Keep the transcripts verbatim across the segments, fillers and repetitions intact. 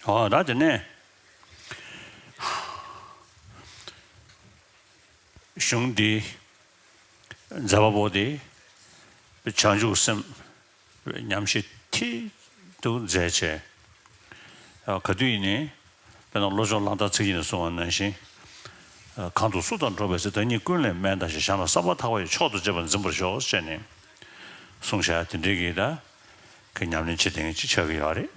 ཨོ་ད་དེ་ནས་གཞུང་འདི་མཛད་པ་པོ་དེ་བྱང་ཆུབ་སེམས་ཉམས་བཞེས་མཐིལ་དུ་མཛད་བྱས། ག་དུས་ཡིན་ནའི་དཔེར་ན་བློ་སྦྱོང་གླང་དར་ཚིག་བཞི་ནས་གསུངས་པ་ནང་བཞིན། གང་དུ་སུ་དང་འགྲོགས་པའི་ཚེ། བདག་ཉིད་ཀུན་ལས་དམན་བལྟ་ཞིང་། བྱམས་པ་ཟབ་པར་ཐག་པ་ཡིས། མཆོག་ཏུ་གཅེས་པར་འཛིན་པར་ཤོག་ཅེས་ནས་གསུངས་བཞག་དེ་འདྲའི་གི་ད་གི་ཉམས་ལེན་བྱེད་བསྡད་མཁན་ཅིག་ཆགས་ཀྱི་ཡོད་རེད།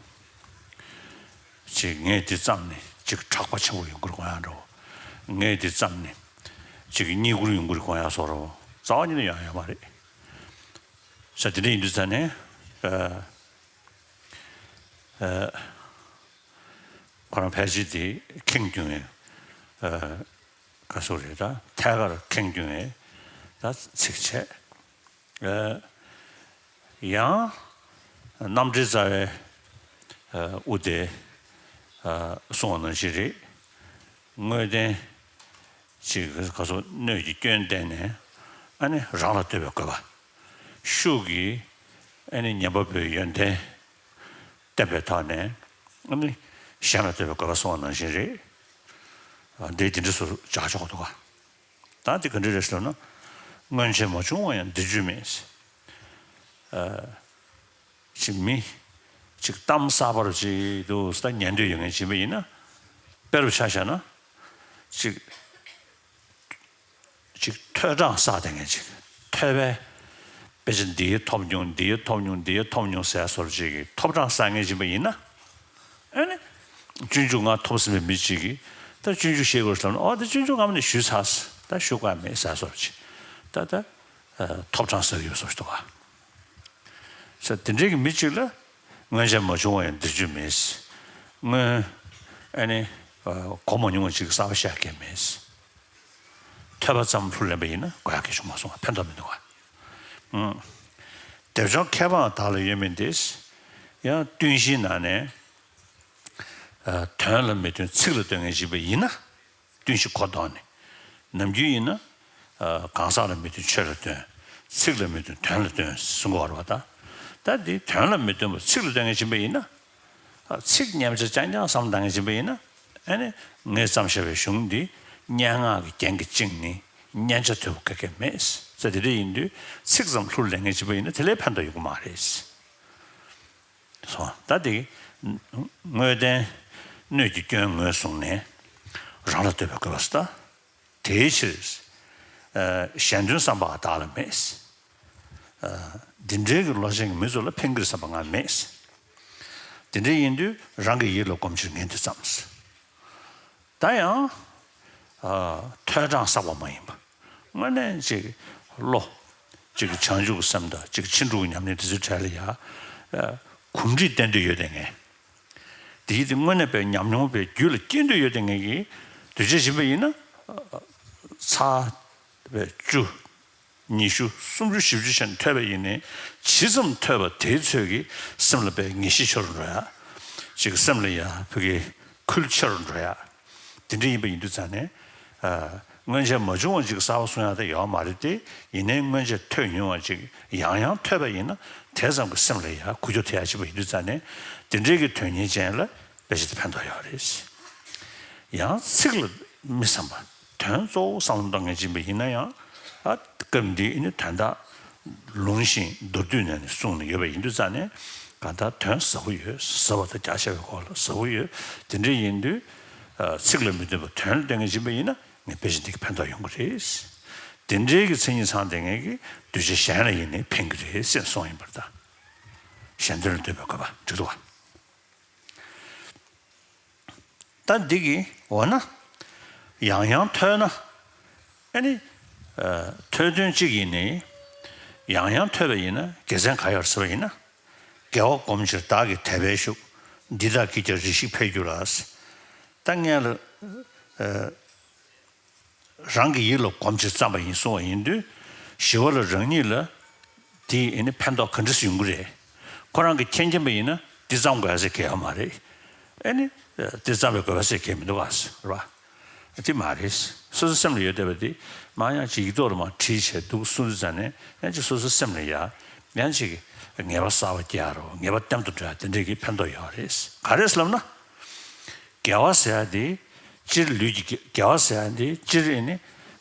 ཅིག་ངས་འདི་བརྩམས་ནས་ཅིག་གྲགས་པ་ཆེན་པོ་ཡོང་གི་རེད་དགོངས་ཡག་འདྲ་བོ། ངས་འདི་བརྩམས་ནས་ཅིག་བསྙེན་བཀུར་ཡོང་གི་རེད་དགོངས་ཡག་བཟོ་འདྲ་བོ་རྩ་བ་ཉིད་ནས་ཡོང་ཡག་ཡོད་མ་རེད། ས་དེ་འདྲ་ཡིན་དུས་ཙང་ནས་ཨ་ཨ་ཁོ་རང་ཕལ་ཆེར་དེ་ཁེངས་སྐྱུང་བའི་ཨ་ག་སོ་རེད། ད་ཐད་ཀར་ཁེངས་སྐྱུང་བའི་ད་ཚིག་བྱས། ཨ་ཡང་རྣམ་འགྲེལ་རྩ་བའི་ཨ་དབུ་དེ་ཨ་གསུངས་པ་ནང་བཞིན་རེད། དངོས་བསྟན་ཅིག་ག་སོ་སྣོད་ཀྱི་སྐྱོན་བསྟན་ནས་ཨ་ནི་རང་ལ་ལྟོས་པའི་དགོས་པ། ཤུགས་ཀྱིས་ཨ་ནི་ཉན་པ་པོའི་ཡོན་ཏན་བསྟན་པའི་ཐོག་ནས་ཨ་ནི་གཞན་ལ་ལྟོས་པའི་དགོས་པ་གསུངས་པ་ནང་བཞིན་རེད། ཨ་འདི་དེ་འདྲ་སུ་ཅག་ཆོག་འདུག་ག་ད་འདི་ག་འདྲ་རེད་ཟེར་ན། སྔོན་ཆད་མ་བྱུང་བ་ཡང་འདིར་འབྱུང་མེད། ཨ་ཅིག་མི་ཅིག་གཏམ་གསར་པ་རུ་ཅིག་འདུག་ཟེར་ཉན་འདོད་ཡོད་མཁན་ཅིག་ཡིན་པ་ཡིན་ན། དཔེ་རུ་ཆ་བཞག་ན་ཅིག་ཅིག་ཐོས་གྲངས་བསགས་བསྡད་མཁན་ཅིག་ཐོས་པའི་དཔེ་ཆ་འདི་ཐོབ་མྱོང་འདི་ཐོབ་མྱོང་འདི་ཐོབ་མྱོང་ཟེར་བཟོ་འདྲ་ཅིག་གི་ཐོབ་གྲངས་བསགས་མཁན་ཅིག་ཡིན་པ་ཡིན་ན། ཨ་ནི། སྤྱོད་འཇུག་ལྔ་ཐོབ་ཟིན་པའི་མི་གཅིག་གིས་ད་སྤྱོད་འཇུག་ཤེས་དགོས་ཟེར་ལབ་ན། ཨོ་ད་སྤྱོད་འཇུག་ལྔ་མ་ནས་ཞུས་ཚར། ད་ཞུ་དགོས་མེད་ཟེར་བཟོ་འདྲ་ཅིག་ད་ད་ཐོབ་གྲངས་ཟེར་གྱི་ཡོད་བཟོ་འདྲ་ཅིག་འདུག་ག་ས་དེ་འདྲའི་གི་མི་གཅིག་ལ་སྔོན་ཆད་མ་བྱུང་བ་ཡང་འདིར་འབྱུང་མེད། སྔོན་ཨ་ནི་གོ་མ་མྱོང་བ་ཅིག་གསར་པ་བཤད་མཁན་མེད། ཐོས་པ་ཙམ་ལྷུར་ལེན་པ་ཡིན་ན་དགོས་ཡག་གི་བྱུང་མ་སོང་བ་ཕན་ཐོགས་མི་འདུག་ག་ཨུམ། སྡེབ་སྦྱོར་མཁས་པའང་བདག་ལ་ཡོད་མིན་ཏེ། ཡང་བསྟུན་གཞིའི་ནང་ནས་ཨ་དོན་ལ་མི་བསྟུན་ཚིག་ལ་བསྟུན་མཁན་ཅིག་ཡིན་པ་ཡིན་ན། བསྟུན་གཞི་གོ་ལྡོག་ནས། ནམ་རྒྱུན་ཡིན་ན། ཨ་གང་ཟག་ལ་མི་བསྟུན་ཆོས་ལ་བསྟུན། ཚིག་ལ་མི་བསྟུན་དོན་ལ་བསྟུན་གསུང་གི་ཡོད་རེད་པ། ད་ད་འདི་དོན་ལ་མི་བསྟུན་པ་ཚིག་ལ་བསྟུན་མཁན་ཅིག་ཡིན་པ་ཡིན་ན། ཨ་ཚིག་སྙན་ཆ་རྐྱང་རྐྱང་བསམ་བློ་བཏང་མཁན་ཅིག་ཡིན་པ་ཡིན་ན། ཨ་ནི་ངས་བརྩམས་བཞག་པའི་གཞུང་འདི་སྙན་ངག་གི་རྒྱན་གྱིས་བཅིངས་ནས་སྙན་ཆ་དོད་པོ་ག་གེ་མེད་ཟེར། དེ་འདྲ་ཡིན་དུས་ཚིག་ཙམ་ལྷུར་ལེན་མཁན་ཅིག་ཡིན་ན་དེ་ལས་ཕན་ཐོགས་ཡོང་གི་མ་རེད། སོང་། ད་དེ་དངོས་བསྟན་སྣོད་ཀྱི་སྐྱོན་ངོས་བཟུང་ནས་རང་ལ་ལྟོས་པའི་དགོས་པ་ཟེར། ད་དེའི་ཕྱིར་ཨ་གཞན་དོན་བསམ་པ་བདག་ལ་མེད། ཨ་འདི་འདྲའི་གི་བློ་ཅན་གྱི་མི་ཚོ་ལ་ཕན་གྱི་རེད་བསམ་པ་ང་མེད། དེ་འདྲ་ཡིན་དུས་རང་གི་ཡིད་ལ་སྒོམ་ཕྱིར་ངས་འདི་བརྩམས། ད་ཡང་ཨ་ཐོས་གྲངས་བསགས་པ་མ་ཡིན་པ། དངོས་གནས་ཅིག་བློ་ཅིག་བྱང་ཆུབ་ཀྱི་སེམས་དང་ཅིག་ཕྱིན་དྲུག་གི་ཉམས་ལེན་དེ་ཚོའི་གྲས་ལ་ཡ་ཨ་གོམས་འདྲིས་བསྟེན་འདོད་ཡོད་དེ་ངས། དེ་ཡིད་དེ་དངོས་གནས་པའི་ཉམས་མྱོང་པའི་རྒྱུད་ལ་སྐྱེ་འདོད་ཡོད་དེ་ངས་ཀྱི་དུས་ཆ་བཞིན་པ་ཡིན་ན། ཚར་བའི་བཅུ། ཉི་ཤུ་སུམ་ཅུ་བཞི་བཅུ་ཞིག་ཐོས་པ་ཡིན་ནའི་ཇི་ཙམ་ཐོས་པ་དེའི་ཚོད་ཀྱིས་སེམས་ལ་དཔེ་ངེས་ཤེས་ཤོར་འགྲོ་ཡ། ཅིག་སེམས་ལ་ཡ་ཕ་གི་ཁུལ་ཆེ་རུ་འགྲོ་ཡ། དེ་འདྲ་ཡིན་པ་ཡིན་དུས་ཙང་ནས་ཨ་སྔོན་ཆད་མ་བྱུང་བ་ཅིག་གསར་པ་གསུང་ཡ་ད་ཡོད་མ་རེད་དེ། ཡིན་ནའི་སྔོན་ཆད་ཐོས་མྱོང་བ་ཅིག་ཡང་ཡང་ཐོས་པ་ཡིན་ན་དེ་ཙམ་གྱིས་སེམས་ལ་ཡ་འགུལ་སྐྱོད་ཐེབས་ཡ་ཅིག་པ་ཡིན་དུས་ཙང་ནས་དེ་འདྲའི་གི་དོན་གཉེར་ཅན་ལ་དཔེ་ཆ་དེ་ཕན་ཐོགས་ཡོད་རེད། ཡང་ཚིག་ལ་མི་བསམ་པ། དོན་གཙོ་བོ་བསམ་བློ་གཏོང་མཁན་ཅིག་ཡིན་ན་ཡང་། ཨ་སྐབས་འདིའི་ནི་དོན་དག་ལུང་བཞིན་མདོར་བསྡུས་ནས་ནི་གསུངས་ནས་ཡོད་པ་ཡིན་དུས་ཙང་ནས་གང་ལྟར་དོན་ཟབ་པོ་ཡོད། ཟབ་པ་དང་རྒྱ་ཆེ་བའི་སྐོར་ལ་ཟབ་པོ་ཡོད། དེ་འདྲ་ཡིན་དུས་ཨ་ཚིག་ལ་མི་བསྟུན་པར་དོན་ལ་བསྟུན་མཁན་ཅིག་ཡིན་ན་ངས་དཔེ་ཆ་འདི་གིས་ཕན་ཐོགས་ཡོང་གི་རེད། དེ་འདྲའི་གི་མཚན་ཉིད་ཚང་བསྡད་མཁན་གྱི་གདུལ་བྱ་གཞན་ལ་ཡིན་ནའི་ཕན་གྱི་རེད་ཟེར་གསུངས་ཡིན་པར་ཐལ། གཞན་དོན་ལ་ལྟོས་པའི་དགོས་པ་འགྲིག་འདུག་ག་ད་འདི་གི་འོ་ན། ཡང་ཡང་ཐོས་ན། ཨ་ནི། ཨ་ཐོས་དོན་གཅིག་ཡིན་ནའི། ཡང་ཡང་ཐོས་པ་ཡིན་ན་དགེ་མཚན་ག་ཡོད་ཟེར་བ་ཡིན་ན། དགེ་བ་སྒོམ་ཕྱིར་བདག་གིས་དད་པས་ཞུགས། འདི་དག་གིས་ཀྱང་རེ་ཞིག་འཕེལ་འགྱུར་ལ། ད་སྔོན་ལ། ཨ། རང་གི་ཡིད་ལ་སྒོམ་ཕྱིར་བརྩམས་པ་ཡིན་གསུང་བ་ཡིན་དུས། ཞི་བ་ལྷ་རང་ཉིད་ལ་དེའི་ཨེ་ནི་ཕན་ཐོགས་ག་འདྲ་ཞིག་ཡོང་གི་རེད། ཁོ་རང་གི་མཁྱེན་མཁྱེན་པ་ཡིན་ན་འདི་བརྩམས་དགོས་ཟེར་གྱི་ཡོད་མ་རེད། ཨེ་ནི་འདི་བརྩམས་པའི་དགོས་པ་ཟེར་གྱི་མི་འདུག་ག་རེད་པ། དེ་མ་རེད། སོ་སོའི་སེམས་ལ་ཡོད་བསྡད་པ་དེ་མར་ཡང་ཅིག་ཡིག་ཐོག་ལ་མར་བྲིས་བྱས་འདུག་གསུང་དུས་ཙང་ནས་ཡང་ཅིག་སོ་སོའི་སེམས་ལ་ཡ་ཡང་ཅིག་ངེས་པ་གསར་པ་སྐྱེ་ཡ་རོ། ངེས་པ་ལྟར་དུ་འགྲོ་ཡ་དེ་འདྲས་ཀྱི་ཕན་ཐོགས་ཡོད་རེད། ག་རེ་ཟེར་ལབ་ན། དགེ་བ་ཟེར་ཡ་དེ་སྤྱིར་ལུས་ཀྱི་དགེ་དགེ་བ་ཟེར་ཡ་དེ་སྤྱིར་ཨེ་ནི་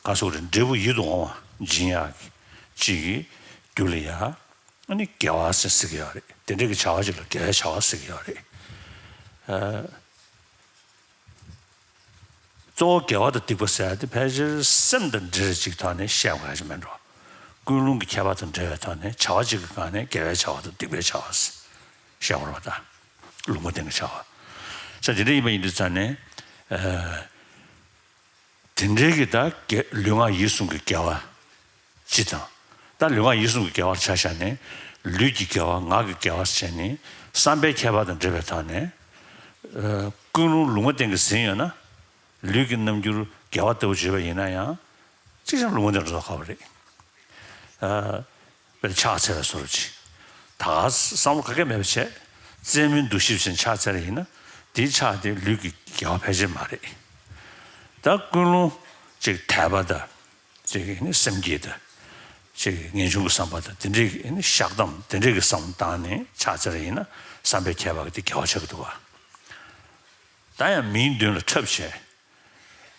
ག་སོགས་རེད། འབྲས་བུ་ཡིད་དུ་འོང་བ་སྦྱིན་ཡག་གི་ཅིག་གི་རྒྱུ་ལ་ཡ་ཨ་ནི་དགེ་བ་ཟེར་ཟེར་གི་ཡོད་རེད། དེ་འདྲ་གི་བྱ་བ་ཅིག་ལ་དགེ་བའི་བྱ་བ་ཟེར་གི་ཡོད་རེད། ཨ། གཙོ་བོ་དགེ་བ་དང་སྡིག་པ་ཟེར་ཡ་དེ་ཕལ་ཆེར་སེམས་དང་འབྲེལ་བའི་ཅིག་ཐོག་ནས་བཤད་དགོས་ཡ་ཅིག་མིན་འགྲོ། ཀུན་སློང་གི་ཁྱད་པར་དང་འབྲེལ་བའི་ཐོག་ནས་བྱ་བ་གཅིག་གི་སྒང་ནས་དགེ་བའི་བྱ་བ་དང་སྡིག་པའི་བྱ་བ་ཟེར་བཤད་དགོས་རེད་པ། ད་ལུང་མ་བསྟན་གྱི་བྱ་བ། ས་དེ་འདྲ་ཡིན་པ་ཡིན་དུས་ཙང་ནས། ཨ། དེ་འདྲའི་གི་ད་དགེ་ལུས་ངག་ཡིད་གསུམ་གྱི་དགེ་བ་སྤྱི་དང་། ད་ལུས་ངག་ཡིད་གསུམ་གྱི་དགེ་བར་ཆ་བཞག་ནས། ལུས་ཀྱི་དགེ་བ་ངག་གི་དགེ་བ་བྱས་ནས་བསམ་པའི་ཁྱད་པར་དང་འབྲེལ་བའི་ཐོག་ནས། ཨ། ཀུན་སློང་ལུང་མ་བསྟན་གྱི་ཟིན་ཡོད་ན། ལུས་ཀྱི་རྣམ་འགྱུར་དགེ་བ་ལྟ་བུ་བརྗོད་པ་ཡིན་ན་ཡང་གཅིག་ཀྱང་ལུང་མ་བསྟན་འགྲོ་ཁག་པོ་རེད། ཨ། དཔེར་ན་ཕྱག་འཚལ་བའི་བཟོ་འདྲ་ཅིག་ད་བསམ་བློ་ག་གེ་མེད་པ་བྱས། རྩེད་མོའི་འདུ་ཤེས་བཞིན་ཕྱག་འཚལ་བ་ཡིན་ན། དེའི་ཕྱག་དེ་ལུས་ཀྱི་དགེ་བ་ཕལ་ཆེར་མ་རེད། ད་ཀུན་སློང་ཅིག་དད་པ་དང་། ཅིག་ནི་སེམས་བསྐྱེད་དང་། ཅིག་ངེས་འབྱུང་གི་བསམ་པ་དང་། དེ་འདྲའི་ནི་བཤགས་གཏམ་དེ་འདྲའི་གི་བསམ་བློ་བཏང་ནས་ཕྱག་འཚལ་བ་ཡིན་ན། བསམ་པའི་ཁྱད་པར་གྱི་དེ་དགེ་བ་ཆགས་ཀྱི་འདུག་ག་ད་ཡང་མིའི་མདུན་ལ་འཁྲབ་བྱས།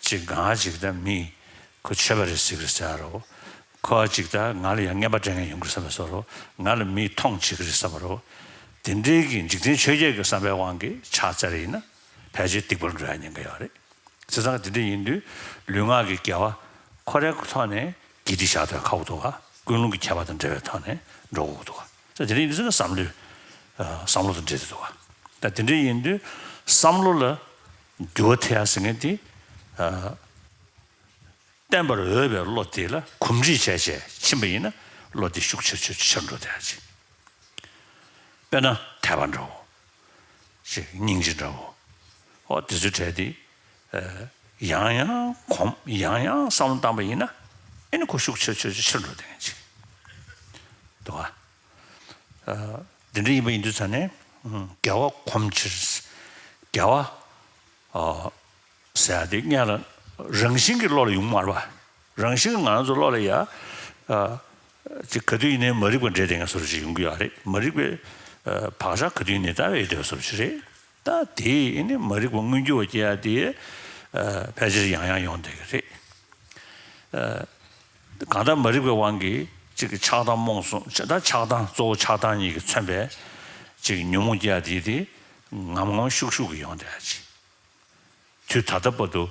ཅིག་གང་ཅིག་ད་མི་ཁོ་ཆོས་པ་རེད་ཟེར་གི་རེད་ཟེར་རོ། ཁོ་ཅིག་ད་ང་ལ་ཡང་རྔན་པ་སྤྲད་མཁན་ཡོང་གི་རེད་བསམ་པའི་བཟོ་འདྲ། ང་ལ་མིས་མཐོང་བྱེད་ཀྱི་རེད་བསམ་པ་རོ། དེ་འདྲའི་གི་འཇིག་རྟེན་ཆོས་བརྒྱད་ཀྱི་བསམ་པའི་དབང་གིས་ཕྱག་འཚལ་བ་ཡིན་ན། ཕལ་ཆེར་སྡིག་པར་འགྲོ་ཡ་ཉེན་ཁ་ཡོད་རེད། བྱས་ཙང་དེ་འདྲ་ཡིན་དུས་ལུས་ངག་གི་དགེ་བ་ཁོ་རའི་ཐོག་ནས་དགེ་སྡིག་བཞག་ཐུབ་ཁག་པོ་འདུག་ག་ཀུན་སློང་གི་ཁྱད་པར་དང་འབྲེལ་བའི་ཐོག་ནས་འགྲོ་དགོས་འདུག་ག་ས་དེ་འདྲ་ཡིན་དུས་ཙང་ན་བསམ་བློའི། ཨ། བསམ་བློ་དང་འབྲེལ་ཏེ་འདུག་ག་ད་དེ་འདྲ་ཡིན་དུས་བསམ་བློ་ལ་འགྱུར་བ་ཐེབས་ཡ་ཟེར་མཁན་དེ། ཨ། བསྟན་པར་འོས་པའི་བློ་དེ་ལ་གོམས་འདྲིས་བྱས་བྱས་ཕྱིན་པ་ཡིན་ན། བློ་དེ་ཤུགས་ཆེར་ཆེར་ཆེར་འགྲོ་བསྡད་ཡ་ཅིག་དཔེར་ན་དད་པ་འདྲ་བོ། ཅིག་སྙིང་རྗེ་འདྲ་བོ། ཨོ་དེ་ཚོའི་གྲས་དེ། ཨ། ཡང་ཡང་གོམས། ཡང་ཡང་བསམ་བློ་བཏང་པ་ཡིན་ན། ཨེ་ནི་ཁོ་ཤུགས་ཆེར་ཆེར་ཆེར་འགྲོ་བསྡད་མཁན་ཅིག་འདུག་ག་ཨ། འདི་འདྲ་ཡིན་པ་ཡིན་དུས་ཙང་ནས། ཨ། དགེ་བ་གོམས་ཕྱིར། དགེ་བ། ཨ། ཟེར་ཡ་དེ་སྔོན་ལ་རང་བཞིན་གྱིས་བློ་ལ་ཡོང་མ་རེད་པ། རང་བཞིན་གྱིས་ང་རང་ཚོ་བློ་ལ་ཡ། ཨ། ཅིག་ག་དུས་ཡིན་ནའི་མ་རིག་པ་འདྲེས་བསྡད་མཁན་བཟོ་འདྲ་ཅིག་ཡོང་གི་ཡོད་རེད། མ་རིག་པའི། ཨ། བག་ཆགས་ག་དུས་ཡིན་ནའི་ད་བས་ཡོད་བསྡད་པ་བཟོ་འདྲ་ཅིག་རེད། ད་དེ་ནི་མ་རིག་པ་མངོན་གྱུར་བ་སྐྱེ་ཡ་དེ། ཨ། ཕལ་ཆེར་ཡང་ཡང་ཡོང་བསྡད་ཀྱི་རེད། ཨ། གང་ལྟར་མ་རིག་པའི་དབང་གིས་གཅིག་གི་ཆགས་སྡང་རྨོངས་གསུམ། ད་ཆགས་སྡང་གཙོ་བོ་ཆགས་སྡང་གཉིས་ཀྱིས་མཚོན་པའི་གཅིག་ཉོན་མོངས་སྐྱེ་ཡ་དེ་དེ་ངམ་ངམ་ཤུགས་ཤུགས་ཀྱིས་ཡོང་བསྡད་ཡ་ཅིག་དུས་ད་ལྟ་བར་དུ་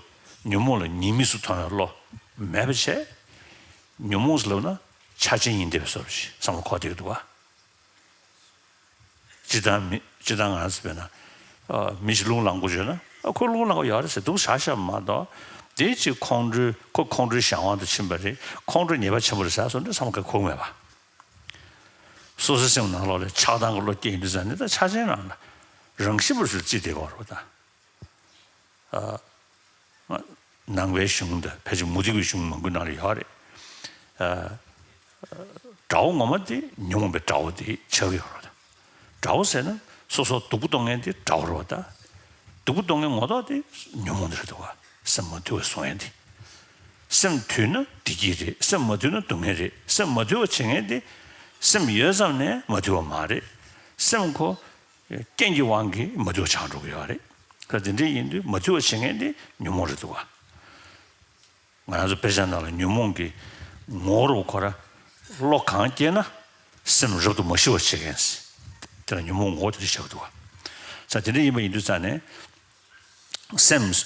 ཉོན་མོངས་ལ་ཉེས་དམིགས་སུ་མཐོང་བའི་བློ་མེད་པ་བྱས། ཉོན་མོངས་ཟེར་ལབ་ན་ཆ་ཅན་ཡིན་བསྡད་པའི་བཟོ་འདྲ་ཞིག་བསམ་བློ་འཁོར་བསྡད་ཀྱི་འདུག་ག་སྤྱིར་བཏང་མི། སྤྱིར་བཏང་ང་རང་ཚོ་དཔེར་ན། ཨ། མི་ཞིག་རླུང་ལངས་དགོས་བྱུང་ན། ཨ། ཁོ་རླུང་ལངས་དགོས་ཡོད་རེད་ཟེར་འདུག་བཞག་བཞག་མ་གཏོགས། དེ་ཅིག་ཁོང་ཁྲོའི། ཁོ་ཁོང་ཁྲོའི་གཞན་དབང་དུ་ཕྱིན་པ་རེད། ཁོང་ཁྲོ་ཉེས་པ་ཆེན་པོ་རེད་ཟེར་བཟོ་འདྲ་བསམ་བློ་གང་ཡང་འཁོར་གྱི་མེད་པ། སོ་སོའི་སེམས་ནང་ལོགས་ལ་ཆགས་སྡང་གི་བློ་སྐྱེས་ཡོང་དུས་ཙང་ནས། ད་ཆ་ཅན་རང་ལ་རང་བཞིན་པར་ཞུ་རྩིས་དེ་གོ་རོགས་དང་། ཨ། ནང་པའི་གཞུང་དང་ཕལ་ཆེར་མུ་སྟེགས་པའི་གཞུང་མང་པོའི་ནང་ལ་ཡོད་རེད། ཨ། དགྲ་བོ་ངོ་མ་དེ་ཉོན་མོངས་པའི་དགྲ་བོ་དེ་ཆགས་ཀྱི་ཡོད་རེད། དགྲ་བོ་ཟེར་ན་སོ་སོ་སྡུག་པོ་གཏོང་མཁན་དེ་དགྲ་བོ་རེད་པ། ད་སྡུག་པོ་གཏོང་མཁན་ངོ་ཐོག་དེ་ཉོན་མོངས་དེ་རེད་འདུག་ག་སེམས་མ་དུལ་བ་བཟོ་མཁན་དེ། སེམས་དུལ་ན་བདེ་སྐྱིད་རེད། སེམས་མ་དུལ་ན་སྡུག་བསྔལ་རེད། སེམས་མ་དུལ་བ་བྱེད་མཁན་དེ། སེམས་ཡོད་ཙམ་ནས་མ་དུལ་བ་མ་རེད། སེམས་ཁོ་རྐྱེན་གྱི་དབང་གིས་མ་དུལ་བ་ཆགས་འགྲོ་གི་ཡོད་རེད། ད་དེ་འདྲ་ཡིན་དུས་མ་དུལ་བ་བྱེད་མཁན་དེ་ཉོན་མོངས་རེད་འདུག་ག་ང་རང་ཚོ་དཔེ་ཆ་ནང་ལ་ཉོན་མོངས་ཀྱི་ངོ་བོ་ཁོ་ར། བློ་གང་སྐྱེས་ན་སེམས་རབ་ཏུ་མ་ཞི་བར་བྱེད་མཁན་ཟེར། དེ་ལ་ཉོན་མོངས་ངོ་བོ་དེ་འདྲ་བཞག་འདུག་ག་ས་དེ་འདྲ་ཡིན་པ་ཡིན་དུས་ཙང་ནས། སེམས་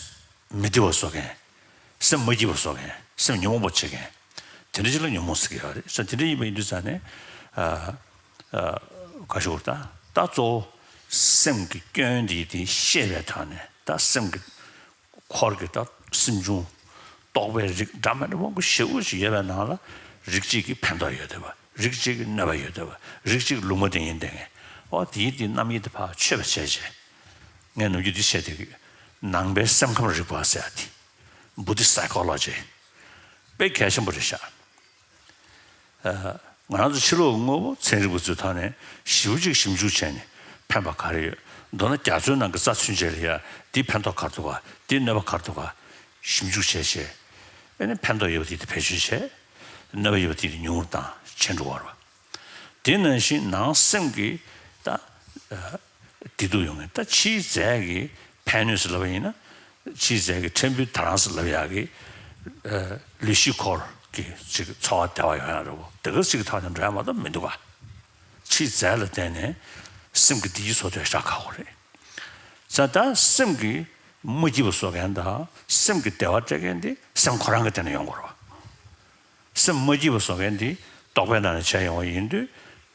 མི་བདེ་བ་བཟོ་མཁན། སེམས་མ་སྐྱིད་པ་བཟོ་མཁན། སེམས་ཉོན་མོངས་པ་བྱེད་མཁན། དེ་འདྲ་ཅིག་ལ་ཉོན་མོངས་ཟེར་གྱི་ཡོད་རེད། ས་དེ་འདྲ་ཡིན་པ་ཡིན་དུས་ཙང་ནས། ཨ། ཨ། ག་ཞུ་དགོས་རེད། ད་ད་གཙོ་བོ་སེམས་ཀྱི་སྐྱོན་དེ་དེ་ཤེས་པའི་ཐོག་ནས། ད་སེམས་ཀྱི་འཁོར་གྱི་ད་སེམས་བྱུང་རྟོག་པའི་རིགས་འདྲ་མི་འདྲ་མང་པོ་ཞེ་པོ་ཞིག་ཡོད་པའི་ནང་ལ། རིགས་གཅིག་གིས་ཕན་ཐོགས་ཡོད་བསྡད་པ། རིགས་གཅིག་གིས་གནོད་པ་ཡོད་བསྡད་པ། རིགས་གཅིག་ལུང་མ་བསྟན་ཡིན་བསྡད་མཁན། ཨོ་དེའི་དེའི་རྣམ་དབྱེ་དེ་ཕར་ཆོད་པ་བྱས་བྱས། ངས་ནམ་རྒྱུན་འདི་བཤད་བསྡད་ཀྱི་ཡོད། ནང་པའི་སེམས་ཁམས་རིག་པ་ཟེར་ཡ་དེ། Buddhist psychology། དཔེ་གལ་ཆེན་པོ་རེད་ཤག་ཨ། ང་རང་ཚོ་ཕྱི་ལོགས་དངོས་པོ་ཚན་རིག་པ་ཚོའི་ཐོག་ནས་ཞིབ་ཅིག་ཞིབ་འཇུག་བྱས་ནས་ཕན་པ་ག་རེ་ཡོད། མདོར་ན་རྒྱ་མཚོའི་ནང་གི་རྩྭ་ཚུན་ཆད་ལ་ཡ་འདིས་ཕན་ཐོགས་ག་རེ་འདུག་ག་འདིས་གནོད་པ་ག་རེ་འདུག་ག་ཞིབ་འཇུག་བྱས་བྱས། ཨ་ནི་ཕན་ཐོགས་ཡོད་པ་དེ་དེ་བེད་སྤྱོད་བྱས། གནོད་པ་ཡོད་པ་དེ་དེ་ཉུང་རུ་བཏང་བྱས་འགྲོ་བ་རེད་པ། དེ་ནང་བཞིན་ནང་སེམས་ཀྱི་ད། ཨ། བདེ་སྡུག་ཡོང་མཁན། ད་ཕྱིའི་རྫས་ཀྱིས་ཕན། ཨེ་ནུས་སུ་ལབ་པ་ཡིན་ན། ཕྱིའི་རྫས་ཀྱི་ཕྲན་བུ་དེ་རང་སུ་ལབ་ཡག་གི་ལུས་ཤེས་འཁོར་གྱི་ཅིག་འཚོ་བ་བདེ་བ་ཡོང་ཡག་རེད་བོ། དེ་ག་ཅིག་ཐོག་ནས་འགྲོ་ཡག་མ་གཏོགས་མི་འདུག་ག། ཕྱིའི་རྫས་ལ་བརྟེན་ནས་སེམས་ཀྱི་བདེ་སྐྱིད་འཚོ་ཐུབ་ཡག་ཞེ་དྲག་ཁག་པོ་རེད། ས་ད་སེམས་ཀྱི་མ་སྐྱིད་པ་བཟོ་མཁན་དང་སེམས་ཀྱི་བདེ་བ་སྤྲད་མཁན་དེ་སེམས་ཁོ་རང་གི་སྟེང་ནས་ཡོང་དགོས་རེད་བ། སེམས་མ་སྐྱིད་པ་བཟོ་མཁན་དེ་རྟོག་པའི་ནང་ནས་བྱས་ཡོང་བ་ཡིན་དུས།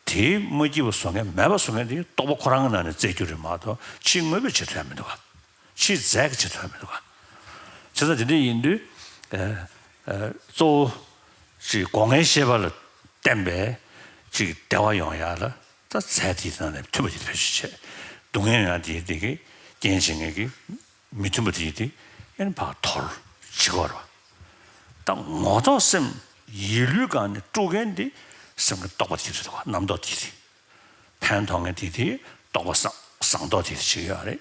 དེའི་མ་སྐྱིད་པ་བཟོ་མཁན་མེད་པ་བཟོ་མཁན་དེ་རྟོག་པ་ཁོ་རང་གི་ནང་ནས་བཙལ་རྒྱུ་རེད་མ་གཏོགས་ཕྱིའི་དངོས་པོས་བྱེད་ཐུབ་ཡག་མི་འདུག་ག། ཕྱིའི་རྫས་ཀྱིས་བྱེད་ཐུབ་ཡག་མི་འདུག་ག། བྱས་ཙང་དེ་འདྲ་ཡིན་དུས། ཨ་ཨ་གཙོ་བོ་ཅིག་སྒོ་ལྔའི་ཤེས་པ་ལ་བརྟེན་པའི་ཅིག་བདེ་བ་ཡོང་ཡག་ལ་ད་རྫས་དེའི་ནང་ནས་མཐུན་པ་དེ་བེད་སྤྱོད་བྱས། སྡུག་བསྔལ་ཡོང་ཡག་དེ་དེ་གི་རྐྱེན་བྱེད་མཁན་གྱི་མི་མཐུན་པ་དེ་ཡིན་ཏེ། ཨེ་ནི་ཕར་དོར་བྱེད་དགོས་རེད་བ། ད་ངོ་ཐོག་སེམས་ཡིད་ལུས་སྒང་ནས་དཀྲུག་མཁན་དེ་སེམས་ཀྱི་རྟོག་པ་དེ་རེད་འདུག་ག། རྣམ་རྟོག་དེ་རེད། ཕན་ཐོགས་མཁན་དེ་དེ་རྟོག་པ་བཟང་བཟང་རྟོག་དེ་དེ་བྱེད་ཀྱི་ཡོད་རེད།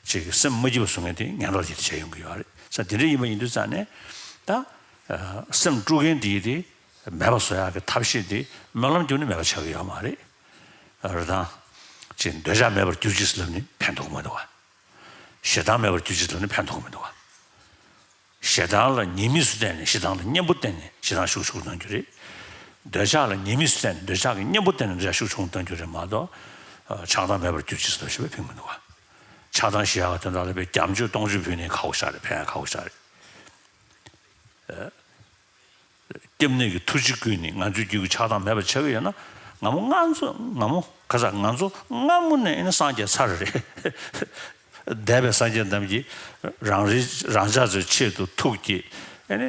ཅིག་སེམས་མ་སྐྱིད་པ་བཟོ་མཁན་དེ་ངན་རྟོག་དེ་དེ་བྱེད་ཡོང་གི་ཡོད་རེད། ས་དེ་འདྲ་ཡིན་པ་ཡིན་དུས་ཙང་ནས་ད་ཨ་སེམས་དཀྲུག་མཁན་དེ་དེ་མེད་པ་བཟོ་ཡག་གི་ཐབས་ཤེས་དེ་སྨོན་ལམ་བརྒྱབ་ནས་མེད་པ་བྱ་གི་ཡོད་མ་རེད། རེད་དང་། ཅིག་འདོད་ཆགས་མེད་པར་གྱུར་ཅིག་ལབ་ནས་ཕན་ཐོགས་ཀྱི་མ་འདུག་ག། ཞེ་སྡང་མེད་པར་གྱུར་ཅིག་ལབ་ནས་ཕན་ཐོགས་ཀྱི་མི་འདུག་ག། ཞེ་སྡང་ལ་ཉེས་དམིགས་སུ་བལྟས་ནས་ཞེ་སྡང་ལ་གཉེན་པོ་བསྟེན་ནས་ཞེ་སྡང་ཤུགས་ཆུང་གཏོང་རྒྱུ་རེད། འདོད་ཆགས་ལ་ཉེས་དམིགས་སུ་བལྟས་ནས་འདོད་ཆགས་ཀྱི་གཉེན་པོ་བསྟེན་ནས་འདོད་ཆགས་ཤུགས་ཆུང་གཏོང་རྒྱུ་རེད་མ་གཏོགས། ཆགས་སྡང་མེད་པར་གྱུར་ཅིག་ཟེར་བ་ཞིག་ལ་ཕན་གྱི་མི་འདུག་ག། ཆགས་སྡང་ཞེས་ཡག་གི་དོན་དག་ལ་བའི་རྒྱབ་མཆོག་སྟོང་མཆོག་ཕུལ་ནས་ཁག་པོ་ཞིག་རེད། ཕན་ཡག་ཁག་པོ་ཞིག་རེད། སྐྱབས་གནས་ཀྱི་ཐུགས་རྗེ་བསྐུལ་ནས་ང་ཚོའི་རྒྱུད་ཀྱི་ཆགས་སྡང་མེད་པར་བྱ་གི་ཡོད་ན། སྔ་མོ་ང་ཚོ་སྔ་མོ་ག་ས་ང་ཚོ་སྔ་མོ་ནས་ཨེ་ནི་སངས་རྒྱས་ཚར་རེད། འདས་པའི་སངས་རྒྱས་རྣམས་ཀྱིས་རང་རེ་རང་ཅག་ཚོའི་ཆེད་དུ་ཐུགས་བསྐྱེད། ཨེ་ནི་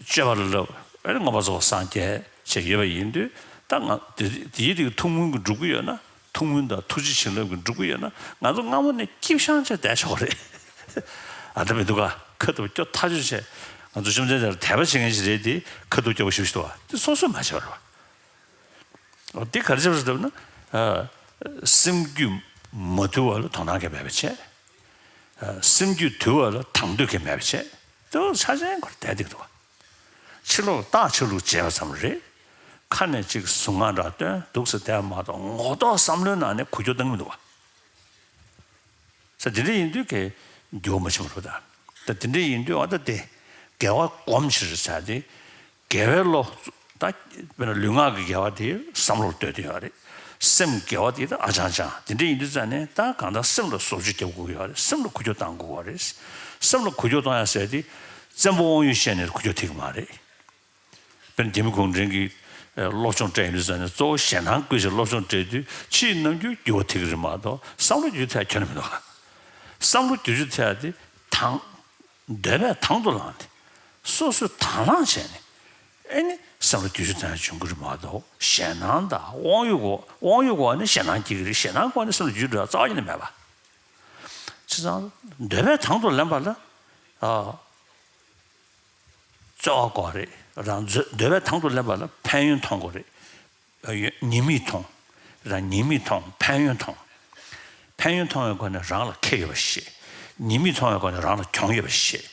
སྤྱོད་པ་ལ་བསླབ། ཨེ་ནི་མངོན་པར་རྫོགས་པར་སངས་རྒྱས་བྱས་ཡོད་པ་ཡིན་དུས། ད་ང་དེ་དེའི་དེ་ཐུགས་སྨོན་གྱིས་འགྲུབ་ཀྱི་ཡོད་ན། ཐུགས་སྨོན་དང་ཐུགས་རྗེ་བྱིན་རླབས་ཀྱིས་འགྲུབ་ཀྱི་ཡོད་ན། ང་ཚོ་སྔ་མོ་ནས་སྐྱིད་ཤང་བྱས་བསྡད་ཆོག་རེད། ཨ་འདྲ་མི་འདུག་ག། ཁ་ཐུག་སྐྱོ་ཐག་ཆོད་བྱས། ང་ཚོ་བཅོམ་ལྡན་འདས་ལ་དད་པ་བྱེད་མཁན་ཞིག་རེད་དེ། ཁ་ཐུག་སྐྱོ་པོ་ཞེ་པོ་ཞིག་འདུག་ག། དེ་སོ་སོས་མ་བྱས་པ་རེད་བ། འོ་དེ་ག་རེ་བྱས་པ་རེད་ལབ་ན། ཨ་སེམས་རྒྱུད་མ་དུལ་བ་ལ་དོ་སྣང་གང་ཡང་མེད་པ་བྱས། ཨ་སེམས་རྒྱུད་དུལ་བ་ལ་དང་དོད་གང་ཡང་མེད་པ་བྱས། དེ་ཆ་ཅན་ཁོ་རང་བསྡད་འདུག་ག། ཕྱི་ལོགས་ལ་རྟགས་ཆ་ལུགས་བྱས་པ་ཙམ་རེད། ཁ་ནས་ཅིག་གཟུངས་སྔགས་འདྲ་བཏོན་འདུག་ཟེར་བསྡད་པ་མ་གཏོགས། ངོ་ཐོག་བསམ་བློའི་ནང་ནས་འགུལ་སྐྱོད་གཏོང་གི་མི་འདུག་བ། ས་དེ་འདྲ་ཡིན་དུས་ཀྱི་འགྱུར་བ་མ་ཕྱིན་པ་རེད་ད། ད་དེ་འདྲ་ཡིན་དུས་ཨ་ད་དེ་དགེ་བ་སྒོམ་ཕྱིར་ཟེར་ཏེ། དགེ་བའི་བློ། ད་དཔེར་ན་ལུས་ངག་གི་དགེ་བ་དེ་བསམ་བློར་འདོད་དེ་ཡོད་རེད། སེམས་དགེ་བ་དེ་ད་ཨ་ཅང་ཅང་། དེ་འདྲ་ཡིན་དུས་ཙང་ནས་ད་གང་ལྟར་སེམས་ལ་བཟོ་བཅོས་རྒྱབ་དགོས་ཀྱི་ཡོད་རེད། སེམས་ལ་འགུལ་སྐྱོད་གཏང་དགོས་པ་རེད། སེམས་ལ་འགུལ་སྐྱོད་གཏོང་ཡ་ཟེར་དེ་བཙན་པོ་དབང་ཡོད་བཤད་ནས་འགུལ་སྐྱོད་ཐེབས་ཀྱི་མ་རེད། དཔེར་ན་རྒྱ་མི་གུང་ཁྲན་གྱིས་ཨ་སློབ་སྦྱོང་སྤྲད་ཡོང་དུས་ཙང་ནས་གཙོ་བོ་ཞེད་སྣང་བསྐུལ་བྱས་སློབ་སྦྱོང་སྤྲད་དུས་ཕྱིའི་རྣམ་འགྱུར་འགྱུར་བ་ཐེབས་ཀྱི་རེད་མ་གཏོགས་བསམ་བློ་འགྱུར་ཐེབས་ཁྱོན་ནས་མི་འདུག་ག། བསམ་བློ་འགྱུར་རྒྱུ་ཐེབས་ཏེ་དང་། འདོད་པས་དང་དུ་བླངས་ཏེ། སོ་སོས་དང་བླངས་བྱས་ནས། ཨེ་ནི་བསམ་བློ་འགྱུར་རྒྱུ་དེ་འདྲ་འབྱུང་གི་རེད་མ་གཏོགས། ཞེད་སྣང་དང་དབང་ཡོད་གོ། དབང་ཡོད་གོ་ནས་ཞེད་སྣང་སྐྱེ་གི་རེད། ཞེད་སྣང་གོ་ནས་བསམ་བློ་འགྱུར་འགྲོ་ཡ་རྩ་བ་ཉིད་ནས་མེད་པ། བྱས་ཙང་འདོད་པས་དང་དུ་ལེན་པ་ལ། ཨ། རྩོལ་བ་དགོས་རེད། རང་འདོད་པས་དང་དུ་ལེན་པ་ལ་ཕན་ཡོན་མཐོང་དགོས་རེད། ཉེས་དམིགས་མཐོང་། རང་ཉེས་དམིགས་མཐོང་། ཕན་ཡོན་མཐོང་། ཕན་ཡོན་མཐོང་བའི་སྒོ་ནས་རང་ལ་ཁེ་ཡོད་པ་ཤེས། ཉེས་དམིགས་མཐོང་བའི་སྒོ་ནས་རང་ལ་གྱོང་ཡོད་པ་ཤེས།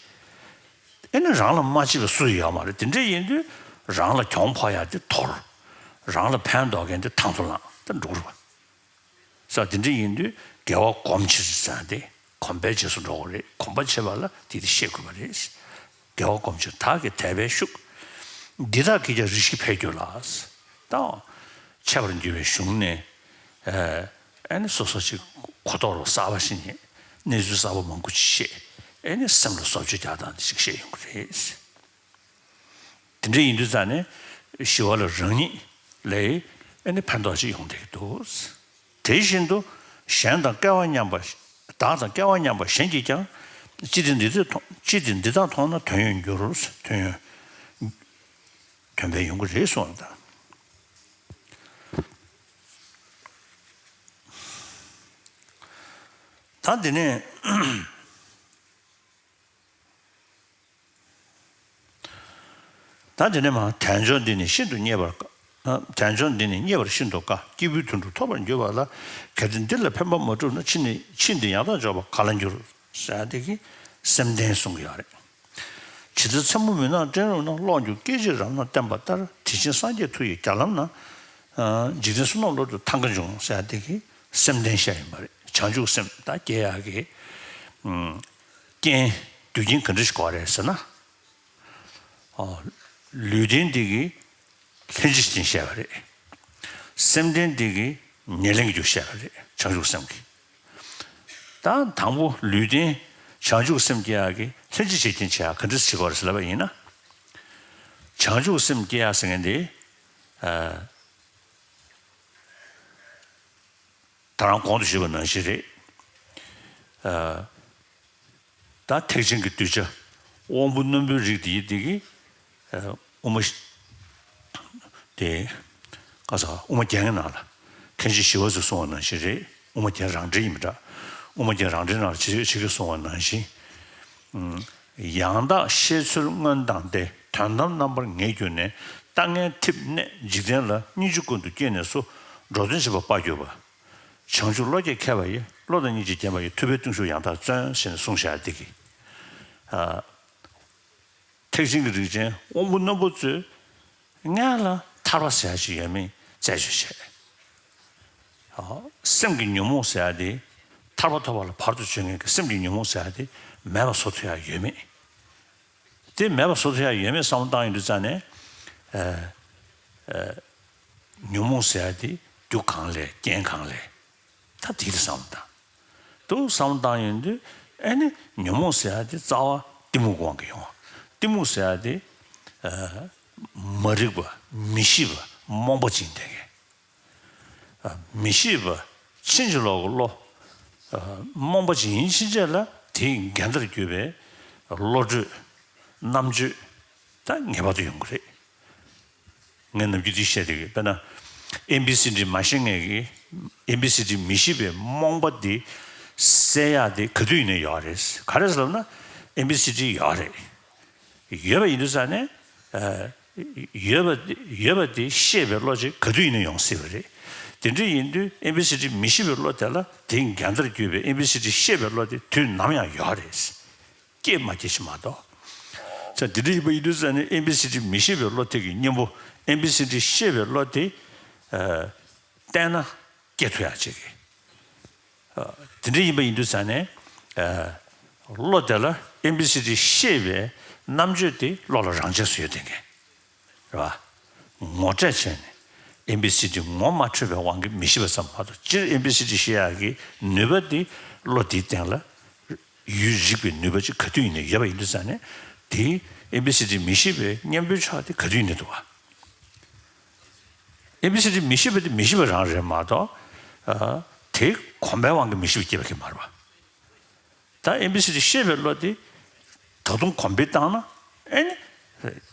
ཨེ་ནི་རང་ལ་མ་སྐྱིད་པ་སུ་ཡོད་མ་རེད། དེ་འདྲ་ཡིན་དུས་རང་ལ་གྱོང་ཕོག་ཡ་དེ་དོར། རང་ལ་ཕན་འདོགས་མཁན་དེ་དང་དུ་བླངས་ད་འགྲོ་གི་རེད་བ། ས་དེ་འདྲ་ཡིན་དུས་དགེ་བ་སྒོམ་ཕྱིར་ཟེར་ཏེ་གོམས་པའི་རྗེས་སུ་འགྲོ་དགོས་རེད། གོམས་པ་བྱེད་པ་ལ་དེ་དེ་ཤེས་དགོས་པ་རེད། དགེ་བ་སྒོམ་ཕྱིར་བདག་གིས་དད་པས་ཞུགས། འདི་དག་གིས་ཀྱང་རེ་ཞིག་འཕེལ་འགྱུར་ལ། ད་འཆད་པར་འགྱུར་བའི་གཞུང་ནས། ཨ་ནི་སོ་སོ་ཅིག་གོ་རྟོགས་རོགས་གསར་པ་ཞིག་ནས་གནས་ཚུལ་གསར་པ་མང་པོ་ཅིག་ཤེས། ཨ་ནི་སེམས་ལ་བཟོ་བཅོས་རྒྱག་སྟངས་ཅིག་ཤེས་ཡོང་གི་རེད། དེ་འདྲ་ཡིན་དུས་ཙང་ནས་ཞི་བ་ལ་རང་ཉིད་ལ་ཨེ་ནི་ཕན་ཐོགས་ཤིག་ཡོང་བསྡད་ཀྱི་འདུག། དེ་བཞིན་དུ་གཞན་དང་སྐལ་བ་མཉམ་པ། བདག་དང་སྐལ་བ་མཉམ་པ་གཞན་གྱིས་ཀྱང་ཅི་སྟེ་འདི་དག་མཐོང་། ཅི་སྟེ་འདི་དག་མཐོང་ན་དོན་ཡོད་འགྱུར། དོན་ཡོད་དོན་འཕེལ་ཡོང་གི་རེད་གསུངས་པ་དང་། ད་འདི་ནས། ད་དེ་ནས་མ་དལ་འབྱོར་འདི་ནི་ཤིན་ཏུ་རྙེད་པར་དཀའ། དལ་འབྱོར་འདི་ནི་རྙེད་པར་ཤིན་ཏུ་དཀའ། སྐྱེས་བུའི་དོན་དུ་ཐོབ་པར་འགྱུར་བ་ལ། གལ་ཏེ་འདི་ལ་ཕན་པ་མ་བསྒྲུབས་ན། ཕྱིས་ནི་ཕྱིས་འདི་ཡང་དག་འཇོག་པ་ག་ལ་འགྱུར། ཟེར་དེ་གི་སེམས་ལྡན་གསུང་གི་ཡོད་རེད། ཇི་ལྟར་མཚན་མོ་མུན་ནག་སྤྲིན་རུམ་ན། གློག་འགྱུ་སྐད་ཅིག་རབ་རྣོན་བསྟན་པ་ལྟར། དེ་བཞིན་སངས་རྒྱས་མཐུ་ཡིས་བརྒྱ་ལམ་ན། འཇིག་རྟེན་བསོད་ནམས་གློ་བུར་དུ་ཐང་ཀ་འབྱུང་། ཟེར་དེ་གི་སེམས་ལྡན་བཤད་ཡིན་པ་རེད། བྱང་ཆུབ་སེམས་ད་སྐྱེ་ཡག་གི་ རྐྱེན། རྒྱུ་རྐྱེན་ག་འདྲ་ཞིག་དགོས་རེད་ཟེར་ན། ཨ། ལུས་རྟེན་འདི་གིས་ལྷན་ཅིག་བྱེད་བཞིན་བཤད་པ་རེད། སེམས་རྟེན་འདི་གིས་ཉེར་ལེན་གྱི་རྒྱུ་བཤད་པ་རེད། བྱང་ཆུབ་སེམས་ཀྱིས། ད་དང་པོ་ལུས་རྟེན་བྱང་ཆུབ་སེམས་སྐྱེ་ཡག་གི་ལྷན་ཅིག་བྱེད་རྐྱེན་བྱེད་ཡག་ག་འདྲ་བྱེད་དགོས་རེད་ཟེར་ལབ་པ་ཡིན་ན། བྱང་ཆུབ་སེམས་སྐྱེ་ཡག་ཟེར་མཁན་དེ། ཨ། ད་རང་གོང་དུ་ཞུས་པ་ནང་བཞིན་རེད། ཨ། ད་ཐེག་ཆེན་གྱི་གདུལ་བྱ་དབང་པོ་རྣོན་པོའི་རིགས་དེ་ཡི་དེ་གི། ཨ། དབུ་མ་དེ་ག་ས་དབུ་མ་རྒྱན་གྱི་ནང་ལ་མཁན་ཆེན་ཞི་བ་འཚོས་གསུངས་པ་ནང་བཞིན་རེད། དབུ་མ་རྒྱན་རང་འགྲེལ་ཡིན་པ་འདྲ། དབུ་མ་རྒྱན་རང་འགྲེལ་ནང་ལ་ཇི་ཇི་སྐད་གསུངས་པ་ནང་བཞིན། ཡང་དག་ཤེས་ཚུལ་སྔོན་དང་སྟེ། དོན་དམ་རྣམ་པར་ངེས་གྱུར་ནས། ལྟ་ངན་འཐིབས་གནས་འཇིག་རྟེན་ལ། སྙིང་རྗེ་ཀུན་ཏུ་སྐྱེས་ནས་སུ། འགྲོ་དོན་བྱེད་པ་དཔའ་གྱུར་པ། བྱང་ཆུབ་བློ་སྐྱེས་མཁས་པ་ཡི། བློ་དང་སྙིང་རྗེས་བརྒྱན་པ་ཡི། ཐུབ་པའི་བརྟུལ་ཞུགས་ཡང་དག་བརྩོན། ཞེས་གསུངས་བཞག་འདི་གི། ཨ། ཐེག་ཆེན་གྱི་རིགས་ཅན་དབང་པོ་རྣོན་པོ་ཚོས་སྔོན་ལ་ཐར་པ་ཟེར་ཡ་ཞིག་ཡོད་མེད་རྩད་གཅོད་བྱས། ཨ། སེམས་ཀྱི་ཉོན་མོངས་ཟེར་ཡ་དེ། ཐར་པ་ཐོབ་པ་ལ་བར་དུ་གཅོད་མཁན་གྱི་སེམས་ཀྱི་ཉོན་མོངས་ཟེར་ཡ་དེ་མེད་པ་བཟོ་ཐུབ་ཡ་ཡོད་མེད། དེ་མེད་པ་བཟོ་ཐུབ་ཡ་ཡོད་མེད་བསམ་བློ་བཏང་ཡོང་དུས་ཙང་ནས། ཨ། ཨ། ཉོན་མོངས་ཟེར་ཡ་དེ་རྒྱུ་གང་ལས་རྐྱེན་གང་ལས། ད་དེ་དེ་བསམ་བློ་བཏང་། དུ་བསམ་བློ་བཏང་ཡོང་དུས་ཨ་ནི་ཉོན་མོངས་ཟེར་ཡ་དེ་རྩ་བ་གཏི་མུག་དབང་གིས་ཡོང་བ། གཏི་མུག་ཟེར་ཡ་དེ། ཨ། མ་རིག་པ། མི་ཤེས་པ། རྨོངས་པ་ཅིག་ཡིན་དེ་གས། མི་ཤེས་པ། ཕྱིན་ཅི་ལོག་གི་བློ། རྨོངས་པ་ཅིག་ཡིན་ཕྱིན་ཆད་ལ་དེའི་འགལ་ཟླར་གྱུར་པའི་བློ་གྲོས། རྣམ་དཔྱོད་ད་ངེས་པར་དུ་ཡོང་གི་རེད། ངས་ནམ་རྒྱུན་འདི་བཤད་བསྡད་ཀྱི། དཔེར་ན། ཨེ་བི་སི་ཌི་མ་ཤེས་མཁན་གྱི། ཨེ་བི་སི་ཌི་མི་ཤེས་པའི་རྨོངས་པ་འདི་སེལ་ཡག་དེ་ག་དུས་ཡིན་ན་ཡོད་རེད། ག་རེ་ཟེར་ལབ་ན། ཨེ་བི་སི་ཌི་ཡོད་རེད། ཡོད་པ་ཡིན་དུས་ཙང་ནས། ཨ། ཡོད་པ་ཡོད་པ་དེ་ཤེས་པའི་བློ་ཅིག་ག་དུས་ཡིན་ན་ཡོང་སྲིད་པ་རེད། དེ་འདྲ་ཡིན་དུས་ཨེ་བི་སི་ཌི་མི་ཤེས་པའི་བློ་དེ་ལ་དེའི་འགལ་ཟླར་གྱུར་པའི་ཨེ་བི་སི་ཌི་ཤེས་པའི་བློ་དེ་དུས་ནམ་ཡང་ཡོད་རེད། སྐྱེས་མ་སྐྱེས་ཤིག་མ་གཏོགས། ཙང་དེ་འདྲ་ཡིན་པ་ཡིན་དུས་ཙང་ནས་ཨེ་བི་སི་ཌི་མི་ཤེས་པའི་བློ་དེ་གི་གཉེན་པོ་ཨེ་བི་སི་ཌི་ཤེས་པའི་བློ་དེ། ཨ། བསྟན་ན་སྐྱེ་ཐུབ་ཡག་ཅིག་གི། ཨ། དེ་འདྲ་ཡིན་པ་ཡིན་དུས་ཙང་ནས། ཨ། བློ་དེ་ལ་ཨེ་བི་སི་ཌི་ཤེས་པའི་རྣམ་དཔྱོད་དེ་བློ་ལ་རང་ཆས་སུ་ཡོད་དེ་ངེས། རེད་བ། ངོ་སྤྲད་བྱས་ནས་ཨེ་བི་སི་ཌི་ངོ་མ་འཕྲོད་པའི་དབང་གིས་མི་ཤེས་པ་ཙམ་མ་གཏོགས། སྤྱིར་ཨེ་བི་སི་ཌི་ཤེས་ཡག་གི་ནུས་པ་དེ་བློ་དེའི་སྟེང་ལ་ཡུལ་རིག་པའི་ནུས་པ་ཅིག་ག་དུས་ཡིན་ནའི་ཡོད་པ་ཡིན་དུས་ཙང་ནས། དེ་ཨེ་བི་སི་ཌི་མི་ཤེས་པའི་གཉེན་པོའི་ཕྱོགས་དེ་ག་དུས་ཡིན་ནའི་འདུག་བ། ཨེ་བི་སི་ཌི་མི་ཤེས་པ་དེ་མི་ཤེས་པ་རང་རེད་མ་གཏོགས། ཨ། དེ་གོམས་པའི་དབང་གིས་མི་ཤེས་པ་སྐྱེས་པ་གི་མ་རེད་བ། ད་ཨེ་བི་སི་ཌི་ཤེས་པའི་བློ་དེ་ད་དུང་གོམས་འཕེལ་བཏང་ན། ཨེ་ནི་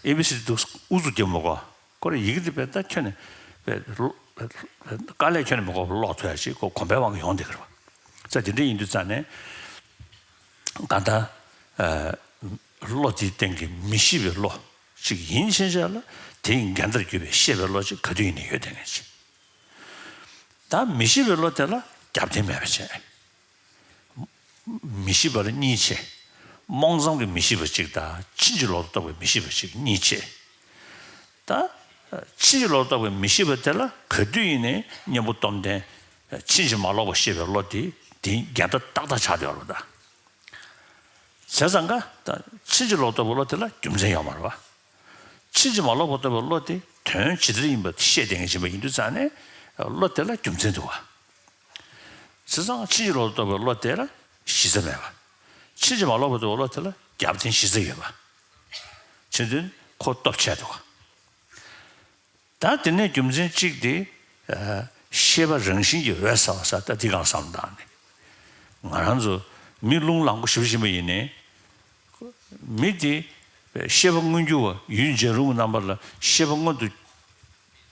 ཨེ་བི་སི་ཌི་འདུག་ཨུ་ཚུགས་རྒྱབ་མི་དགོས། ཁོ་རང་ཡི་གེ་དེ་བས་ད་ཁྱོན་ནས་བས་དཀའ་ལས་ཁྱོན་ནས་མི་དགོས་པར་ཀློག་ཐུབ་ཡ་ཞིག་ཁོ་གོམས་པའི་དབང་གིས་ཡོང་བསྡད་ཀྱི་རེད་བ། ཙང་དེ་འདྲ་ཡིན་དུས་ཙང་ནས། གང་ལྟར། ཨ། བློ་དེའི་སྟེང་གི་མི་ཤེས་པའི་བློ་ཅིག་ཡིན་ཕྱིན་ཆད་ལ་དེའི་འགལ་ཟླར་གྱུར་པའི་ཤེས་པའི་བློ་ཅིག་ག་དུས་ཡིན་ནའི་ཡོད་དེ་ངེས་ཅིག། ད་མི་ཤེས་པའི་བློ་དེ་ལ་རྒྱབ་རྟེན་མེད་པ་བྱས། མི་ཤེས་པ་ལ་གཉིས་ཕྱེ། རྨོངས་ཙམ་གྱི་མི་ཤེས་པ་གཅིག་དང་ཕྱིན་ཅི་ལོག་ཏུ་རྟོག་པའི་མི་ཤེས་པ་གཅིག་གཉིས་ཕྱེ། ད་ཕྱིན་ཅི་ལོག་ཏུ་རྟོག་པའི་མི་ཤེས་པ་དེ་ལ་ག་དུས་ཡིན་ནའི་གཉེན་པོ་སྟོབས་ལྡན། ཕྱིན་ཅི་མ་ལོག་པར་ཤེས་པའི་བློ་དེ་དེའི་འགལ་ཟླ་ཏག་ཏག་ཆགས་བསྡད་ཡོད་རེད་ད། བྱས་ཙང་ཀ་ད་ཕྱིན་ཅི་ལོག་ཏུ་རྟོག་པའི་བློ་དེ་ལ་རྒྱུ་མཚན་ཡོད་མ་རེད་བ། ཕྱིན་ཅི་མ་ལོག་པར་རྟོག་པའི་བློ་དེ་དོན་ཇི་ལྟར་ཡིན་པ་ཤེས་བསྡད་མཁན་ཡིན་པ་ཡིན་དུས་ཙང་ནས་བློ་དེ་ལ་རྒྱུ་མཚན་འདུག་བ། བྱས་ཙང་ཕྱིན་ཅི་ལོག་ཏུ་རྟོག་པའི་བློ་དེ་ལ་གཞི་རྩ་མེད་པ། ཕྱིན་ཅི་མ་ལོག་པར་རྟོག་པའི་བློ་དེ་ལ་རྒྱབ་རྟེན་གཞི་རྩ་ཡོད་པ། བྱས་ཙང་ཁོ་སྟོབས་ཆེ་འདུག་བ། ད་དེ་ནས་རྒྱུ་མཚན་གཅིག་དེ། ཨ། ཤེས་པ་རང་བཞིན་གྱིས་འོད་གསལ་བ་ཟེར། ད་འདི་གང་བསམ་བཏང་ནས། ང་རང་ཚོ་མི་རླུང་ལངས་པ་ཞེ་པོ་ཅིག་ཡིན་པ་ཡིན་ནའི། མི་དེ་ཤེས་པ་མངོན་གྱུར་བ་ཡུལ་འཇལ་རུང་གི་རྣམ་པ་ལ་ཤེས་པ་མངོན་དུ་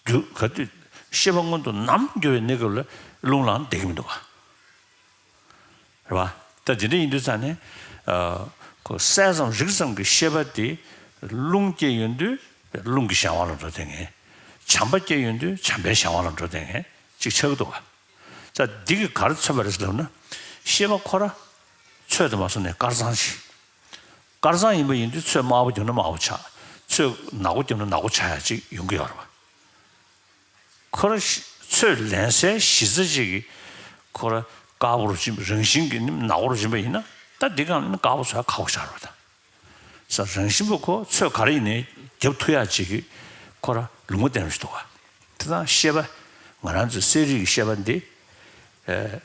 གྱུར། ག་དུས་ཤེས་པ་མངོན་དུ་ནམ་གྱུར་བའི་གནས་སྐབས་ལ་རླུང་ལངས་བསྡད་ཀྱི་མི་འདུག་བ། རེད་བ། ད་དེ་འདྲ་ཡིན་དུས་ཙང་ནས། ཨ། ཁོ་གསལ་ཙམ་རིག་ཙམ་གྱི་ཤེས་པ་དེ་རླུང་སྐྱེ་ཡོང་དུས་རླུང་གི་གཞན་དབང་ལ་འགྲོ་བསྡད་མཁན། བྱམས་པ་སྐྱེ་ཡོང་དུས་བྱམས་པའི་གཞན་དབང་ལ་འགྲོ་བསྡད་མཁན་ཅིག་ཆགས་ཀྱི་འདུག་བ། ད་འདི་གིས་ག་རེ་མཚོན་པ་རེད་ཟེར་ལབ་ན། ཤེས་པ་ཁོ་ར་ཚོད་དུ་མ་སོང་ནས་དཀར་གཙང་ཞིག། དཀར་གཙང་ཡིན་པ་ཡིན་དུས་ཚོད་དམར་པོ་བརྒྱབ་ན་དམར་པོ་ཆགས། ཚོད་ནག་པོ་བརྒྱབ་ན་ནག་པོ་ཆགས་ཡ་ཅིག་ཡོང་གི་ཡོད་རེད་བ། ཁོ་ར་ཤ་ཚོད་ལེན་སའི་གཞི་རྩ་ཅིག་གིས་ཁོ་ར་དཀར་པོ་རུ་ཕྱིན། རང་བཞིན་གྱིས་ནི་ནག་པོ་རུ་ཕྱིན་པ་ཡིན་ན། ད་འདི་གང་ནི་དཀར་པོ་ཚོ་ཁ་བོ་ཤར་བ་དང་། ས་རང་བཞིན་པ་ཁོ་ཚོད་ག་རེ་ཡིན་ནའི་རྒྱབ་ཐུབ་ཡག་ཅིག་གི་ཁོ་ར་ལུང་པ་བསྟན་རུ་ཞིག་འདུག་བ། དེ་དང་ཤེས་པ་ང་རང་ཚོའི་གསལ་རིག་གི་ཤེས་པ་འདི། ཨ།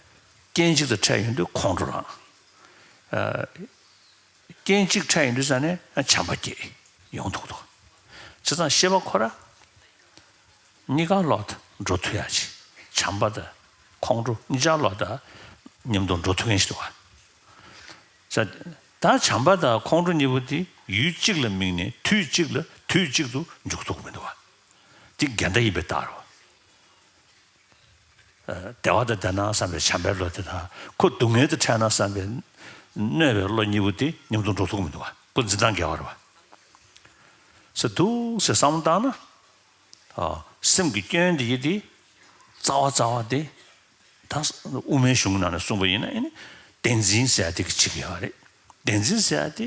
རྐྱེན་གཅིག་དང་འཕྲད་ཡོང་དུས་ཁོང་ཁྲོ་རང་། ཨ། རྐྱེན་གཅིག་འཕྲད་ཡོང་དུས་ཙ་ནས་བྱམས་པ་སྐྱེ་ཡོང་ཐུབ་འདུག། བྱས་ཙང་ཤེས་པ་ཁོ་ར་གཉིས་ཀ་ལོག་ཏུ་འགྲོ་ཐུབ་ཡག་ཅིག། བྱམས་པ་དང་ཁོང་ཁྲོ་གཉིས་ཆར་ལོག་ཏུ་མཉམ་དུ་འགྲོ་ཐུབ་མཁན་ཞིག་འདུག་བ། ད་བྱམས་པ་དང་ཁོང་ཁྲོ་གཉིས་པོ་དེ་ཡུལ་གཅིག་ལ་དམིགས་ནས་དུས་གཅིག་ལ་དུས་གཅིག་ཏུ་འཇུག་ཐུབ་ཀྱི་མི་འདུག་བ། དེ་འགལ་ཟླ་ཡིན་པའི་རྟགས་རེད་བ། བདེ་བ་དང་ལྡན་ན་བསམ་པའི་བྱམས་པའི་བློ་དེ་དང་། ཁོ་སྡུག་བསྔལ་དུ་འཕྲད་ན་བསམ་པའི་གནོད་པའི་བློ་གཉིས་པོ་དེ་མཉམ་དུ་འགྲོ་ཐུབ་ཀྱི་མི་འདུག་བ། ཁོ་འཛིན་སྟངས་འགལ་བ་རེད་བ། ཟེར་འདུག་ཟེར་བསམ་བློ་བཏང་ན། ཨ། སེམས་ཀྱི་སྐྱོན་དེ་ཡི་དེ་རྩ་བ་རྩ་བ་དེ། ད་དབུ་མའི་གཞུང་ནང་ནས་གསུངས་པ་ཡིན་ན་ཨེ་ནི་བདེན་འཛིན་ཟེར་ཡ་དེ་གི་ཆིག་ཡོད་རེད། བདེན་འཛིན་ཟེར་ཡ་དེ།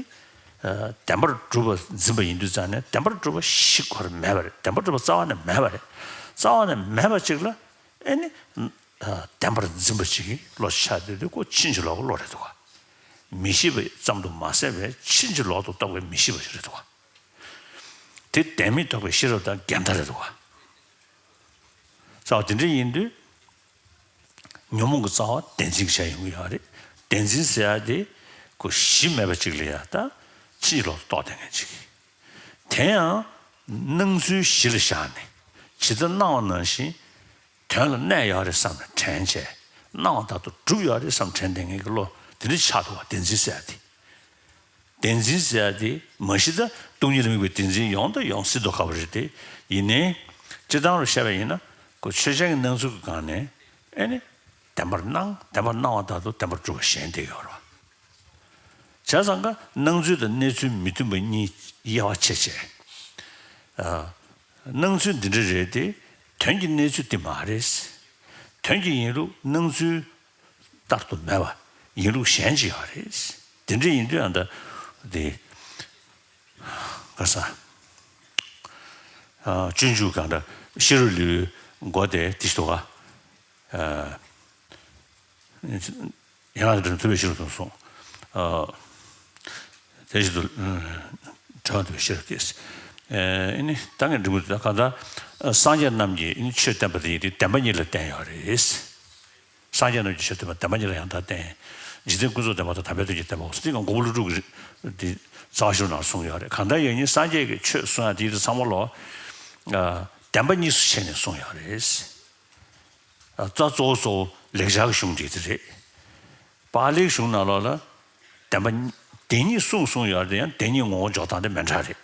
ཨ། བདེན་པར་གྲུབ་པ་འཛིན་པ་ཡིན་དུས་ཙང་ནས་བདེན་པར་གྲུབ་པ་ཞིག་ཁོ་ར་མེད་པ་རེད། བདེན་པར་གྲུབ་པ་རྩ་བ་ནས་མེད་པ་རེད། རྩ་བ་ནས་མེད་པ་ཅིག་ལ་ཨེ་ནི། ཨ། བདེན་པར་འཛིན་པ་ཅིག་གི་བློ་ཆགས་དུས་དེ་ཁོ་ཕྱིན་ཅི་ལོག་གི་བློ་རེད་འདུག་བ། མི་ཤེས་པ་ཙམ་དུ་མ་ཟད་པའི་ཕྱིན་ཅི་ལོག་ཏུ་རྟོག་པའི་མི་ཤེས་པ་ཞིག་རེད་འདུག་བ། དེ་བདེན་མེད་རྟོགས་པའི་ཤེས་རབ་དང་འགལ་ཟླ་རེད་འདུག་བ། རྩ་བ་དེ་འདྲ་ཡིན་དུས། ཉོན་མོངས་ཀྱི་རྩ་བ་བདེན་འཛིན་གྱི་ཆ་ཡོང་གི་ཡོད་རེད། བདེན་འཛིན་ཟེར་ཡ་དེ་ཁོ་གཞི་མེད་པ་ཅིག་ལ་ཡ་ད་ཕྱིན་ཅི་ལོག་ཏུ་རྟོགས་བསྡད་མཁན་ཅིག། དེ་ཡང་སྣང་ཚུལ་གཞི་ལ་བཞག་ནས་ཇི་ལྟར་སྣང་བ་ནང་བཞིན་དོན་ལ་གནས་ཡོད་རེད་བསམ་ནས་དྲན་བྱས། སྣང་བ་ལྟར་དུ་གྲུབ་ཡོད་རེད་བསམ་དྲན་བསྡད་མཁན་གྱི་བློ་དེ་འདྲ་ཆགས་འདུག་བ། བདེན་འཛིན་ཟེར་ཡ་དེ། བདེན་འཛིན་ཟེར་ཡ་དེ་མ་གཞི་ད་སྟོང་ཉིད་ལ་དམིགས་པའི་བདེན་འཛིན་ཡོང་དང་ཡོང་སྲིད་མདོག་ཁ་པོ་རེད་དེ། ཡིན་ནའི་སྤྱིར་བཏང་རུ་བཤད་པ་ཡིན་ན་ཁོ་ཆོས་ཅན་གྱི་སྣང་ཚུལ་གྱི་སྒང་ནས་ཨེ་ནི་བདེན་པར་སྣང་། བདེན་པར་སྣང་བ་ལྟར་དུ་བདེན་པར་གྲུབ་པ་གཞན་དེ་ཡོད་རེད་བ། བྱས་ཙང་ཀ་སྣང་ཚུལ་དང་གནས་ཚུལ་མི་མཐུན་པ་གཉིས་དབྱེ་བ་ཕྱེ་བྱས། ཨ། སྣང་ཚུལ་འདི་འདྲ་རེད་དེ་དོན་གྱི་གནས་ཚུལ་འདི་མ་རེད། དོན་གྱི་ཡིན་ལུགས་སྣང་ཚུལ་ལྟར་དུ་མེད་པ་ཡིན་ལུགས་གཞན་ཅིག་ཡོད་རེད། དེ་འདྲ་ཡིན་དུས་ཨ་ད་དེ་ག་ས། ཨ། སྤྱོད་འཇུག་གང་འདྲ་ཤེས་རབ་ལུས་མགོ་དེ་དེ་ཞིག་འདུག་ག། ཨ། ཡང་དེ་ཐུབ་པའི་ཤེས་རབ་དང་གསུངས། ཨ། དེ་བཞིན་དུ་བྲལ་བ་ཐུབ་པའི་ཤེས་རབ་སྟེ། ཨ་ནི་ད་ངས་འབྲི་མུས་ད་གང་ལྟར་སངས་རྒྱས་རྣམས་ཀྱིས་ནི་ཆོས་བསྟན་པ་དེ་ཡིན་དུས་བདེན་པ་གཉིས་ལ་བསྟན་ཡོད་རེད། སངས་རྒྱས་རྣམས་ཀྱིས་ཆོས་བསྟན་པ་བདེན་པ་གཉིས་ལ་ཡང་དག་བསྟན། འཇིག་རྟེན་ཀུན་རྫོབ་བདེན་པ་དང་དམ་པའི་དོན་གྱི་བདེན་པའོ། དེ་ཡང་མགོན་པོ་ཀླུ་སྒྲུབ་ཀྱིས་དེ་རྩ་བ་ཤེས་རབ་ནང་གསུངས་ཡོད་རེད། གང་ལྟར་ཡང་ནི་སངས་རྒྱས་ཀྱིས་ཆོས་གསུང་ཡ་དེ་ཚང་མ་ལོ། ཨ། བདེན་པ་གཉིས་སུ་ཕྱེ་ནས་གསུངས་ཡོད་རེད། ད་གཙོ་བོ་གཙོ་བོ་ལེགས་སྦྱར་གྱི་གཞུང་དེ་དེ་རེད། པཱ་ལིའི་གཞུང་ནང་ལོགས་ལ་བདེན་པ་བདེན་གཉིས་གསུངས་གསུངས་ཡོད་རེད། ཡང་བདེན་གཉིས་ངོ་བོ་འཇོག་སྟངས་དེ་མི་འདྲ་རེད།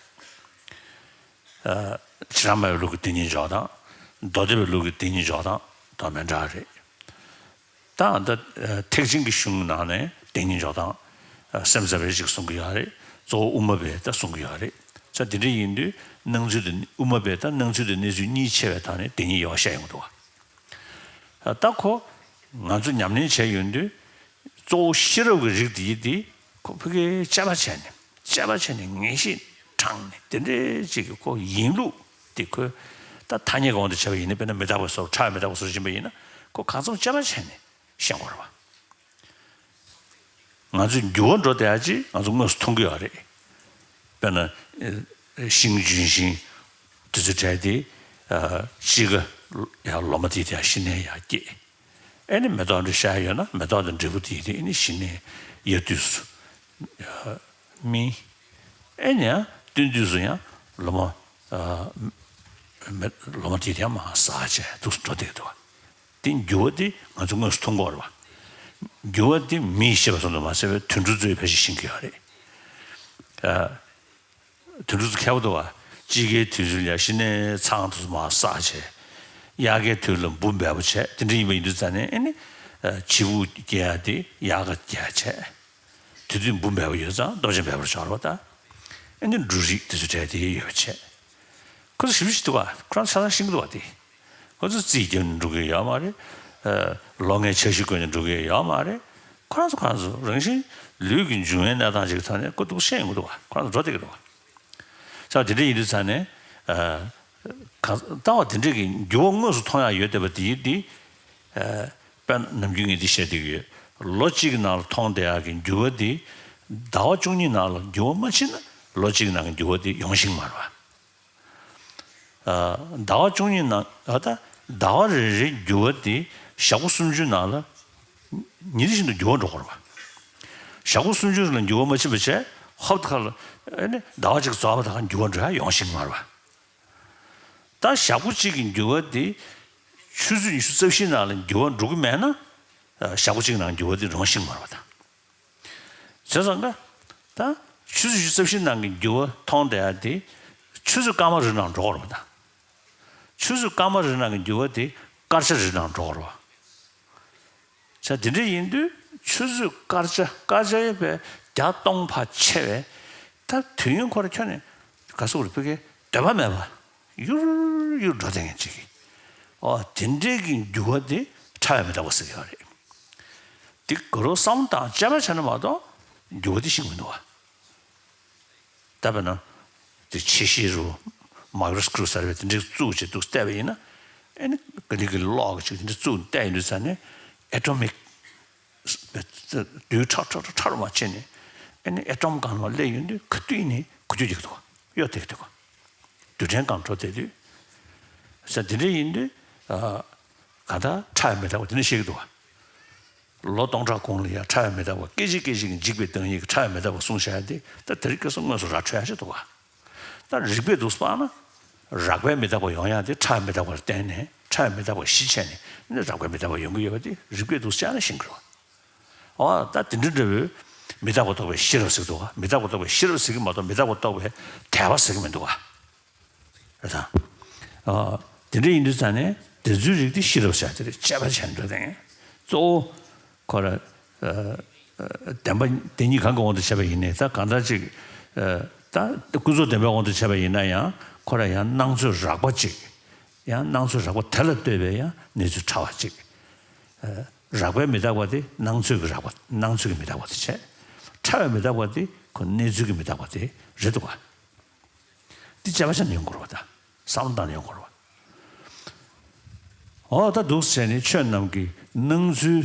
ཨ། ཕྱི་རང་སྨྲ་བའི་ལུགས་ཀྱི་བདེན་གཉིས་འཇོག་སྟངས། མདོ་སྡེ་པའི་ལུགས་ཀྱི་བདེན་གཉིས་འཇོག་སྟངས་དང་མི་འདྲ་རེད། ད་ད་ཐེག་ཆེན་གྱི་གཞུང་ནང་ནས་བདེན་གཉིས་འཇོག་སྟངས་སེམས་ཙམ་པས་ཅིག་གསུང་གི་ཡོད་རེད། གཙོ་བོ་དབུ་མ་པས་ད་གསུང་གི་ཡོད་རེད། ས་དེ་འདྲ་ཡིན་དུས་སྣང་ཚུལ་དེ་དབུ་མ་པས་ད་སྣང་ཚུལ་དེ་གནས་ཚུལ་གཉིས་ཕྱེ་བའི་ཐོག་ནས་བདེན་གཉིས་དབྱེ་བ་བཤད་ཡོང་གི་འདུག་བ། ད་ཁོ་ང་ཚོ་ཉམས་ལེན་བྱས་ཡོང་དུས་གཙོ་བོ་ཤེས་རབ་ཀྱི་རིགས་དེ་དེ་ཁོ་ཕ་གིའི་དཔྱད་པ་བྱས་ནས་དཔྱད་པ་བྱས་ནས་ངེས་ཤེས་དྲངས་ནས་དེ་འདྲའི་ཅིག་གི་ཁོ་ཡིན་ལུགས་དེ་ཁོས་ད་ཐ་སྙད་གང་དུ་བྱས་པ་ཡིན་ན་དཔེར་ན་མི་རྟག་པའི་བཟོ་ཁྲ་མི་རྟག་པའི་བཟོ་ཕྱིན་པ་ཡིན་ན་ཁོ་གང་འཚམ་དཔྱད་པ་བྱས་ནས་བཤད་དགོས་རེད་བ། ང་ཚོས་འགྱུར་བ་འགྲོ་བསྡད་ཡ་ཅིག་ང་ཚོ་དངོས་སུ་མཐོང་གི་ཡོད་རེད། དཔེར་ན། ཨེ། ཤིང་ལྗོན་ཤིང་དེ་ཚོ་བྲལ་ཏེ། ཨ། དཔྱིད་ཀ་ཡང་ལོ་མ་དེ་དེ་ཡང་གཞི་ནས་ཡར་སྐྱེས། ཨེ་ནི་མེ་ཏོག་འདྲ་ཤར་ཡོད་ན་མེ་ཏོག་དང་འབྲས་བུ་དེ་དེ་ཨེ་ནི་གཞི་ནས་ཡར་དུས་སུ་སྨིན། ཨེ་ནི་ཡང་སྟོན་དུས་སུ་ཡང་ལོ་མ། ཨ། མེ། ལོ་མ་དེ་དེ་ཡང་མར་ཟག་བྱས་འདུག་སེ་འགྲོ་བསྡད་འདུག་བ། དེ་འགྱུར་བ་དེ་ང་ཚོ་དངོས་སུ་མཐོང་གི་ཡོད་རེད་བ། འགྱུར་བ་དེ་མིས་ཤེས་པ་ཙམ་དུ་མ་ཟད་པའི་དུད་འགྲོ་ཚོས་ཕལ་ཆེར་ཤེས་ཀྱི་ཡོད་རེད། ཨ། དུད་འགྲོ་ཚོ་མཁས་པོ་འདུག་བ། དཔྱིད་ཀའི་དུས་ཚོད་ལ་གཞི་ནས་ཚང་དུ་མར་བསགས་བྱས། དབྱར་ཁའི་དུས་ལ་འབུ་འབེལ་པོ་བྱས། དེ་འདྲ་ཡིན་པ་ཡིན་དུས་ཙང་ནས་ཨེ་ནི། ཨ། བྱི་ཕོ་སྐྱེ་ཡ་དེ་དབྱར་ཁ་སྐྱེ་ཡ་བྱས། དེ་དུས་འབུ་འབེལ་པོ་ཡོད་ཙང་ལྡོམ་ཅན་འབེལ་པོར་སྦྱར་བ་དང་། ཨེ་ནི་འབྲུ་རིགས་དེ་ཚོ་བྲལ་ཏེ་ཡོད་པ་བྱས། ཁོ་ཚོ་ཞིབ་ཞིབ་འདུག་བ། ཁོ་རང་ཆ་ཚང་ཤེས་ཀྱི་འདུག་བ་དེ། ཁོ་ཚོ་རྩིས་རྒྱབ་ནས་འགྲོ་གི་ཡོད་མ་རེད། ཨ། ལོ་ལྔའི་འཆར་གཞི་བཀོད་ནས་འགྲོ་གི་ཡོད་མ་རེད། ཁོ་རང་ཚོ་ཁོ་རང་ཚོ་རང་བཞིན་ལུས་ཀྱི་འབྱུང་བའི་གནས་སྟངས་ཅིག་གི་ཐོག་ནས་ཁོ་འདུག་ཤེས་ཡོང་གི་འདུག་བ། ཁོ་རང་ཚོ་འགྲོ་བསྡད་ཀྱི་འདུག་བ། ས་དེ་འདྲ་ཡིན་དུས་ཙང་ནས། ཨ། གང་ལྟ་བ་དེ་འདྲ་གི་འགྱུར་བ་དངོས་སུ་མཐོང་ཡག་ཡོད་བསྡད་པ་དེ་ཡིན་དེ། ཨ། དཔེར་ན་ནམ་རྒྱུན་ངས་འདི་བཤད་བསྡད་ཀྱི་ཡོད། ལོ་གཅིག་གི་ནང་ལ་མཐོང་བསྡད་ཡག་གི་འགྱུར་བ་དེ་ཟླ་བ་བཅུ་གཉིས་ནང་ལ་འགྱུར་བ་མ་ཕྱིན་ན་ལོ་གཅིག་གི་ནང་གི་འགྱུར་བ་དེ་ཡོང་ཤེས་མ་རེད་པ། ཟླ་བ་བཅུ་གཉིས་ནང་ད་ཟླ་བ་རེ་རེའི་འགྱུར་བ་དེ་ཞག་པོ་སུམ་ཅུ་ནང་ལ་ཉིན་རེ་བཞིན་དུ་འགྱུར་བ་འགྲོ་གི་རེད་པ། ཞག་པོ་སུམ་ཅུ་ལ་འགྱུར་བ་མ་ཕྱིན་པ་བྱས་ཧོབ་ཁ་ལ་ཨེ་ནི་ཟླ་བ་གཅིག་རྫོགས་པ་དང་འགྱུར་བ་འགྲོ་ཡ་ཡོང་ཤེས་མ་རེད་པ། ད་ཞག་པོ་གཅིག་གི་འགྱུར་བ་དེ་ཆུ་ཚོད་ཉི་ཤུ་རྩ་བཞི་ནང་ལ་འགྱུར་བ་འགྲོ་གི་མེད་ན་ཞག་པོ་གཅིག་ནང་འགྱུར་བ་དེ་རང་ཤེས་མ་རེད་པ། ད་བྱས་ཙང་ཀ་ད་ཆུ་ཚོད་ཉི་ཤུ་རྩ་བཞི་ནང་གི་འགྱུར་བ་མཐོང་བསྡད་ཡ་དེ་ཆུ་ཚོད་སྐར་མ་རེ་ནང་འགྲོ་གི་རེད་པ། ད་ཆུ་ཚོད་སྐར་མ་རེ་ནང་གི་འགྱུར་བ་དེ་སྐར་ཆ་རེ་ནང་འགྲོ་གི་རེད་པ། ས་དེ་འདྲ་ཡིན་དུས་ཆུ་ཚོད་སྐར་ཆ་སྐར་ཆ་ཡིན་པས་བརྒྱ་སྟོང་ཕར་ཆེ་བས་ད་དུས་ཡུན་ཁོ་ར་ཁྱོན་ནས་ག་སོག་རེ་ཕུ་གེ་འདོད་པ་མེད་པ་ཡུར་ཡུར་འགྲོ་བསྡད་མཁན་ཅིག་གིས་ཨོ་དེ་འདྲའི་གི་འགྱུར་བ་དེ་ཕྲ་བའི་མི་རྟག་པ་ཟེར་གི་ཡོད་རེད། དེ་ག་རོ་བསམ་བློ་བཏང་དཔྱད་པ་བྱས་ན་མ་གཏོགས་འགྱུར་བ་དེ་ཤེས་ཀྱི་མི་འདུག་བ། ད་དཔེར་ན། དེ་ཆེ་ཤེལ་རུ་མཱ་ཀྲོ་སི་ཀོབ་ཟེར་བའི་དེ་འདྲའི་བཙུགས་བྱས་འདུག་བལྟས་པ་ཡིན་ན། ཨེ་ནི་ག་འདི་གི་གློག་གི་ཅིག་དེ་འདྲ་བཙུགས་བལྟས་ཡིན་དུས་ཙ་ནས་ཨེ་ཊོ་མིག་རྡུལ་ཕྲ་ཕྲ་ཕྲ་ཕྲ་རུ་མ་ཕྱིན་ནས་ཨེ་ནི་ཨེ་ཊོམ་སྒང་ལ་སླེབས་ཡོང་དུས་ག་དུས་ནས་གུ་གྱུ་རྒྱག་གི་འདུག་ག་གཡོ་ཐེབས་ཀྱི་འདུག་ག་རྡུལ་ཕྲན་སྒང་འགྲོ་བསྡད་དུས། ས་དེ་འདྲ་ཡིན་དུས། ག་ད་ཕྲ་བའི་མི་རྟག་པ་དེ་འདྲ་ཤེས་ཀྱི་འདུག་ག་ལོ་སྟོང་ཕྲག་གོང་ལ་ཡང་ཕྲ་བའི་མི་རྟག་པ་སྐད་ཅིག་སྐད་ཅིག་གིས་འཇིག་པའི་བདག་ཉིད་ཀྱི་ཕྲ་བའི་མི་རྟག་པ་གསུངས་བཞག་ཡ་དེ་ད་དེ་རིང་ཁ་སང་དངོས་སུ་ར་འཕྲོད་ཡ་ཞིག་འདུག་ག་ད་རིགས་པས་འདུག་སྤང་ན། རགས་པའི་མི་རྟག་པ་ཡོང་ཡ་དེ་ཕྲ་བའི་མི་རྟག་པར་བརྟེན་ནས་ཕྲ་བའི་མི་རྟག་པ་གཞི་བྱས་ནས་ནི་རགས་པའི་མི་རྟག་པ་ཡོང་གི་ཡོད་པ་དེ་རིགས་པས་འདུག་བཅར་ན་ཤེས་ཀྱི་རེད་བ། འོ་ད་དེ་འདྲ་འདྲ་བོའི་མི་རྟག་པ་རྟོགས་པའི་ཤེས་རབ་ཟེར་གྱི་འདུག་ག་མི་རྟག་པ་རྟོགས་པའི་ཤེས་རབ་ཟེར་གྱི་མ་གཏོགས་མི་རྟག་པ་རྟོགས་པའི་དད་པ་ཟེར་གྱི་མི་འདུག་ག་རེད་དང་། ཨ། དེ་འདྲ་ཡིན་དུས་ཙང་ནས་དེ་ཚོའི་རིགས་དེ་ཤེས་རབ་བྱ་དེ་རེད་དཔྱད་པ་བྱས་འགྲོ་དེ་ཡིན། གཙོ་བོ་ཁོ་ར། ཨ། ཨ། བདེན་པ་དེ་གཉིས་གང་གི་དབང་དུ་བྱས་པ་ཡིན་ནའི་ད་གང་ལྟར་ཅིག་ཨ། ད་ཀུན་རྫོབ་བདེན་པའི་དབང་དུ་བྱས་པ་ཡིན་ན་ཡང་ཁོ་ར་ཡང་སྣང་ཚོད་རགས་པ་ཅིག་ཡང་སྣང་ཚོད་རགས་པ་དེ་ལ་ལྟོས་པའི་ཡང་གནས་ཚུལ་ཕྲ་བ་ཅིག་ཨ། རགས་པའི་མི་རྟག་པ་དེ་སྣང་ཚོད་ཀྱི་རགས་པ་སྣང་ཚོད་ཀྱི་མི་རྟག་པ་དེ་བྱས། ཕྲ་བའི་མི་རྟག་པ་དེ་ཁོ་གནས་ཚུལ་གྱི་མི་རྟག་པ་དེ་རེད་འདུག་ག་འདི་དཔྱད་པ་བྱས་ནས་ཡོང་དགོས་རེད་པ་ད། བསམ་བློ་བཏང་ནས་ཡོང་དགོས་རེད་པ། འོ་ད་འདུག་སེ་བྱས་ནས་ཆོས་རྣམས་ཀྱི་སྣང་ཚུལ།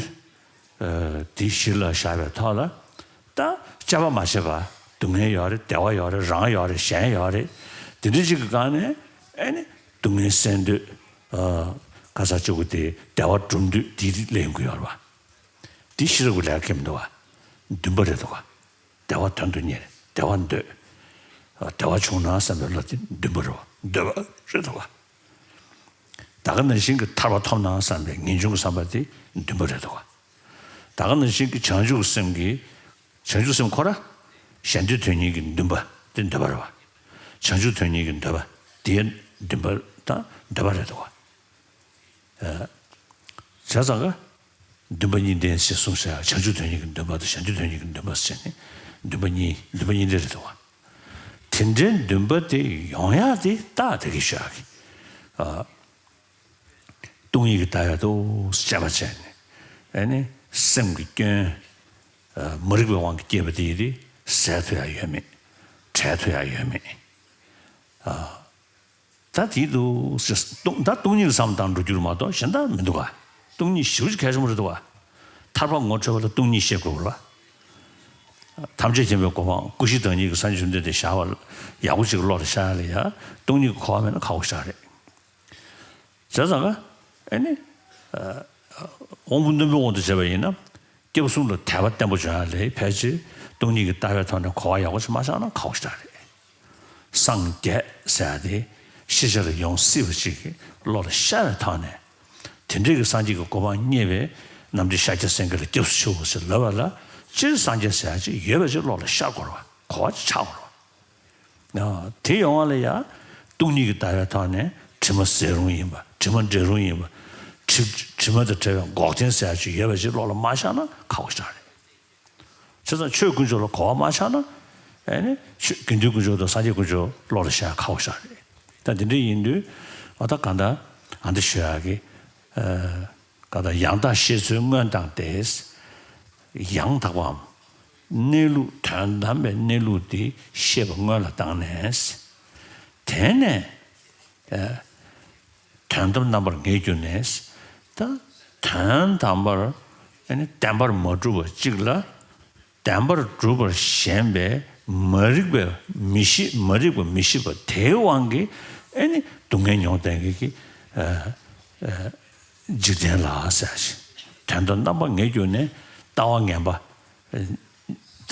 ཨ། དེ་གཞི་ལ་བཞག་པའི་ཐོག་ལ། ད་དཔྱད་པ་མ་བྱས་པ་སྡུག་བསྔལ་ཡོད་རེད་བདེ་བ་ཡོད་རེད་རང་ཡོད་རེད་གཞན་ཡོད་རེད། དེ་འདྲ་ཅིག་གི་སྒང་ནས་ཨེ་ནི་སྡུག་བསྔལ་སེལ་འདོད། ཨ། ག་ས་ཅིག་གི་དེ་བདེ་བ་སྒྲུབ་འདོད་དེ་སླེབས་ཡོང་གི་ཡོད་རེད་པ། དེ་ཤེས་རབ་ཀྱི་ལས་ཀ་མི་འདུག་ག་འདུན་པ་རེད་འདུག་ག་བདེ་བ་དོན་དུ་གཉེར། བདེ་བ་འདོད། བདེ་བ་བྱུང་ན་བསམ་པའི་བློ་དེ་འདུན་པ་རེད་པ། འདོད་པ་རེད་འདུག་ག་ད་ག་ནང་བཞིན་གྱི་ཐར་པ་ཐོབ་ན་བསམ་པའི་ངེས་འབྱུང་གི་བསམ་པ་དེ་འདུན་པ་རེད་འདུག་ག་ད་ག་ནང་བཞིན་གྱི་བྱང་ཆུབ་སེམས་ཀྱི། བྱང་ཆུབ་སེམས་ཁོ་ར། གཞན་དོན་དོན་གཉེར་གྱི་འདུན་པ་དེ་འདོད་པ་རེད་པ། བྱང་ཆུབ་དོན་གཉེར་གྱི་འདོད་པ་དེ་འདུན་པ་དང་འདོད་པ་རེད་འདུག་ག་བྱས་ཙང་ཀ་འདུན་པ་གཉིས་ལྡན་ཞེས་གསུངས་ཤག་བྱང་ཆུབ་དོན་གཉེར་གྱི་འདུན་པ་དང་གཞན་དོན་དོན་གཉེར་གྱི་འདུན་པ་ཟེར་ནས་འདུན་པ་གཉིས་འདུན་པ་གཉིས་ལྡན་རེད་འདུག་ག་དེ་འདྲའི་འདུན་པ་དེ་ཡོང་ཡག་དེ་རྟགས་དེ་གི་ཞག་གི་ཨ། སྟོང་ཉིད་ཀྱི་ལྟ་བའི་ཐོག་དཔྱད་པ་བྱས་ནས་ཨ་ནི་སེམས་ཀྱི་སྐྱོན། ཨ། མ་རིག་པའི་དབང་གིས་སྐྱེས་པ་དེ་ཡིན་ཏེ་ཟད་ཐུབ་ཡག་ཡོད་མེད། བྲལ་ཐུབ་ཡག་ཡོད་མེད། ཨ། ད་དེ་འདུག་ཟེར། སྟོང་ད་སྟོང་ཉིད་ཀྱི་བསམ་བཏང་འགྲོ་རྒྱུ་རེད་མ་གཏོགས་གཞན་དག་མི་འདུག་ག་སྟོང་ཉིད་ཞེ་པོ་ཅིག་གལ་ཆེན་པོ་རེད་འདུག་ག་ཐར་པ་ངོ་འཕྲོད་པ་ལ་སྟོང་ཉིད་ཤེས་དགོས་པ་རེད་པ། ཐམས་ཅད་མཁྱེན་པའི་གོ་འཕང་སྐུ་བཞི་བདག་ཉིད་ཀྱི་སངས་རྒྱས་བཅོམ་ལྡན་འདས་ཞག་པ་ལ་ཡག་པོ་ཅིག་བློ་ལ་ཤར་ཡག་ལ་ཡ་སྟོང་ཉིད་ཀྱི་གོ་འཕང་མེད་ན་ཁག་པོ་ཞིག་རེད། བྱས་ཙང་ཀ་ཨེ་ནི། ཨ། དབང་པོ་རྣོན་པོའི་དབང་དུ་བྱས་པ་ཡིན་ན། སྐྱེས་བུ་གསུམ་ལ་དད་པ་བརྟན་པོ་བྱུང་ཡག་ལས་ཕལ་ཆེར་སྟོང་ཉིད་ཀྱི་ལྟ་བའི་ཐོག་ནས་གོ་བ་ཡག་པོ་ཞིག་མ་ཆགས་ན་ཁག་པོ་ཞིག་རེད། སངས་རྒྱས་ཟེར་ཡག་དེ་ཤེས་བྱ་ལ་ཡོང་སྲིད་པ་ཅིག་གི་བློ་ལ་ཤར་བའི་ཐོག་ནས། དེ་འདྲའི་གི་སངས་རྒྱས་ཀྱི་གོ་འཕང་བརྙེས་པའི་རྣམ་འདྲེན་ཤཱཀྱ་སེང་གེ་ལ་སྐྱབས་སུ་མཆིའོ་ཞེས་ལབ་པ་ལ་སྤྱིར་སངས་རྒྱས་ཟེར་ཡག་ཅིག་ཡོད་པ་ཅིག་བློ་ལ་ཤར་དགོས་རེད་པ། གོ་བ་ཅིག་ཆགས་དགོས་རེད་པ། ཨ། དེ་ཡོང་བ་ལ་ཡང་སྟོང་ཉིད་ཀྱི་ལྟ་བའི་ཐོག་ནས་དྲི་མ་ཟད་རུང་ཡིན་པ། དྲི་མ་འབྲལ་རུང་ཡིན་པ། དྲི་དྲི་མ་དང་བྲལ་བའི་འགོག་བདེན་ཟེར་ཡག་ཅིག་ཡོད་པ་ཅིག་བློ་ལ་མ་ཤར་ན་ཁག་པོ་ཞིག་རེད། བྱས་ཙང་ཆོས་དཀོན་མཆོག་ལ་གོ་བ་མ་ཆགས་ན། ཨེ་ནི་ཆོས་དགེ་འདུན་དཀོན་མཆོག་དང་སངས་རྒྱས་དཀོན་མཆོག་བློ་ལ་ཤར་ཁག་པོ་ཞིག་རེད། ད་འདི་འདྲ་ཡིན་དུས་ཨ་ད་གང་ལྟར་ཨ་འདི་ཞུ་ཡག་གི། ཨ། གང་ལྟར་ཡང་དག་ཤེས་ཚུལ་སྔོན་བཏང་སྟེ། ཡང་དག་པའམ། གནས་ལུགས་དོན་དམ་པའི་གནས་ལུགས་དེ་ཤེས་པ་སྔོན་ལ་བཏང་ནས། དེ་ནས། ཨ། དོན་དམ་རྣམ་པར་ངེས་གྱུར་ནས། ད་དོན་དམ་པར་ ཨ་ནི་བདེན་པར་མ་གྲུབ་པ་གཅིག་ལ་བདེན་པར་གྲུབ་པར་ཞེན་པའི་མ་རིག་པའི་མི་ཤེས། མ་རིག་པ་མི་ཤེས་པ་དེའི་དབང་གིས་ཨ་ནི་སྡུག་བསྔལ་མྱོང་བསྡད་མཁན་གྱི་ཨ་ཨ་འཇིག་རྟེན་ལ་ཟེར་ཞིང་། དོན་དམ་རྣམ་པ་ངེས་གྱུར་ནས། ལྟ་བ་ངན་པ།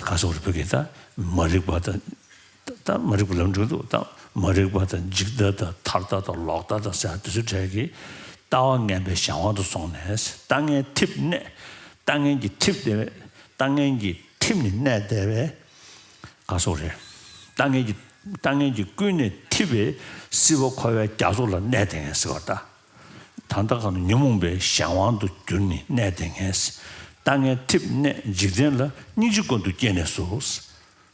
ག་སོགས་རེ་བོད་ཀྱི་ད་མ་རིག་པ་དང་། ད་མ་རིག་པ་ལབ་འགྲིག་འདུག་ད་མ་རིག་པ་དང་འཇིག་ལྟ་དང་ཐར་ལྟ་དང་ལོག་ལྟ་དང་ཟེར་དེ་ཚོའི་གྲས་ཀྱི་ལྟ་བ་ངན་པའི་གཞན་དབང་དུ་སོང་ནས། ལྟ་ངན་ཐིབས་གནས། ལྟ་ངན་གྱིས་ཐིབས་བསྡད་པའི། ལྟ་ངན་གྱིས་ཐིབས་ནས་གནས་བསྡད་པའི། ག་སོགས་རེད། ལྟ་ངན་གྱིས། ལྟ་ངན་གྱིས་ཀུན་ནས་ཐིབས་པའི་སྲིད་པ་འཁོར་བའི་རྒྱ་མཚོ་ལ་གནས་བསྡད་མཁན་ཟེར་བ་ད། ད་ལྟ་གང་ཉོན་མོངས་པའི་གཞན་དབང་དུ་གྱུར་ནས་གནས་བསྡད་མཁན། ལྟ་ངན་ཐིབས་གནས་འཇིག་རྟེན་ལ། སྙིང་རྗེ་ཀུན་ཏུ་སྐྱེས་ནས་སུ།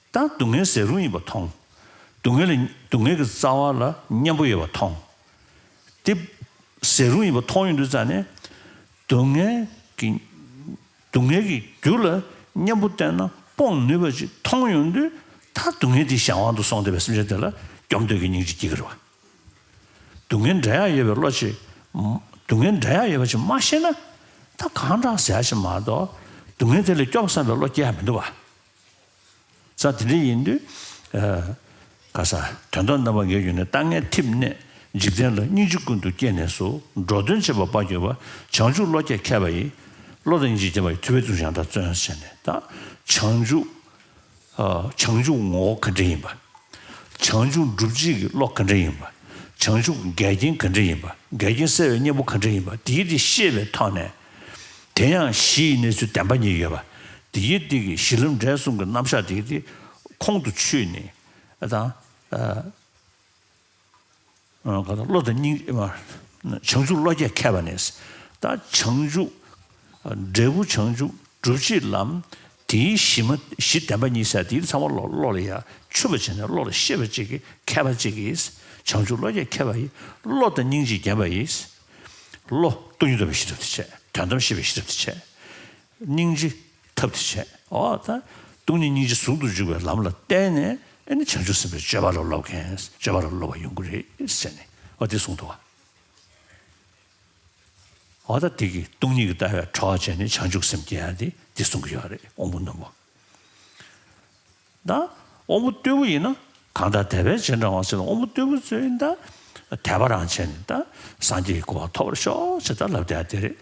ད་སྡུག་བསྔལ་ཟད་རུང་ཡིན་པ་མཐོང་། སྡུག་བསྔལ་ལ། སྡུག་བསྔལ་གྱི་རྩ་བ་ལ་གཉེན་པོ་ཡོད་པ་མཐོང་། དེ་ཟད་རུང་ཡིན་པ་མཐོང་ཡོང་དུས་ཙ་ནས། སྡུག་བསྔལ་གྱི། སྡུག་བསྔལ་གྱི་རྒྱུ་ལ་གཉེན་པོ་བསྟེན་ན་སྤོང་ནུས་པ་ཅིག་མཐོང་ཡོང་དུས། ད་སྡུག་བསྔལ་དེའི་གཞན་དབང་དུ་སོང་བསྡད་པའི་སེམས་ཅན་དེ་ལ་སྐྱོབ་འདོད་ཀྱི་སྙིང་རྗེ་སྐྱེ་གི་རེད་བ། སྡུག་བསྔལ་འདྲ་ཡག་ཡོད་པའི་བློ་ཅིག་སྡུག་བསྔལ་འདྲ་ཡག་ཡོད་པ་ཅིག་མ་ཤེས་ན། ད་གང་དྲག་ཟེར་ཡག་ཞིག་མ་གཏོགས། སྡུག་བསྔལ་དེ་ལས་སྐྱོབ་བསམ་པའི་བློ་སྐྱེ་ཡག་མི་འདུག་བ། ས་དེ་འདྲ་ཡིན་དུས། ཨ། ག་ས། དོན་དམ་རྣམ་པ་ངེས་གྱུར་ནས། ལྟ་ངན་ཐིབས་གནས་འཇིག་རྟེན་ལ། སྙིང་རྗེ་ཀུན་ཏུ་སྐྱེས་ནས་སུ། འགྲོ་དོན་བྱེད་པ་དཔའ་གྱུར་པ། བྱང་ཆུབ་བློ་སྐྱེས་མཁས་པ་ཡིས། བློ་དང་སྙིང་རྗེ་བསྐྱེད་པ་ཡིས། ཐུབ་པའི་ཚུལ་གྱིས་ཡང་དག་བརྩོན་ཟེར་ནས། ད་བྱང་ཆུབ། ཨ། བྱང་ཆུབ་ངོ་བོ་ག་འདྲ་ཡིན་པ། བྱང་ཆུབ་སྒྲུབ་བྱེད་ཀྱི་བློ་ག་འདྲ་ཡིན་པ། བྱང་ཆུབ་འགལ་རྐྱེན་ག་འདྲ་ཡིན་པ། འགལ་རྐྱེན་སེལ་བའི་གཉེན་པོ་ག་འདྲ་ཡིན་པ། དེའི་དེ་ཤེས་པའི་ཐོག་ནས། དེ་ཡང་གཞི་ཡི་གནས་ཚུལ་བདེན་པ་གཉིས་ཡོད་པ། དེའི་དེ་གི་གཞི་ལམ་འབྲས་གསུམ་གྱི་རྣམ་གཞག་དེའི་དེ་ཁོང་དུ་ཆུད་ནས། ཨ། ད། ཨ། ཨ། ག་ད་བློ་དང་སྙིང་། བྱང་ཆུབ་བློ་སྐྱེས་མཁས་པ་ནི། ད་བྱང་ཆུབ། འབྲས་བུ་བྱང་ཆུབ་སྒྲུབ་བྱེད་ལམ། དེའི་གཞི་མ། གཞི་བདེན་པ་གཉིས་ཟེར་དེའི་ཚང་མ་བློ། བློ་ལ་ཡ་ཆུད་པ་བྱས་ནས། བློ་ལ་ཤེས་པ་ཅིག་གིས། མཁས་པ་ཅིག་གིས། བྱང་ཆུབ་བློ་སྐྱེས་མཁས་པ་ཡིས་བློ་དང་སྙིང་རྗེ་བརྒྱན་པ་ཡིས། བློ་སྟོང་ཉིད་རྟོགས་པའི་ཤེས་ཐབས་དེ་བྱས། དོན་དམ་ཤེས་པའི་ཤེས་ཐབས་དེ་བྱས། སྙིང་རྗེ་ཐབས་དེ་བྱས། འོ་ད། སྟོང་ཉིད་སྙིང་རྗེ་ཟུང་དུ་འཇུག་པའི་ལམ་ལ་བརྟེན་ནས། ཨ་ནི་བྱང་ཆུབ་སེམས་དཔའི་སྤྱོད་པ་ལ་སློབ་མཁན། སྤྱོད་པ་ལ་སློབ་པ་ཡོང་གི་རེད་ཟེར་ནས། འོ་དེ་གསུངས་འདུག་བ། འོ་ད་དེ་གིས་སྟོང་ཉིད་ཀྱི་ལྟ་བའི་གྲོགས་བྱས་ནས་བྱང་ཆུབ་སེམས་སྐྱེ་ཡ་དེ་འདི་གསུང་གི་ཡོད་རེད། དབང་པོ་རྣོན་པོ། ད་དབང་པོ་རྟུལ་པོ་ཡིན་ན་གང་ལྟར་དད་པས་རྗེས་འབྲང་བ་ཟེར་ན། དབང་པོ་རྟུལ་པོ་ཚོས་ད་དད་པ་རང་བྱས་ནས། ད་སངས་རྒྱས་ཀྱི་གོ་འཕང་ཐོབ་པར་ཤོག་ཅེས་ད་ལབ་བསྡད་དེ་རེད།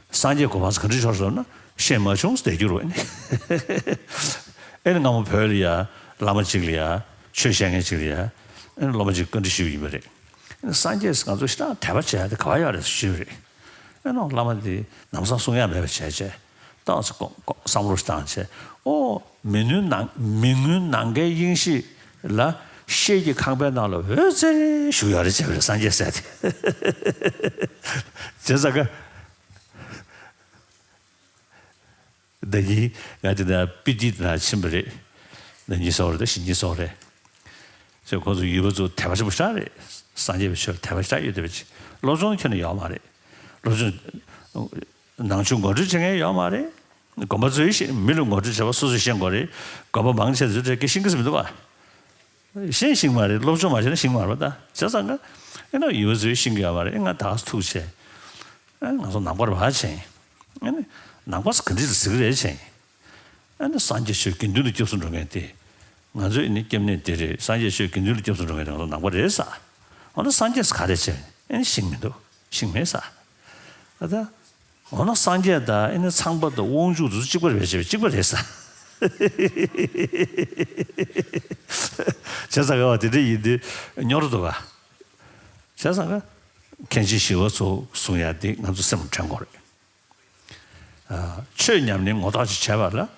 སངས་རྒྱས་གོ་འཕང་ག་འདྲ་ཤོར་སོང་ན། ཤེས་མ་བྱུང་ཟེར་རྒྱུ་རེད། ཨེ་ནི་སྔ་མོ་བོད་ལ་ཡ་བླ་མ་གཅིག་ལ་ཡ། ཆོས་བཤད་མཁན་གཅིག་ལ་ཡ། ཨེ་ནི་སློབ་མ་གཅིག་བཀའ་འདྲི་ཞུས་པ་ཡིན་པ་རེད། ཨེ་ནི་སངས་རྒྱས་ང་ཚོ་ཞེ་དྲག་དད་པ་བྱེད་ཡ་དེ་ག་པར་ཡོད་རེད་ཞུས་པ་རེད། ཨེ་ནི་བླ་མ་དེ་ལམ་སང་གསུང་ཡ་མེད་པ་བྱས་བྱས། ཏོག་ཙམ་ཀོ་ཀོ་བསམ་བློ་བཏང་བྱས། ཨོ། མི་མངོན་ནམ། མི་མངོན་ནམ་མཁའི་དབྱིངས་ཤིག་ལ། ཤེལ་གྱི་ཁང་པའི་ནང་ལ་འོད་ཟེར་བཞུགས་ཡོད་རེད་བྱས་པ་རེད། སངས་རྒྱས་ཟེར་དེ། བྱས་ཙང་ཀ་ཟླ་ཉིན་ང་དེ་ན་སྤི་ཏི་དེ་ན་ཕྱིན་པ་རེད། ཟླ་ཉིན་སོགས་རེད། ད་ཞིང་ཉིན་སོགས་རེད། ཅེས་ཁོ་ཚོ་ཡུལ་པ་ཚོ་དད་པ་ཆེན་པོ་ཞེ་དྲག་རེད། སངས་རྒྱས་པའི་ཆོས་ལ་དད་པ་ཞེ་དྲག་ཡོད་བསྡད་པ་ཅིག་སློབ་སྦྱོང་ཁྱོན་ནས་ཡོད་མ་རེད། སློབ་སྦྱོང་། ནང་ཆོས་མགོ་འཁྲིད་བྱེད་མཁན་ཡོད་མ་རེད། དགོན་པ་ཚོས་ཤེས། མི་ལ་ངོ་སྤྲོད་བྱེད་པ་སོ་སོས་ཤེས་དགོས་རེད། དགོན་པ་མང་ཆེ་ཚོས་དེ་འདྲ་ཤེས་ཀྱི་མི་འདུག་ག་ཤེས་ཤེས་མ་རེད། སློབ་སྦྱོང་མ་བྱས་ན་ཤེས་མ་རེད་པ། ད་བྱས་ཙང་ཀ་ཨེ་ན་ཡུལ་པ་ཚོས་ཤེས་ཀྱི་ཡོད་མ་རེད། ང་ད་ག་ཐུག་བྱས། ཨེ་ང་ཚོ་ནང་པར་བ་བྱས། ཨེ་ནི་ནང་པ་ཚོ་ག་འདྲ་ཟེར་གི་རེད་བྱས། ཨ་ནི་སངས་རྒྱས་ཆོས་དགེ་འདུན་ལ་སྐྱབས་སུ་འགྲོ་མཁན་དེ། ང་ཚོའི་ཨ་ནི་སྐྱབས་གནས་དེ་རེད། སངས་རྒྱས་ཆོས་དགེ་འདུན་ལ་སྐྱབས་སུ་འགྲོ་མཁན་དེ་ང་ཚོ་ནང་པ་རེད་ཟེར། འོ་ན་སངས་རྒྱས་ཟེར་ག་རེ་བྱས། ཨ་ནི་ཤེས་མི་འདུག་ཤེས་མེད་ཟེར། ཨ་ད། འོ་ན་སངས་རྒྱས་དང་ཨ་ནི་ཚངས་པ་དང་དབང་ཕྱུག་དེ་ཚོ་གཅིག་པ་རེད་བྱས་པས། གཅིག་པ་རེད་ཟེར། བྱས་ཙང་ག་བ་དེ་འདྲ་ཡིན་དུས་སྙོར་འདུག་ག་བྱས་ཙང་ཀ་མཁན་ཆེན་ཞི་བ་འཚོ་གསུང་ཡ་དེ་ང་ཚོ་སེམས་ལ་དྲན་དགོས་རེད། ཆོས་ཉམས་ལེན་ངོ་ཐག་ཅིག་བྱས་པ་ལ་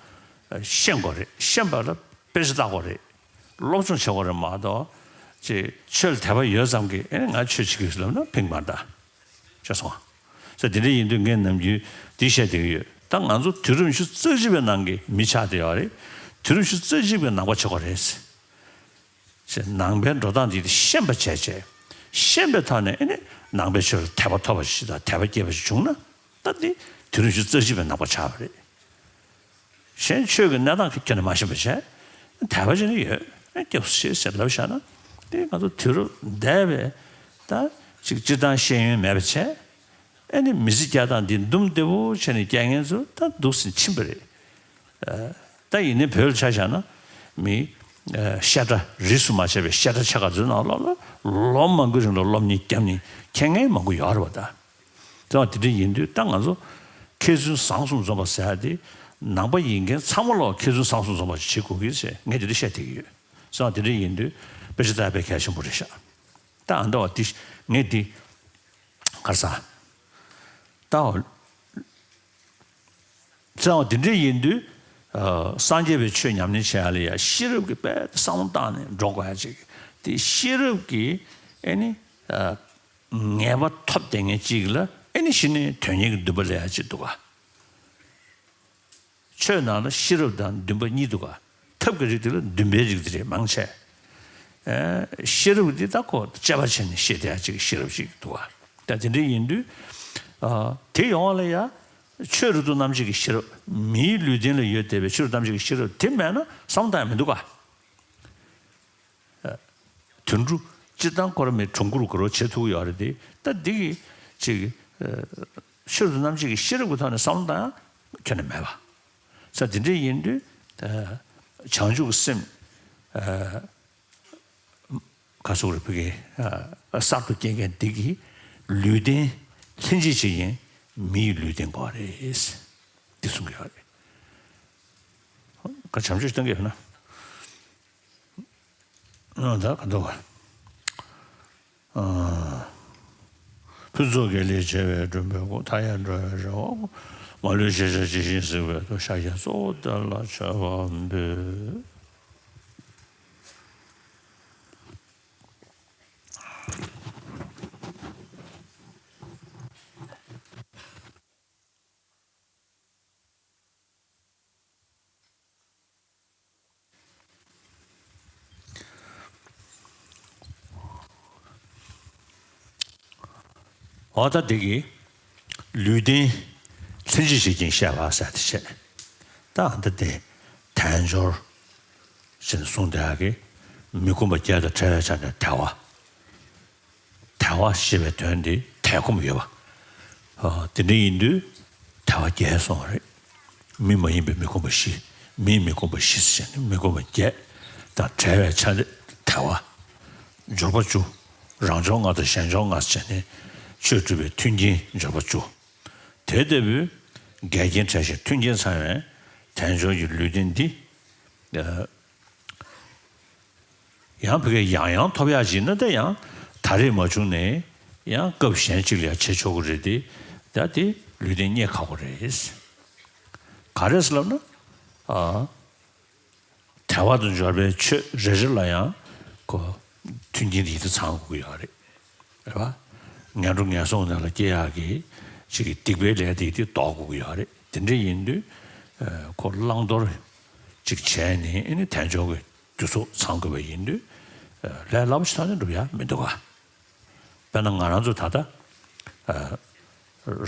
ཤེས་དགོས་རེད། ཤེས་པ་ལ་དཔེ་ཆ་ལྟ་དགོས་རེད། སློབ་སྦྱོང་བྱེད་དགོས་རེད་མ་གཏོགས། ཅིག་ཆོས་ལ་དད་པ་ཡོད་ཙམ་གྱིས་ཨེ་ང་ཆོས་བྱེད་ཀྱི་ཡོད་ལབ་ན་ཕན་གྱི་མ་རེད་ད། ཤེས་སོང་ང་། ས་དེ་འདྲ་ཡིན་དུས་ངས་ནམ་རྒྱུན་འདི་བཤད་བསྡད་ཀྱི་ཡོད། ད་ང་ཚོ་དུས་རབས་ཉི་ཤུ་རྩ་གཅིག་པའི་ནང་གི་མི་ཆགས་བསྡད་ཡོད་རེད། དུས་རབས་ཉི་ཤུ་རྩ་གཅིག་པའི་ནང་པ་བྱེད་དགོས་རེད། ཞེས་ནང་པའི་འགྲོ་སྟངས་འདི་ཤེས་པ་བྱས་བྱས། ཤེས་པའི་ཐོག་ནས་ཨེ་ནི་ནང་པའི་ཆོས་ལ་དད་པ་ཐོབ་པ་ཞིག་དང་དད་པ་སྐྱེས་པ་ཞིག་བྱུང་ན། ད་འདི་དུས་རབས་ཉི་ཤུ་རྩ་གཅིག་པའི་ནང་པ་ཆགས་པ་རེད། གཞན་ཆོས་ཀྱི་གནས་སྟངས་ཁྱོན་ནས་མ་ཤེས་པ་བྱས། དད་པ་བྱས་ནས་ཡོད། ཨེ་སྐྱབས་སུ་མཆི་ཟེར་ལབ་བཞག་ན། འདི་ང་ཚོ་དུས་རབས་འདས་པའི་ད་ཅིག་སྤྱིར་བཏང་ཤེས་ཡོན་མེད་པ་བྱས། ཨེ་ནི་མི་ཚེ་སྐྱེལ་སྟངས་འདི་འདུམ་བདེ་པོ་བྱས་ནས་སྐྱེལ་མཁན་ཚོ་ད་འདུག་སེ་ཕྱིན་པ་རེད། ད་ཡིན་ནའི་བོད་ལ་ཆ་བཞག་ན་མི་ཤ་ཁྲག་རིས་སུ་མ་ཆད་པའི་ཤ་ཁྲག་ཆ་ག་ཚོད་ནང་ལོགས་ལ་ལོ་མང་པོའི་རིང་ལ་སློབ་གཉེར་བརྒྱབ་ནས་མཁས་མཁན་མང་པོ་ཡོད་རེད་པ། ད་དེ་འདྲ་ཡིན་དུས་ད་ང་ཚོ་མཁས་བཙུན་བཟང་གསུམ་འཛོམས་པ་ཟེར་ཡ་དེ་ནང་པ་ཡིན་མཁན་ཚང་མ་ལོག་མཁས་བཙུན་བཟང་གསུམ་འཛོམས་པ་ཞིག་བྱེད་དགོས་ཀྱི་ཟེར་ངས་དེ་འདྲ་བཤད་བསྡད་ཀྱི་ཡོད། ད་དེ་འདྲ་ཡིན་དུས་དཔེ་ཆ་ལྟ་ཡ་དཔེ་གལ་ཆེན་པོ་རེད་ཤག་ད་ཨ་འདྲ་བ་དེ་ངས་དེ་ག་རེ་ཟ། ད་འོ། ཚེ་འོ་དེ་འདྲ་ཡིན་དུས། ཨ། སངས་རྒྱས་པའི་ཆོས་ཉམས་ལེན་བྱེད་ཡ་ལ་ཡ་ཤེས་རབ་ཀྱི་དཔེ་བསམ་བློ་བཏང་ནས་འགྲོ་དགོས་ཡ་ཅིག་དེ་ཤེས་རབ་ཀྱི་ཨེ་ནི། ཨ། ངེས་པ་ཐོབ་བསྡད་མཁན་ཅིག་ལ་ཨེ་ནི་གཞི་ནས་དོན་གཉེར་གྱི་འདུན་པ་ལས་ཡ་ཅིག་འདུག་ག་ཆོས་ནང་ལ་ཤེས་རབ་དང་འདུན་པ་གཉིས་འདུག་ག་ཐབས་ཀྱི་རིགས་དེ་ལ་འདུན་པའི་རིགས་དེ་རེད་མང་ཆེ། ཨེ། ཤེས་རབ་འདི་ད་ཁོ་དཔྱད་པ་བྱས་ནས་ཤེས་བསྡད་ཡ་ཅིག་ཤེས་རབ་ཅིག་འདུག་ག་ད་དེ་འདྲ་ཡིན་དུས། ཨ། དེ་ཡོང་བ་ལ་ཡ། ཆོས་རབ་ཏུ་རྣམ་འབྱེད་ཀྱི་ཤེས་རབ། མིའི་ལུས་རྟེན་ལ་ཡོད་བསྡད་པའི་ཆོས་རབ་རྣམ་འབྱེད་ཀྱི་ཤེས་རབ་དེ་མེད་ན་བསམ་བློ་བཏང་ཡ་མི་འདུག་ག་དོན་གྲུབ་སྤྱིར་བཏང་ཁོ་རང་མི་གྲུང་གུར་གུ་རོ་བྱེད་ཐུབ་ཀྱི་ཡོད་རེད་དེ། ད་འདི་གི་ཅིག་ཨ། ཆོས་རབ་ཏུ་རྣམ་འབྱེད་ཀྱི་ཤེས་རབ་ཀྱི་ཐོག་ནས་བསམ་བློ་བཏང་ཡ་ཁྱོན་ནས་མེད་པ། ས་དེ་འདྲ་ཡིན་དུས། ཨ། བྱང་ཆུབ་ཀྱི་སེམས། ཨ། ག་སོགས་རེ་ཕ་གི། ཨ། གསར་དུ་སྐྱེ་མཁན་འདི་གི་ལུས་རྟེན་ལྷན་ཅིག་བྱེད་ཀྱི་མིའི་ལུས་རྟེན་དགོས་རེད། འདི་གསུང་གི་ཡོད་རེད། ག་བྱམས་ཆོས་གཏོང་གི་ཡོད་ན། ཨ། ད་ག་འདུག་ག་ཨ། ཕུན་ཚོགས་དགེ་ལེགས་བྱེ་བས་བསྒྲུབས་པའི་སྒོ། མཐའ་ཡས་འགྲོ་བའི་རེ་བ་སྒོམ། མ་ལུས་ཤེས་བྱ་ཇི་བཞིན་གཟིགས་པའི་མཐུ། ཤཱཀྱ་གཙོ་བོ་དེ་ལ་མཆོད་པ་འབུལ། འོ་ད་འདི་གི་ལུས་རྟེན་ལྷན་ཅིག་བྱེད་ཅིང་གཤེགས་པ་ཟེར་དེ་བྱས། ད་ཨ་འདི་དེ་དལ་འབྱོར་ཞེས་གསུངས་དེ་ཡག་གི་མི་ཁོམ་པ་བརྒྱད་དང་བྲལ་བའི་ཆ་ནས་དལ་བ། དལ་བ་ཞེས་པའི་དོན་འདི་དལ་ཁོམ་ཡོད་པ། ཨ། དེ་འདྲ་ཡིན་དུས་དལ་བ་བརྒྱད་སོང་བ་རེད། མི་མ་ཡིན་པའི་མི་ཁོམ་པ་བཞི། མིའི་མི་ཁོམ་པ་བཞི་ཟེར་ནས་མི་ཁོམ་པ་བརྒྱད་དང་བྲལ་བའི་ཆ་ནས་དལ་བ། འབྱོར་པ་བཅུ། རང་འབྱོར་ལྔ་དང་གཞན་འབྱོར་ལྔ་ཟེར་ནས་ཆོས་སྒྲུབ་པའི་མཐུན་རྐྱེན་འབྱོར་པ་བཅུ། དེ་ལྟ་བུའི་འགལ་རྐྱེན་བྲལ་ཞིང་མཐུན་རྐྱེན་ཚང་བའི་དལ་འབྱོར་གྱི་ལུས་རྟེན་འདི། ཨ། ཡང་ཕ་གིར་ཡང་ཡང་ཐོབ་ཡག་ཅིག་ན་ད་ཡང་ད་རེས་མ་བྱུང་ནའི་ཡང་སྐབས་གཞན་ཅིག་ལ་ཡང་བྱེད་ཆོག་གི་རེད་དེ། ད་དེ་ལུས་རྟེན་རྙེད་ཁག་པོ་རེད། ག་རེ་ཟེར་ལབ་ན། ཨ། དལ་བ་དང་འབྱོར་པའི་ཆོས་རེ་རེ་ལ་ཡང་ཁོ་མཐུན་རྐྱེན་དེ་ཡིད་དུ་ཚང་དགོས་ཀྱི་ཡོད་རེད། རེད་པ། ངན་འགྲོ་ངན་སོང་ནང་ལ་སྐྱེ་ཡག་གི་ཅིག་གི་སྡིག་པའི་ལས་དེ་དེ་ལྡོག་དགོས་ཀྱི་ཡོད་རེད། དེ་འདྲ་ཡིན་དུས། ཨ། ཁོ་བླང་དོར་ཅིག་བྱས་ནས་ཨ་ནི་དལ་འབྱོར་གྱི་རྒྱུ་ཚོགས་ཚང་དགོས་པ་ཡིན་དུས། ཨ། ལས་སླ་པོ་ཞིག་ཐོག་ནས་འགྲུབ་ཡག་མི་འདུག་ག་དཔེར་ན་ང་རང་ཚོ་ད་ལྟ། ཨ།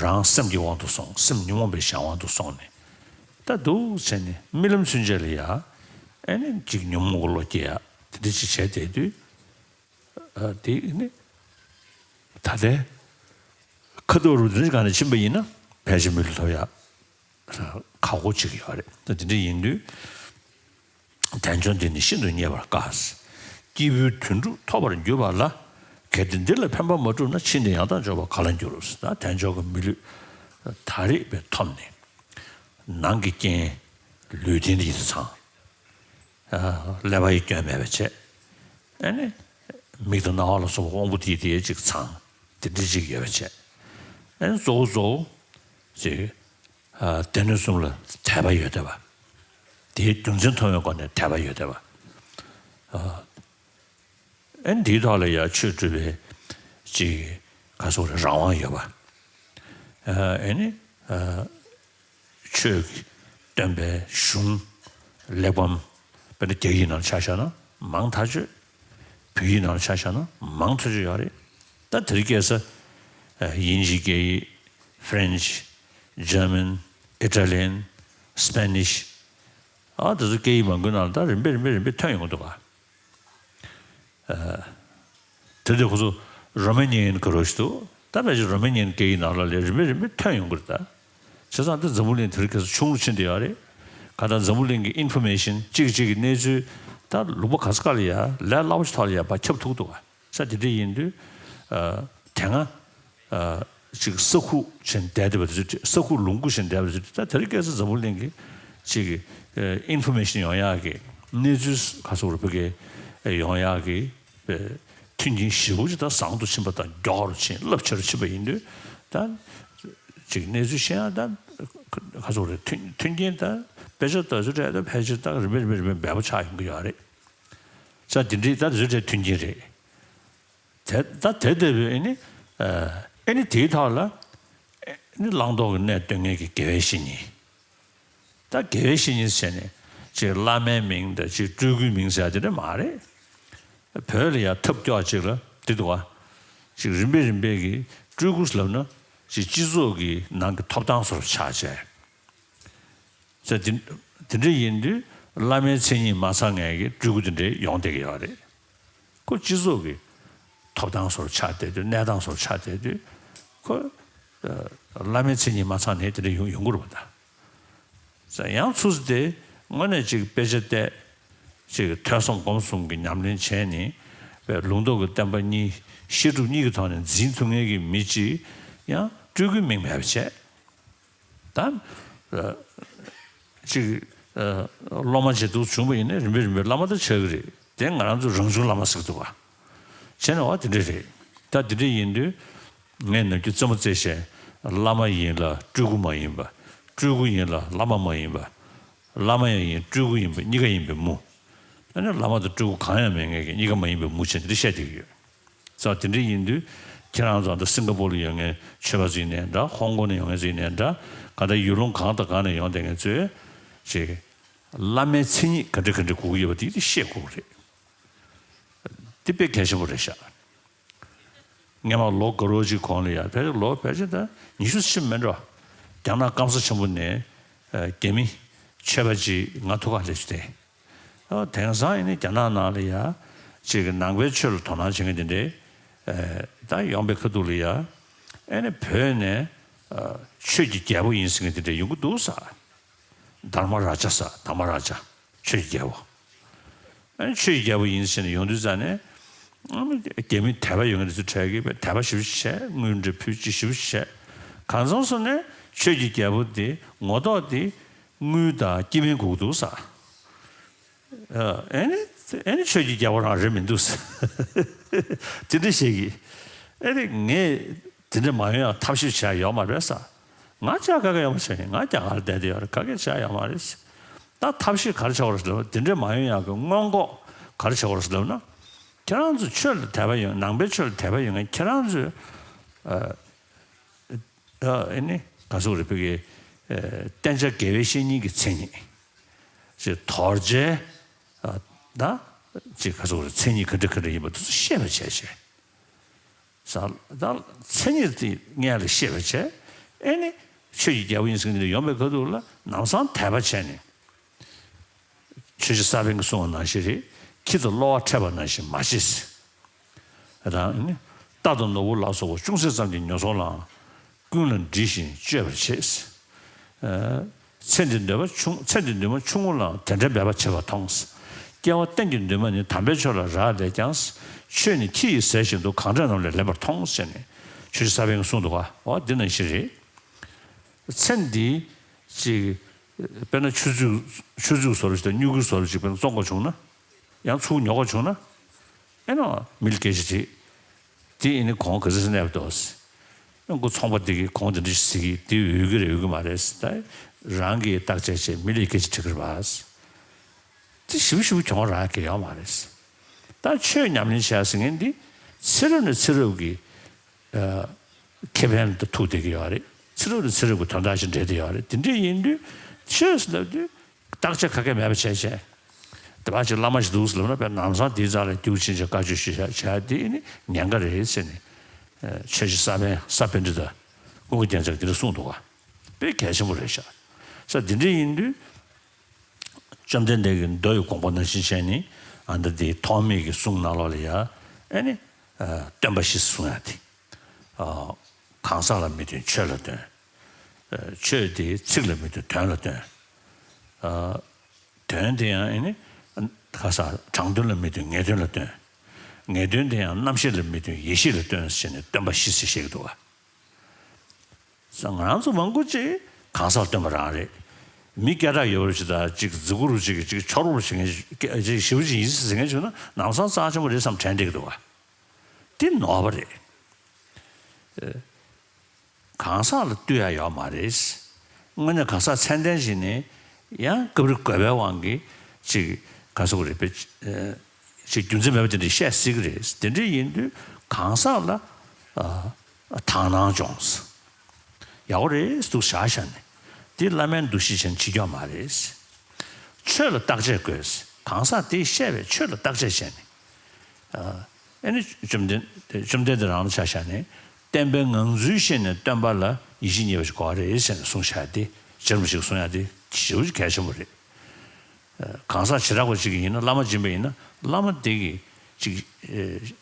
རང་སེམས་ཀྱི་དབང་དུ་སོང་། སེམས་ཉོན་མོངས་པའི་གཞན་དབང་དུ་སོང་ནས། ད་འདུག་བྱས་ནས་རྨི་ལམ་ཚུན་ཆད་ལ་ཡ། ཨེ་ནི་ཅིག་ཉོན་མོངས་ཀྱི་བློ་སྐྱེ་ཡ་དེ་འདྲ་ཅིག་བྱས་བསྡད་དུས། ཨ། དེ་ནི་ད་ལྟའི་ཁ་ཐུག་རུ་དེ་འདྲ་ཅིག་ག་ནས་ཕྱིན་པ་ཡིན་ན་ཕལ་ཆེར་མི་ལུས་ཐོབ་ཡ་ཁག་པོ་ཅིག་ཡོད་རེད། ད་དེ་འདྲ་ཡིན་དུས། དལ་འབྱོར་འདི་ནི་ཤིན་ཏུ་རྙེད་པར་དཀའ། སྐྱེས་བུའི་དོན་སྒྲུབ་ཐོབ་པར་འགྱུར་བ་ལ། གལ་ཏེ་འདི་ལ་ཕན་པ་མ་བསྒྲུབས་ན། ཕྱིས་ནས་ཡང་དག་འབྱོར་པ་ག་ལ་འགྱུར། ད་དལ་འབྱོར་གྱི་མི་ལུས་ད་རེས་པའི་ཐོབ་ནས། ནང་གི་རྐྱེན་ལུས་རྟེན་ཡིད་དུ་ཚང་། ཨ། ཀླད་པ་ཡི་སྐྱོན་མེད་པ་བྱས། ཨ་ནི་མིག་དང་རྣ་བ་ལ་སོགས་པ་དབང་པོ་དེ་དེ་ཅིག་ཚང་། དེ་འདྲ་ཅིག་ཡོད་པ་བྱས། ཨ་ནི་གཙོ་བོ་གཙོ་བོ་ཅིག་ཨ། སྡེ་སྣོད་གསུམ་ལ་དད་པ་ཡོད་བསྡད་པ། དེའི་རྒྱུ་མཚན་མཐོང་བའི་སྒོ་ནས་དད་པ་ཡོད་བསྡད་པ། ཨ། ཨ་ནི་དེའི་ཐོག་ལ་ཡང་ཆོས་སྒྲུབ་པའི་ཅིག་ག་སོགས་རེད། རང་དབང་ཡོད་པ། ཨ། ཨ་ནི། ཨ། ཆོས་ཀྱི་སྟོན་པའི་གཞུང་གླེགས་བམ། དཔེར་ན་རྒྱ་ཡིག་ནང་ཆ་བཞག་ན་མང་ཐག་ཆོད། བོད་ཡིག་ནང་ཆ་བཞག་ན་མང་ཐག་ཆོད་ཡོད་རེད། ད་དེ་རིང་ཁ་སང་། ཨ། དབྱིན་ཇིའི་སྐད་ཡིག French, German, Italian, Spanish། ཨ། དེ་ཚོ་སྐད་ཡིག་མང་པོའི་ནང་ལ་ད་རིམ་པས་རིམ་པས་རིམ་པས་ཐོན་ཡོང་གི་འདུག་ག་ཨ། དེ་དུས་ཁོ་ཚོ་Romanian་གི་རོ་ཞིག་འདུག་ད་ཕལ་ཆེར་རོ་མེ་ནི་ཡན་སྐད་ཡིག་ནང་ལོགས་ལ་རིམ་པས་རིམ་པས་ཐོན་ཡོང་གི་རེད་ད། བྱས་ཙང་ད་འཛམ་བུ་གླིང་དེ་རིང་ཁ་སང་ཆུང་རུ་ཕྱིན་བསྡད་ཡོད་རེད། གང་ལྟར་འཛམ་བུ་གླིང་གི་ཨིན་ཕོར་མེ་ཤན་གཅིག་གཅིག་གི་གནས་ཚུལ་ད་ལུང་པ་ག་ས་ག་ལ་ཡ་ལས་སླ་པོ་ཞིག་ཐོག་ལ་ཡ་ཕར་ཁྱབ་ཐུབ་འདུག་ག་ས་དེ་འདྲ་ཡིན་དུས། ཨ། དེ་སྔ་ཨ་ཅིག་ས་ཁུག་ཅིག་བསྡད་བསྡད་པ་དེ་ཚོ་ས་ཁུག་ལུང་ཁུག་ཅིག་བསྡད་པ་དེ་ཚོ་ད་དེ་རིང་ཁ་སང་འཛམ་བུ་གླིང་གི་ཅིག་ཨ་ཨིན་ཕོར་མེ་ཤན་ཡོང་ཡག་གི་གནས་ཚུལ་ག་ཚོད་རེད་ཕ་གི་ཡོང་ཡག་གི་མཐུན་རྐྱེན་ཞེ་པོ་ཅིག་ད་བཟང་དུ་ཕྱིན་པ་དང་མགྱོགས་རུ་ཕྱིན་རླབས་ཆེ་རུ་ཕྱིན་པ་ཡིན་དུས་ད་ཅིག་གནས་ཚུལ་ཤེས་ཡག་ད་ག་ཚོད་རེད་མཐུན་མཐུན་རྐྱེན་ད་དཔེ་ཆ་ལྟ་ཚུལ་འདྲ་ད་ཕལ་ཆེར་ད་རིམ་པས་རིམ་པས་རིམ་པས་འབེལ་པོ་ཆགས་ཡོང་གི་ཡོད་རེད། ས་དེ་འདྲའི་ད་རིགས་རེ་མཐུན་རྐྱེན་རེད། དེ་ད་དེ་ལྟ་བུའི་ཨེ་ནི་ཨེ་ནི་དེའི་ཐོག་ལ་ཨེ་ནི་བླང་དོར་གྱི་གནས་སྟོན་མཁན་གྱི་དགེ་བའི་བཤེས་གཉེན། ད་དགེ་བའི་བཤེས་གཉེན་ཟེར་ནས་ཅིག་བླ་མའི་མིང་དང་ཅིག་སྤྲུལ་སྐུའི་མིང་ཟེར་དེ་འདྲ་མ་རེད། བོད་ལ་ཡང་ཐབས་སྐྱོ་བ་ཅིག་ལ་དེ་འདུག་བ། ཅིག་རིམ་པས་རིམ་པས་ཀྱི་སྤྲུལ་སྐུ་ལབ་ན་ཅིག་སྤྱི་ཚོགས་ཀྱི་ནང་གི་ཐོབ་ཐང་བཟོ་འདྲ་ཆགས་བྱས། ཟེར་དེ་དེ་འདྲ་ཡིན་དུས་བླ་མའི་མཚན་ཉིད་མ་ཚང་མཁན་གྱི་སྤྲུལ་སྐུ་དེ་འདྲ་ཡོང་བསྡད་ཀྱི་ཡོད་རེད། ཁོ་སྤྱི་ཚོགས་ཀྱི་ཐོབ་ཐང་བཟོ་འདྲ་ཆགས་བསྡད་དུས་གནས་སྟངས་བཟོ་འདྲ་ཆགས་བསྡད་དུས་ཁོ་ཨ་བླ་མའི་མཚན་ཉིད་མ་ཚང་ནས་དེ་འདྲ་ཡོང་ཡོང་གི་རེད་པ་ད། ཟེར་ཡང་ཚུར་དེ་དངོས་གནས་ཅིག་དཔེ་ཆ་བལྟས། ཅིག་ཐོས་བསམ་སྒོམ་གསུམ་གྱི་ཉམས་ལེན་བྱས་ནས་པའི་ལུང་རྟོགས་ཀྱི་བསྟན་པ་གཉིས་བཤད་སྒྲུབ་གཉིས་ཀྱི་ཐོག་ནས་འཛིན་ཐུབ་མཁན་གྱི་མི་གཅིག་ཡང་སྤྲུལ་སྐུའི་མིང་མེད་པ་བྱས། ད་ཨ་ཅིག་ཨ་སློབ་མ་བྱེད་དུ་བྱུང་བ་ཡིན་ན་རིམ་པས་རིམ་པས་བླ་མ་དང་ཆགས་ཀྱི་རེད། དེ་ང་རང་ཚོ་རང་བྱུང་བླ་མ་ཟེར་གྱི་འདུག་བ། བྱས་ན་བ་དེ་འདྲ་རེད། ད་དེ་འདྲ་ཡིན་དུས་ངས་ནམ་རྒྱུན་རྩེད་མོ་རྩེ་བྱས་བླ་མ་ཡིན་ལ་སྤྲུལ་སྐུ་མ་ཡིན་པ། སྤྲུལ་སྐུ་ཡིན་ལ་བླ་མ་མ་ཡིན་པ། བླ་མ་ཡང་ཡིན་སྤྲུལ་སྐུ་ཡིན་པ་གཉིས་ཀ་ཡིན་པའི་མུ། ཨ་ནི་བླ་མ་དང་སྤྲུལ་སྐུ་གང་ཡང་མེད་མཁན་གྱི་གཉིས་ཀ་མ་ཡིན་པའི་མུ་བྱས་འདི་འདྲ་བཤད་བསྡད་ཀྱི་ཡོད། ཙང་དེ་འདྲ་ཡིན་དུས་ཁྱེད་རང་ཚོ་ད་སིང་ག་པོར་ལ་ཡོད་མཁན་ཆོས་པ་ཚོ་ཡིན་ནའི་འདྲ། ཧོང་ཀོང་ནས་ཡོང་མཁན་ཚོ་ཡིན་ནའི་འདྲ། ག་ད་ཡུལ་ལུང་གང་དང་གང་ནས་ཡོང་བསྡད་མཁན་ཚོས་ཅིག་བླ་མའི་མཚན་ཉིད་ག་འདྲ་ག་འདྲ་དགོས་ཀྱི་ཡོད་པ་དེ་དེ་ཤེས་དགོས་ཀྱི་རེད། འདི་དཔེ་གལ་ཆེན་པོ་རེད་ཤག་སྔོན་མ་ལོ་འགའ་རོག་ཅིག་གོང་ལ་ཡ་ཕལ་ཆེར་ལོ་ཕལ་ཆེར་ད་ཉི་ཤུ་ཕྱིན་མེད་འགྲོ། རྒྱ་ནག་སྐམ་ས་ཆེན་པོ་ནས་ཨ་རྒྱ་མི་ཆོས་པ་ཅིག་ང་ཐུག་ག་སླེབས་བྱུང་སྟེ། ཨ་དེང་སང་ཨེ་ནི་རྒྱ་ནག་ནང་ལ་ཡ་ཅིག་ནང་པའི་ཆོས་ལ་དོ་སྣང་བྱེད་མཁན་དེ་འདྲས་ཨ་ད་ཡོང་པའི་ཁ་ཐུག་ལ་ཡ་ཨེ་ནི་བོད་ནས་ཨ་ཆོས་ཀྱི་རྒྱལ་པོ་ཡིན་ཟེར་མཁན་དེ་འདྲས་ཡོང་གི་འདུག་ས། དྷརྨ་རཱ་ཇ་ས། དྷརྨ་རཱ་ཇ། ཆོས་ཀྱི་རྒྱལ་པོ། ཨ་ནི་ཆོས་ཀྱི་རྒྱལ་པོ་ཡིན་ཟེར་ནས་ཡོང་དུས་ཙང་ནས། ཨ་ནི་རྒྱ་མི་དད་པ་ཡོད་མཁན་དེ་ཚོ་གྲས་ཀྱིས་དད་པ་ཞེ་པོ་ཅིག་བྱས། དངུལ་འདྲ་ཕུལ་ཅིག་ཞེ་པོ་ཅིག་བྱས། གང་མཚམས་སུ་ནས་ཆོས་ཀྱི་རྒྱལ་པོ་དེ་ངོ་ཐོག་དེ་དངུལ་དང་སྐྱེ་དམན་དགོས་ཀྱི་འདུག་ས། ཨ་ཨེ་ནི་ཨེ་ནི་ཆོས་ཀྱི་རྒྱལ་པོ་རང་རེད་མི་འདུག་ས། དེ་འདྲ་བཤད་ཀྱི། ཨེ་ནི་ངས་དེ་འདྲ་མ་ཡོང་ཡག་ཐབས་ཤེས་བྱས་ཡོད་མ་རེད་ས། ང་ཅག་ག་གེ་ཡོད་མ་བྱས་ནས་ང་རྒྱ་གར་བསྡད་དེ་ཡོད་རེད། ག་གེ་བྱས་ཡོད་མ་རེད་ས། ད་ཐབས་ཤེས་ག་རེ་བྱེད་དགོས་རེད་ཟེར་ན། དེ་འདྲ་མ་ཡོང་ཡག་གི་སྔོན་འགོག་ག་རེ་བྱེད་དགོས་རེད་ཟེར་ན། ཁྱེད་རང་ཚོ་ཆོས་ལ་དད་པ་ཡོད། ནང་པའི་ཆོས་ལ་དད་པ་ཡོད་མཁན་ཁྱེད་རང་ཚོས་ཨ་ཨ་ཨེ་ནི་ག་ཚོད་རེད་ཕ་གི་ཨ་བསྟེན་བྱ་དགེ་བའི་བཤེས་གཉེན་གྱི་མཚན་ཉིད། ཅེས་དོར་བྱའི་ཨ་ད་ཅེས་ག་ཚོད་རེད་མཚན་ཉིད་ག་འདྲ་ག་འདྲ་ཡིན་པ་དེ་ཚོ་ཤེས་པ་བྱས་བྱས། ས་ད་མཚན་ཉིད་དེ་སྔོན་ལ་ཤེས་པ་བྱས། ཨེ་ནི་ཆོས་ཀྱི་རྒྱལ་པོ་ཡིན་ཟེར་མཁན་དེ་ཡོང་པའི་ཁ་ཐུག་ལ་ལམ་སང་དད་པ་བྱས་ནས། ཆོས་རྗེ་ས་པཎ་གྱིས་གསུངས་པ་ནང་བཞིན་རེད། ཁྱི་དང་གློ་བ་འཕྲད་པ་ནང་བཞིན་མ་བྱེད། རང་ནི་རྟ་དང་ནོར་བུ་ལ་སོགས་པ་ཅུང་ཟད་ཙམ་གྱིས་ཉོ་ཚོང་ལའང་ཀུན་ལ་འདྲིས་ཤིང་སྤྱོད་པར་བྱེད། ཨ་ཚེ་འདིར་འདོད་པ་ཆུང་ཚེ་འདིར་འདུན་པ་ཆུང་ངུ་ལའང་དེ་འདྲའི་འབད་པ་བྱེད་པར་མཐོང་། སྐྱེ་བ་གཏན་གྱི་འདུན་མ་ནི་དམ་པའི་ཆོས་ལ་རག་ལས་ཀྱང་། ཆོས་ནི་ཁྱི་ཡིས་ཟས་བཞིན་དུ་གང་འདྲ་རྣམས་ལས་ལེན་པར་མཐོང་ཟེར་ནས་ཆོས་རྗེ་ས་པཎ་གྱིས་གསུངས་འདུག་ག་འོ་འདི་ནང་བཞིན་རེད། ཚེ་འདི་ཅིག་དཔེར་ན་ཆུ་ཚོད་ཆུ་ཚོད་བཟོ་འདྲ་ཞིག་དང་སྨྱུ་གུ་བཟོ་འདྲ་ཞིག་དཔེར་ན་བཙོང་དགོས་བྱུང་ན། ཡང་ཚུར་ཉོ་དགོས་བྱུང་ན། ཨེ་ནོ་མི་ལ་སྐད་ཆ་དྲིས། དེ་ཨེ་ནི་གོང་ག་ཚོད་གནས་པ་འདུག་ཨེ་ཁོ་ཚོང་པ་དེ་གིས་གོང་དེ་འདྲ་ཞིག་ཟེར་གི་དེ་འོས་ཀྱི་རེད་འོས་ཀྱི་མ་རེད་ཟེར། ད་རང་གིས་བརྟག་དཔྱད་བྱས་མི་ལ་སྐད་ཆ་དྲི་གི་རེད་པ་ཟེར། དེ་ཞིབ་ཞིབ་གྱོང་རག་གི་ཡོད་མ་རེད་ཟེར། ད་ཆོས་ཉམས་ལེན་བྱས་ཟེར་མཁན་འདི་ཚེ་རབས་ནས་ཚེ་རབས་ཀྱི་ཨ་ཁེ་ཕན་དུ་ཐུག་བསྡད་ཀྱི་ཡོད་རེད། ཚེ་རབས་ནས་ཚེ་རབས་ཀྱི་དོན་དག་ཞིག་འབྲེལ་བསྡད་ཡོད་རེད། དེ་འདྲ་ཡིན་དུས་ཆོས་ཟེར་ལབ་དུས་བརྟག་དཔྱད་ག་གེ་མེད་པ་བྱས་བྱས། དེ་བ་ཅིག་བླ་མ་ཞིག་འདུག་ཟེར་ལབ་ན་དཔེ་ལམ་སང་དེའི་རྩ་ལ་རྒྱུགས་ཕྱིན་བྱས་བཀའ་ཆོས་ཞུ་བྱ་བྱ་དེ་ནི་ཉེན་ཁ་རེད་ཟེར་ནས་ཨ་ཆོས་རྗེ་ས་པཎ་ས་པཎྜི་ཏ་ཀུན་དགའ་རྒྱལ་མཚན་དེ་འདྲ་གསུངས་འདུག་ག་དཔེ་གལ་ཆེན་པོ་རེད་ཤག་ས་དེ་འདྲ་ཡིན་དུས། བཅོམ་ལྡན་འདས་ཀྱི་མདོ་ཡི་དགོངས་པ་ནང་བཞིན་བྱས་ནས་ཨ་ནི་འདི་ཐོགས་མེད་ཀྱི་གསུང་ནང་ལོགས་ལ་ཡ་ཨེ་ནི་ཨ་སྟོན་པ་བཞི་གསུང་ཡ་དེ། ཨ་ གང་ཟག་ལ་མི་སྟོན་ཆོས་ལ་སྟོན། ཨ། ཆོས་དེ་ཚིག་ལ་མི་སྟོན་དོན་ལ་སྟོན། ཨ། དོན་དེ་ཡང་ཨེ་ནི་གང་ཟག་དྲང་དོན་ལ་མི་སྟོན་ངེས་དོན་ལ་སྟོན། ངེས་དོན་དེ་ཡང་རྣམ་ཤེས་ལ་མི་སྟོན་ཡེ་ཤེས་ལ་སྟོན་ཟེར་ནས་སྟོན་པ་བཞི་ཟེར་བཤད་ཀྱི་འདུག་ག་ང་རང་ཚོ་མང་པོ་ཅིག་གང་ཟག་སྟོན་པ་རང་རེད། མི་སྐད་གྲགས་ཡོད་པ་ཅིག་དང་ཅིག་གཟུགས་པོ་རུ་ཅིག་ཅིག་ཆོག་རུ་ཅིག་ངས་ཅིག་ཞེ་པོ་ཅིག་ཡིན་ཟེར་མཁན་བྱུང་ན་ལམ་སང་རྩ་ཆེན་པོ་རེད་བསམ་དྲན་བསྡད་ཀྱི་འདུག་ག་དེ་ནོར་བ་རེད། གང་ཟག་ལ་ལྟོས་ཡ་ཡོད་མ་རེད། དངོས་གནས་གང་ཟག་ཚད་ལྡན་ཞིག་ནས་ཡང་སྐབས་རེ་དགོས་པའི་དབང་གིས་ཅིག་ག་ཟེར་དགོས་རེད་པས། ཅིག་རྒྱུ་མཚན་མེད་པ་དེ་འདྲ་བཤད་སྲིད་ཀྱི་རེད། དེ་འདྲ་ཡིན་དུས་གང་ཟག་ལ་ཨ། དག་སྣང་སྦྱོངས། ཡག་པོ་རེད་འདུག་བཞག་བཞག་ནས། འདི་བླ་མའི་འདུ་ཤེས་ཅན་བྱེད་ཀྱི་ཡོད་མ་རེད། ཆོས་ལ་བརྟག་དཔྱད་དགོས། གང་ཟག་དེས་བཤད་པའི་ཆོས་ལ་བརྟག་དཔྱད་བྱས་ནས། ཨ། ཨེ་ནི་བཅོམ་ལྡན་བཅོམ་ལྡན་འདས་རང་ལ་ཆ་བཞག་ནས་བསྟན་པའི་ངང་ཚུལ་ཤེས་ནས་སྟོན་པ་ལ་ཡིད་ཆེས་རྙེད་པ་ཞིག་དགོས་པ་རེད་ཟེར་ནས་གསུངས་བཞག་དེ་ཇེ་རིང་ཞིག་གསུང་ཡ་དེ་ཞེ་པོ་ཅིག་གལ་ཆེན་པོ་རེད། གང་ཟག་བྱེ་བྲག་པ་ཅིག་ཡིན་ན་བླ་མ་སྦྱིན་པ་ཡིན་ན་བླ་མ་དེ་གིས་ཅིག་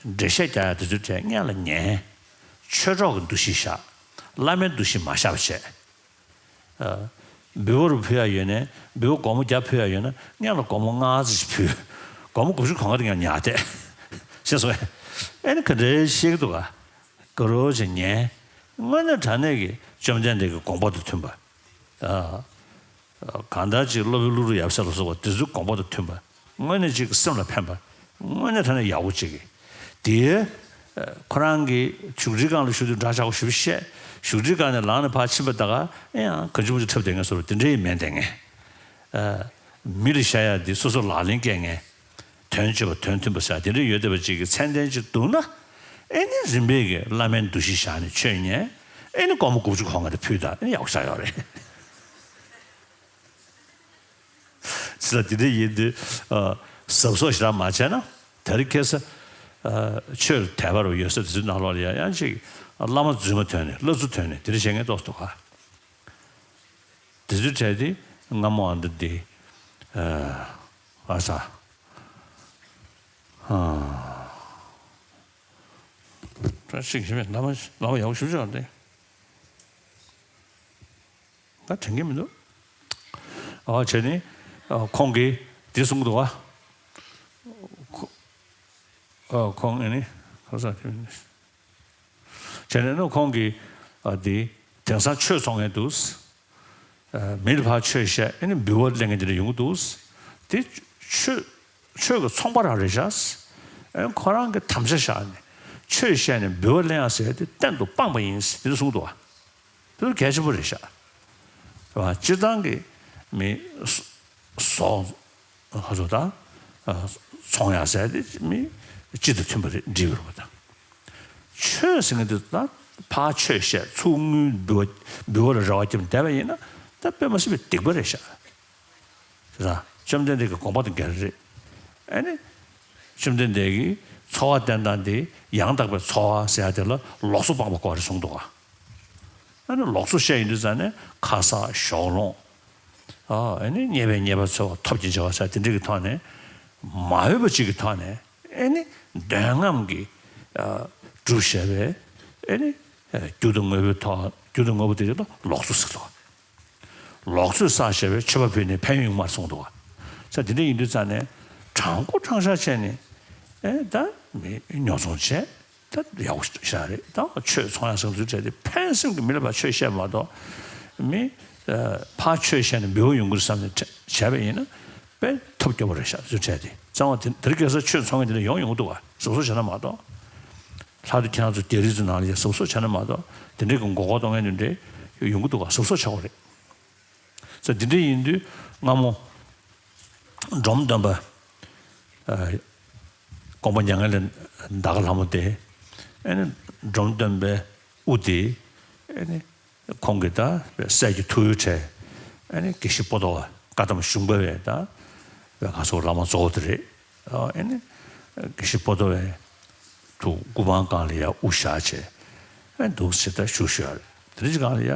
འགྲེལ་བཤད་རྒྱག་ཡ་དེ་ཚོའི་གྲས་སྔོན་ལ་ཉན། ཆོས་གྲོགས་ཀྱི་འདུ་ཤེས་བཞག་བླ་མའི་འདུ་ཤེས་མ་བཞག་པ་བྱས། འབུལ་བ་རུ་ཕུལ་ཡ་ཡོད་ནས་འབུལ་བ་སྒོར་མོ་བརྒྱ་ཕུལ་ཡ་ཡོད་ན་སྔོན་ལ་སྒོར་མོ་ལྔ་ཙམ་ཞིག་ཕུལ། སྒོར་མོ་དགུ་བཅུ་གོང་ག་དེ་ངས་ཉར་བསྡད། ཤེས་སོང་ངས། ཨེ་ནི་ག་འདྲའི་ཤེས་ཀྱི་འདུག་ག་དགའ་རོགས་བྱས་ཉན། དངོས་གནས་དྲང་གནས་ཀྱི་བཅོམ་ལྡན་འདས་ཀྱི་དགོངས་པ་དང་མཐུན་པ། ཨ། གང་ལྟར་ཅིག་སློབ་དཔོན་ཀླུ་སྒྲུབ་ཡབ་སྲས་ལ་སོགས་པ་དེ་ཚོའི་དགོངས་པ་དང་མཐུན་པ། དངོས་གནས་ཅིག་སེམས་ལ་ཕན་པ། དངོས་གནས་དྲང་གནས་ཡག་པོ་ཅིག་གི། དེའི་ཁོ་རང་གི་བཞུགས་ཁྲིའི་སྒང་ལ་བཞུགས་དུས་འདྲ་ཆགས་པོ་ཞེ་པོ་བཤད། བཞུགས་ཁྲིའི་སྒང་ནས་ལངས་ནས་ཕར་ཕྱིན་པ་ད་ག་ཨེ་ཡང་གང་བྱུང་མང་བྱུང་འཁྲབ་བསྡད་མཁན་བཟོ་འདྲ་དེ་འདྲའི་མེད་བསྡད་མཁན། མི་ལ་བཤད་ཡ་འདི་སོ་སོ་ལག་ལེན་བཀལ་མཁན། དོན་སྤྱོད་པ་དོན་མཐུན་པ་ཟེར་དེ་འདྲ་ཡོད་བསྡད་པ་ཅིག་གི་མཚན་ལྡན་ཅིག་འདུག་ན། ཨེ་ནི་རིམ་པས་ཀྱི་བླ་མའི་འདུ་ཤེས་བཞག་ནས་ཆོས་ཉན། ཨེ་ནི་སྒོར་མོ་དགུ་བཅུ་གོང་ག་དེ་ཕུལ་དང་ཨེ་ནི་ཡག་པོ་ཆགས་ཡོད་རེད། ཟེར་ན་དེ་འདྲ་ཡིན་དུས་ཨ། གཟབ་གཟབ་ཞེ་དྲག་མ་བྱས་ན་དེ་རིང་ཁ་སང་ཨ། ཆོས་དད་པ་རུ་ཡོད་ས་དེ་ཚོའི་ནང་ལོགས་ལ་ཡང་ཡང་ཅིག་བླ་མ་རྫུན་མ་ཐོན་ནས་བླ་རྫུན་ཐོན་ནས་དེ་འདྲ་བྱེད་མཁན་ཏོག་ཙམ་འདུག་ག་དེ་ཚོའི་གྲས་དེ་སྔ་མོ་ཨ་འདི་འདི། ཨ་ས། ཨ། བཀྲ་ཤིས་ཀྱི་བླ་མ་བླ་མ་ཡག་པོ་ཞེ་པོ་ཅིག་ཡོད་རེད། ད་དྲན་གྱི་མི་འདུག་ཨ་བྱས་ནས་ཨ། ཁོང་གིས་འདི་གསུང་གི་འདུག་བ། ཁོ་ཨ། ཁོང་ཨ་ནི་ག་ས་དེ་མིན། བྱས་ནས་ནི་ཁོང་གིས་ཨ། འདི་དེང་སང་ཆོས་ཚོང་མཁན་འདུག་ཨ། མི་ལ་ཕར་ཆོས་བཤད་ཨ་ནི་འབུལ་བ་ལེན་མཁན་དེ་འདྲ་ཡོང་གི་འདུག་དེ་ཆོས་ཆོས་ཀྱི་ཚོང་པ་རང་རེད་ཤག་ཨ་ནི་ཁོ་རང་གི་དམ་བཅའ་བཞག་ནས་ཆོས་བཤད་ནས་འབུལ་བ་ལེན་ཡ་ཟེར་དེ་གཏན་དུ་སྤངས་པ་ཡིན་ཟེར་དེ་གསུངས་འདུག་བ། དེ་ཚོ་གལ་ཆེན་པོ་རེད་ཤག་རེད་བ། སྤྱིར་བཏང་གི་མི་ཟོག་ཧ་ཚོ་ད་ཚོང་ཡག་ཟེར་དེ་མི་སྤྱི་དང་མཐུན་པ་རེད་འགྲིག་པ་རེད་བ་དང་། ཆོས་ཟེར་མཁན་དེ་ད་ཕར་ཆོས་བཤད་ཚུར་དངུལ་འབུལ་བ་འབུལ་བ་ལ་རེ་བ་བརྒྱབ་བསྡད་པ་ཡིན་ན་ད་དཔེ་མ་སྲིད་པའི་སྡིག་པ་རེད་ཤག་རེད་བ། བཅོམ་ལྡན་འདས་ཀྱི་དགོངས་པ་དང་འགལ་རེད། ཨ་ནི། བཅོམ་ལྡན་འདས་ཀྱིས་འཚོ་བ་བསྟེན་སྟངས་དེ་ཡང་དག་པའི་འཚོ་བ་ཟེར་ཡ་དེ་ལ་ལོགས་སུ་སྤངས་པ་དགོས་རེད་གསུངས་འདུག་ག་ཨ་ནི་ལོགས་སུ་བཤད་ཡོང་དུས་ཙང་ནས་ཁ་གསག་གཞོགས་སློང་། ཨ་ནི་རྙེད་པས་རྙེད་པ་འཚོལ་བ་ཐབས་ཀྱི་བྱ་བ་ཟེར་དེ་འདྲ་གི་ཐོག་ནས་མ་འོས་པ་ཅིག་གི་ཐོག་ནས་ཨ་ནི་འདོད་རྔམ་གྱིས་ཨ་སྒྲུབ་བྱས་པའི་ཨ་ནི་རྒྱུ་དང་དངོས་པོའི་ཐོག་རྒྱུ་དང་དངོས་པོ་དེ་ལ་ལོགས་སུ་ཟེར་འདུག་ག་ལོག་འཚོ་བསགས་བྱས་པའི་མཆོད་པ་ཕུལ་ནས་ཕན་ཡོན་ཡོད་མ་རེད་གསུངས་འདུག་བ། ས་དེ་འདྲ་ཡིན་དུས་ཙང་ནས་དྲང་པོ་དྲང་བཞག་བྱས་ནས་ཨེ་ད་མི་ཉོ་ཚོང་བྱས་ད་ཡག་པོ་ཞེ་དྲག་རེད། ད་ཆོས་ཚོང་ཡག་བཟང་ཚུལ་བྱས་ཏེ་ཕན་སེམས་ཀྱི་མི་ལ་ཕར་ཆོས་བཤད་མ་གཏོགས་མི་ཕར་ཆོས་བཤད་ནས་འབུལ་བ་ཡོང་གི་རེད་བསམ་ནས་བྱས་པ་ཡིན་ན་དཔེ་ཐབས་སྐྱོ་པོ་རེད་ཤག་ཚུལ་བྱས་ཏེ་གཙང་བ་དེ་དེར་གེ་སར་ཆོས་ཚོང་མཁན་དེ་འདྲ་ཡོང་ཡོང་གི་འདུག་བ། གཟབ་གཟབ་བྱས་ན་མ་གཏོགས། ལྷག་ཏུ་ཁྱེད་རང་ཚོ་རྒྱ་རིགས་ཚོ་ནང་ལ་ཡ་གཟབ་གཟབ་བྱས་ན་མ་གཏོགས་དེ་འདྲའི་གི་མགོ་སྐོར་གཏོང་མཁན་དེ་འདྲའི་ཡོང་གི་འདུག་ག་གཟབ་གཟབ་བྱ་དགོས་རེད། ས་དེ་འདྲ་ཡིན་དུས་སྔ་མོ་འབྲོམ་སྟོན་པ་ཨ་ཀོང་པོ་མྱ་ངན་ལས་འདའ་ག་ལྷ་མོ་དེ་ཨ་ནི་འབྲོམ་སྟོན་པའི་དབུ་དེ་ཨ་ནི། ཁོང་གིས་ད་སྲས་ཀྱི་ཐུགས་ཡོན་ཁྲལ་ཨ་ནི་དགེ་བཤེས་པོ་ཏོ་བཀའ་གདམས་གཞུང་པ་བས་ད་བས་ང་ཚོ་བླ་མ་གཙོ་བོ་དེ་རེད། ཨ་ནི་དགེ་བཤེས་པོ་ཏོ་བས་ཐུགས་སྐུ་པང་སྒང་ལ་ཡ་དབུ་བཞག་བྱས་ཨ་འདུག་ཟེར་ད་བཞུགས་བཞུགས་ཡ་རེད། དེ་རིང་གི་སྒང་ལ་ཡ་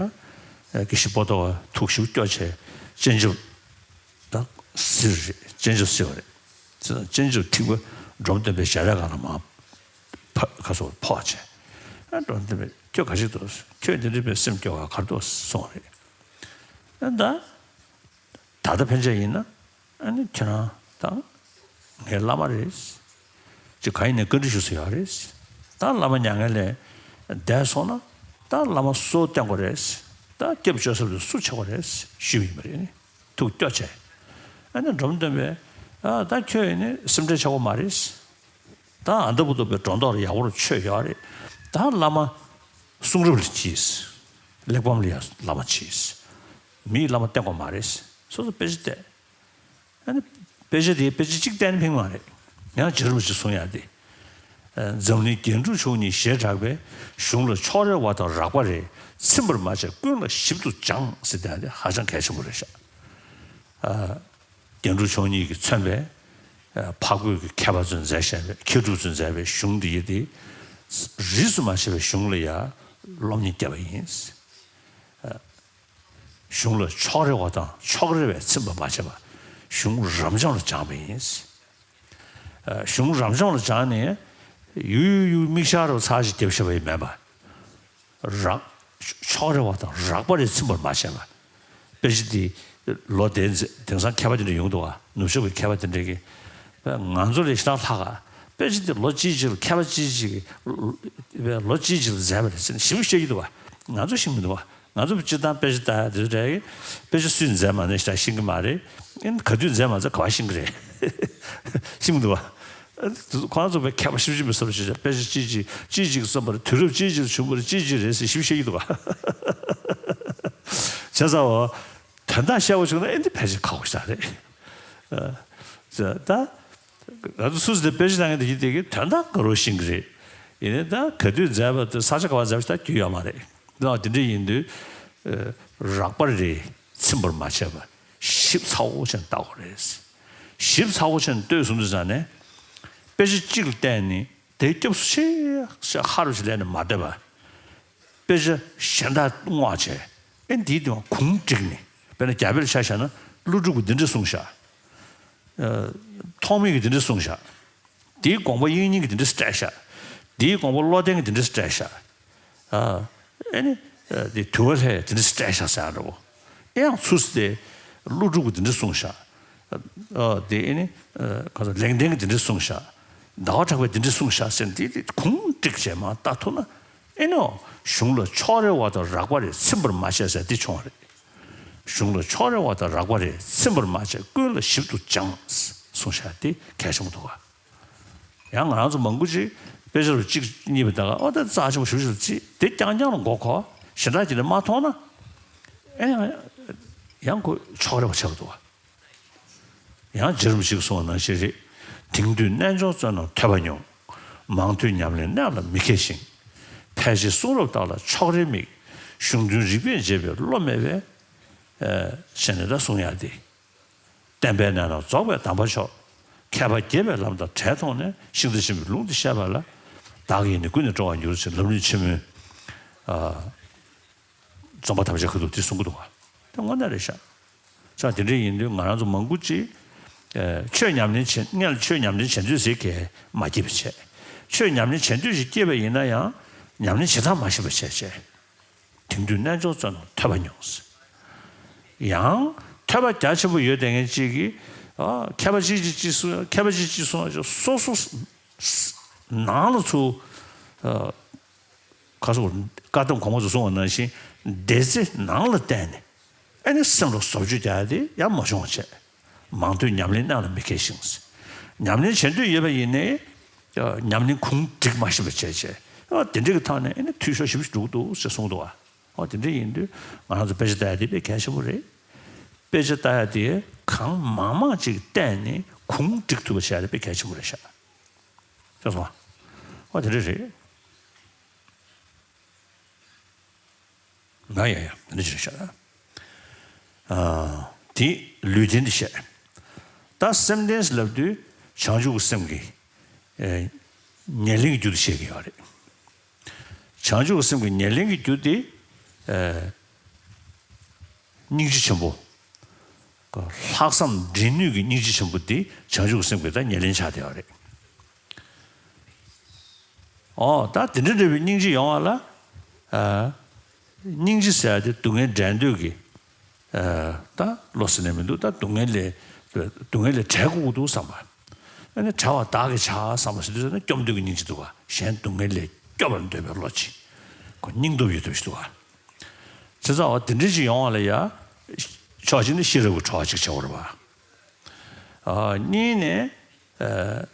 དགེ་བཤེས་པོ་ཏོ་བ་ཐུགས་ཞིབ་སྐྱོ་བྱས་སྤྱན་ཆབ་ད་བསིལ་རེད། སྤྱན་ཆབ་བསིལ་བ་རེད། སྤྱན་ཆབ་ཐིགས་པ་འབྲོམ་སྟོན་པའི་ཞལ་རས་སྒང་ལ་མར་ཕ་ཁ་སོགས་ཕོག་བྱས་ཨ་འབྲོམ་སྟོན་པའི། ཁྱོད་ག་ཞིག་འདུག་ཁྱོད་འདི་འདྲའི་པའི་སེམས་སྐྱོ་བ་ག་རེ་འདུག་གསུངས་པ་རེད། ཨ་ད། ད་ལྟ་ཕན་ཆད་ཡིན་ན་ཨ་ནི་ཁྱེད་རང་ད་ངའི་བླ་མ་རེད། ཅིག་གང་ཡིན་ནའི་བཀའ་འདྲི་ཞུ་ས་ཡོད་རེད། ད་བླ་མ་མྱ་ངན་ལས་འདས་སོང་ན་ད་བླ་མ་སུ་བསྟེན་དགོས་རེད། ད་སྐྱབས་བཅོལ་ས་དེ་སུ་བྱེད་དགོས་རེད་ཞུས་པ་ཡིན་པ་རེད། ཨ་ནི་ཐུགས་སྐྱོ་བྱས། ཨ་ནི་འབྲོམ་སྟོན་པས་ཨ་ད་ཁྱོད་ཡིན་ནི་སེམས་ཁྲལ་ཆགས་དགོས་མ་རེད། ད་ཨ་ད་བུ་ཐུབ་པའི་སྒྲོ་འདོགས་ཡག་པོ་ཆོད་ཡོད་རེད། ད་བླ་མ་གསུང་རབ་ལ་གྱིས། གླེགས་བམ་ལ་ཡང་བླ་མ་གྱིས། མིའི་བླ་མ་བསྟེན་དགོས་མ་རེད། སོ་སོ་དཔེ་ཆ་བལྟས། ཨ་ནི་དཔེ་ཆ་དེ་དཔེ་ཆ་གཅིག་བལྟས་ནས་ཕན་མ་རེད། ཡང་རྗེ་རིན་པོ་ཆེ་གསུང་ཡག་དེ། འཛམ་གླིང་རྒྱན་དྲུག་མཆོག་གཉིས་ཞེས་གྲགས་པའི། གཞུང་ལ་ཕྱོགས་རེ་བ་དང་རགས་པ་རེ། ཚིམ་པར་མ་བྱས་ཀུན་ལ་ཞིབ་ཏུ་སྦྱངས་ཟེར་དེ་ཧ་ཅང་གལ་ཆེན་པོ་རེད་ཤག་རྒྱན་དྲུག་མཆོག་གཉིས་ཀྱིས་མཚོན་པའི་འཕགས་བོད་ཀྱི་མཁས་པ་ཚོས་མཛད་བཞག་པའི་མཁས་གྲུབ་ཚོས་མཛད་པའི་གཞུང་འདི་ཡི་དེ་རིས་སུ་མ་ཆད་པའི་གཞུང་ལ་ཡང་སློབ་གཉེར་བརྒྱབ་པ་ཡིན། གཞུང་ལ་ཕྱོགས་རེ་བ་དང་ཕྱོགས་རེ་བས་ཚིམ་པར་མ་བྱས་པ་གཞུང་རབ་འབྱམས་ལ་སྦྱངས་པ་ཡིན། གཞུང་རབ་འབྱམས་ལ་སྦྱངས་ནས་ཡུ་ཡུ་ཡུ་མིག་ཤར་རུ་ཚར་ཞིག་བརྒྱབ་བཞག་པ་ཡིན་མེད་པ། རགས། ཕྱོགས་རེ་བ་དང་རགས་པ་རེ་ཚིམ་པར་མ་བྱས་པ། དཔེ་ཆ་འདི་ལོ་དེ་ཚོ་དེང་སང་མཁས་པ་དེ་འདྲ་ཡོང་འདུག་ག་ནུབ་ཕྱོགས་ཀྱི་མཁས་པ་དེ་འདྲ་གིས། ང་ཚོ་ལས་ཞེ་དྲག་ལྷག་ག་དཔེ་ཆ་འདི་ལོ་གཅིག་གཅིག་ལ་མཁས་པ་གཅིག་གཅིག་གིས་ལོ་གཅིག་གཅིག་ལ་མཛད་པ་རེད་ཟེར་ནས་ཞིབ་བཤད་ཀྱི་འདུག་ག་ང་ཚོ་ཤེས་མི་འདུག་ག་ང་ཚོ་སྤྱིར་བཏང་དཔེ་ཆ་ལྟ་ཡ་དེ་ཚོ་འདྲ་གིས་དཔེ་ཆ་སུས་མཛད་མ་མཛད་ཞེ་དྲག་ཤེས་ཀྱི་མ་རེད། ཨེ་ག་དུས་མཛད་མ་མཛད་ག་པར་ཤེས་ཀྱི་རེད། ཤེས་མི་འདུག་ག་ཁོ་རང་ཚོ་བས་མཁས་པ་ཞིབ་ཞིབ་མི་བསམ་ཞིག་དཔེ་ཆ་གཅིག་གཅིག་གཅིག་གཅིག་གསུངས་པ་རེད། དུས་རབས་གཅིག་གཅིག་བྱུང་བ་རེད། གཅིག་གཅིག་རེད་ཟེར་ཞིབ་བཤད་ཀྱི་འདུག་ག་བྱས་ཙང་འོ། དོན་དག་བཤད་པ་བྱུང་ན་ཨེ་འདི་ཕལ་ཆེར་ཁག་པོ་ཞིག་རེད། ཨ། ད། ང་ཚོ་སུ་ཞིག་དེ་དཔེ་ཆ་ལྟ་མཁན་དེ་ཡིན་དེ་གི་དོན་དག་ག་རོ་ཤེས་ཀྱི་རེད། ཡིན་ནའི་ད་ག་དུས་མཛད་པ་དེ་ས་ཆ་ག་པར་མཛད་པ་ཞིག་ད་རྒྱུས་ཡོད་མ་རེད། ད་དེ་འདྲ་ཡིན་དུས། རགས་པ་རེ་ཚིམ་པར་མ་བྱས་པ་ཞིབ་ཚགས་པོ་བྱས་ནས་ལྟ་དགོས་རེད། ཞིབ་ཚགས་པོ་བྱས་ནས་ལྟོས་སོང་དུས་ཙང་ནས། དཔེ་ཆ་གཅིག་ལ་བལྟས་ནས་དེ་སྐྱབས་སུ་མཆི་ཞེས་ཧ་རུ་ཞིག་ལས་ནས་མ་བསྡད་པ། དཔེ་ཆ་གཞན་དག་བསྔོགས་བྱས། ཨེ་འདིའི་སྟེང་གུང་བསྒྲིགས་ནས། དཔེར་ན་རྒྱ་དཔེར་ཆ་བཞག་ན་ཀླུ་སྒྲུབ་ཀྱིས་འདི་འདྲ་གསུངས་བཞག་ཨ། ཐོགས་མེད་ཀྱིས་འདི་འདྲ་གསུངས་བཞག་འདིའི་དགོངས་པ་དབྱིག་གཉེན་གྱིས་འདི་འདྲ་བཀྲལ་བཞག་འདིའི་དགོངས་པ་བློ་ལྡན་གྱིས་འདི་འདྲ་བཀྲལ་བཞག་ཨ། ཨེ་ནི། ཨ། འདི་དུལ་བ་ལྷས་འདི་འདྲ་བཀྲལ་བཞག་ཟེར་ཡ་འདྲ་བོ། ཨེ་ཡང་ཚུར་སྟེ། ཀླུ་སྒྲུབ་ཀྱིས་འདི་འདྲ་གསུངས་བཞག་ཨ། འདི་ཨེ་ནི། ཨ། ག་ཚོད་ལེགས་ལྡན་གྱིས་འདི་འདྲ་གསུངས་བཞག་ཟླ་བ་གྲགས་པས་འདི་འདྲ་གསུངས་བཞག་ཟེར་འདི་འདི་གུང་བསྒྲིགས་བྱས་མར་ལྟ་ཐུབ་ན། ཨེ་ནོ། གཞུང་ལ་ཕྱོགས་རེ་བ་དང་རགས་པ་རེ་ཚིམ་པར་མ་བྱས་ཟེར་འདི་བྱུང་བ་རེད། གཞུང་ལ་ཕྱོགས་རེ་བ་དང་རགས་པ་རེ་ཚིམ་པར་མ་བྱས་ཀུན་ལ་ཞིབ་ཏུ་སྦྱངས། གསུངས་བཞག་འདི་གལ་ཆེན་པོ་འདུག་ག་ཡང་ང་རང་ཚོ་མང་པོ་ཅིག་དཔེ་ཆ་རུ་གཅིག་གཉིས་པ་ད་ག་ཨོ་ད་རྩ་ཆེན་པོ་ཞིབ་ཞིབ་ཅིག་དེ་རྐྱང་རྐྱང་ལ་མགོ་འཁོར་ཞེ་དྲག་ཅིག་ལ་མ་མཐོང་ན། ཨེ་ཡང་ཡང་ཁོ་ཕྱོགས་རེ་བ་ཆགས་འདུག་ག་ཡང་རྗེ་རིན་པོ་ཆེས་གསུངས་པ་ནང་བཞིན་རེད། དེང་དུས་རྣལ་འབྱོར་བཙོན་ནང་ཐོས་པ་ཉུང་། མང་ཐོས་ཉམས་ལེན་གནད་ལ་མི་མཁས་ཤིང་། ཕལ་ཆེར་གསུང་རབ་དག་ལ་ཕྱོགས་རེ་དམིགས། གཞུང་དོན་རིགས་པས་འབྱེད་པའི་བློ་མེད་པས། ཨེ། ཟེར་ནས་ད་གསུང་ཡག་དེ། བསྟན་པའི་གནས་ལ་རྫོགས་པའི་དམ་པ་མཆོག་མཁས་པ་དགྱེས་པའི་ལམ་དང་བྲལ་མཐོང་ནས། ཤིང་རྟ་ཆེན་པོའི་ལུང་འདི་བཤད་པ་ལ། བདག་གིས་ནི་ཀུན་ནས་སྤྲོ་བར་འགྱུར་ཞེས་ལམ་རིམ་ཆེན་མོའི། ཨ། རྩོམ་པ་ཐམས་ཅད་ཁ་ཐུག་དེ་གསུང་གི་འདུག་ག་དེ་དངོས་གནས་རེད་ཤག་ཙང་དེ་འདྲ་ཡིན་དུས་ང་རང་ཚོ་མང་པོ་ཅིག་ཨེ། ཆོས་ཉམས་ལེན་བྱེད། སྔོན་ལ་ཆོས་ཉམས་ལེན་བྱེད་འདོད་ཟེར་གྱི་མ་སྐྱེས་པ་བྱས། ཆོས་ཉམས་ལེན་བྱེད་འདོད་ཅིག་སྐྱེས་པ་ཡིན་ན་ཡང་ཉམས་ལེན་བྱེད་སྟངས་མ་ཤེས་པ་བྱས་བྱས། དེང་དུས་རྣལ་འབྱོར་བཙོན་ནང་ཐོས་པ་ཉུང་། ཡང་ཐོས་པ་རྒྱ་ཆེན་པོ་ཡོད་བསྡད་མཁན་ཅིག་གིས། ཨ། མཁས་པ་ཅིག་གིས་ཅིག་གསུངས། མཁས་པ་ཅིག་ཅིག་གསུངས། སོ་སོ་ནང་ལ་ཚུར། ཨ། ཁ་སོ་བཀའ་གདམས་གོང་མ་ཚོས་གསུངས་པ་ནང་བཞིན་སྡེ་རྩེ་ནང་ལ་བསྟན་ནས་ཨ་ནི་སེམས་ལ་བཟོ་བཅོས་རྒྱག་ཡ་དེ་ཡང་མ་བྱུང་བ་བྱས། མང་ཐོས་ཉམས་ལེན་གནད་ལ་མི་མཁས་ཤིང་། ཉམས་ལེན་བྱེད་འདོད་ཡོད་པ་ཡིན་ནའི་ཉམས་ལེན་གུང་བསྒྲིགས་མ་ཤེས་པ་བྱས་བྱས། ཨ། དེ་འདྲ་གི་ཐོག་ནས་ཨ་ནི་འཐུས་ཤོར་ཞེ་པོ་ཞིག་འགྲོ་གི་འདུག་ཅེས་གསུངས་འདུག་ག་ཨོ་དེ་འདྲ་ཡིན་དུས་ང་རང་ཚོ་དཔེ་ཆ་ལྟ་ཡ་དེ་དཔེ་གལ་ཆེན་པོ་རེད། དཔེ་ཆ་ལྟ་ཡ་དེ་གང་མང་མང་ཅིག་བལྟས་ནས་གུང་བསྒྲིགས་ཐུབ་པ་བྱ་ཡ་དེ་དཔེ་གལ་ཆེན་པོ་རེད་ཤག་ཤེས་སོང་ཨ། ཨོ་དེ་འདྲ་རེད། ང་ཡ་ཡ་དེ་འདྲ་ཅིག་རེད་ཤག་ཨ། དེ་ལུས་རྟེན་དེ་བཤད། ད་སེམས་རྟེན་ཟེར་ལབ་དུས་བྱང་ཆུབ་ཀྱི་སེམས་ཀྱི་ཨེ། ཉེར་ལེན་གྱི་རྒྱུ་དེ་བཤད་ཀྱི་ཡོད་རེད། བྱང་ཆུབ་ཀྱི་སེམས་ཀྱི་ཉེར་ལེན་གྱི་རྒྱུ་དེ། ཨེ། སྙིང་རྗེ་ཆེན་པོ། ལྷག་བསམ་འབྲིང་ནུས་ཀྱི་སྙིང་རྗེ་ཆེན་པོ་དེ་བྱང་ཆུབ་ཀྱི་སེམས་ཀྱི་ད་ཉེར་ལེན་ཆགས་བསྡད་པ་རེད། ཨོ་ད་དེ་འདྲ་འདྲ་བའི་སྙིང་རྗེ་ཡོང་བ་ལ། ཨ། སྙིང་རྗེ་ཟེར་ཡ་དེ་སྡུག་བསྔལ་བྲལ་འདོད་ཀྱི། ཨ། ད་བློ་ཟེར་ནས་མི་འདུག་ད་སྡུག་བསྔལ་ལས། སྡུག་བསྔལ་ལས་བྲལ་དགོས་ཀྱི་འདུག་བསམ་པ། ཨ་ནི་བྲལ་བ་བདག་གིས་བྱ་བསམ་པ་ཟེར་དུས་ཙམ་ན་སྐྱོབ་འདོད་ཀྱི་སྙིང་རྗེ་འདུག་ག་གཞན་སྡུག་བསྔལ་ལས་སྐྱོབ་པར་འདོད་པའི་བློ་ཅིག་ཁོ་སྙིང་སྟོབས་ཡོད་ཐུབ་ཞིག་འདུག་ག་བྱས་ཙང་འོ་དེ་འདྲ་ཞིག་ཡོང་བ་ལ་ཡ། ཕྱོགས་གཅིག་ནས་ཤེས་རབ་ཀྱི་གྲོགས་གཅིག་བྱེད་དགོས་རེད་པ། ཨ། གཉིས་ནས། ཨ།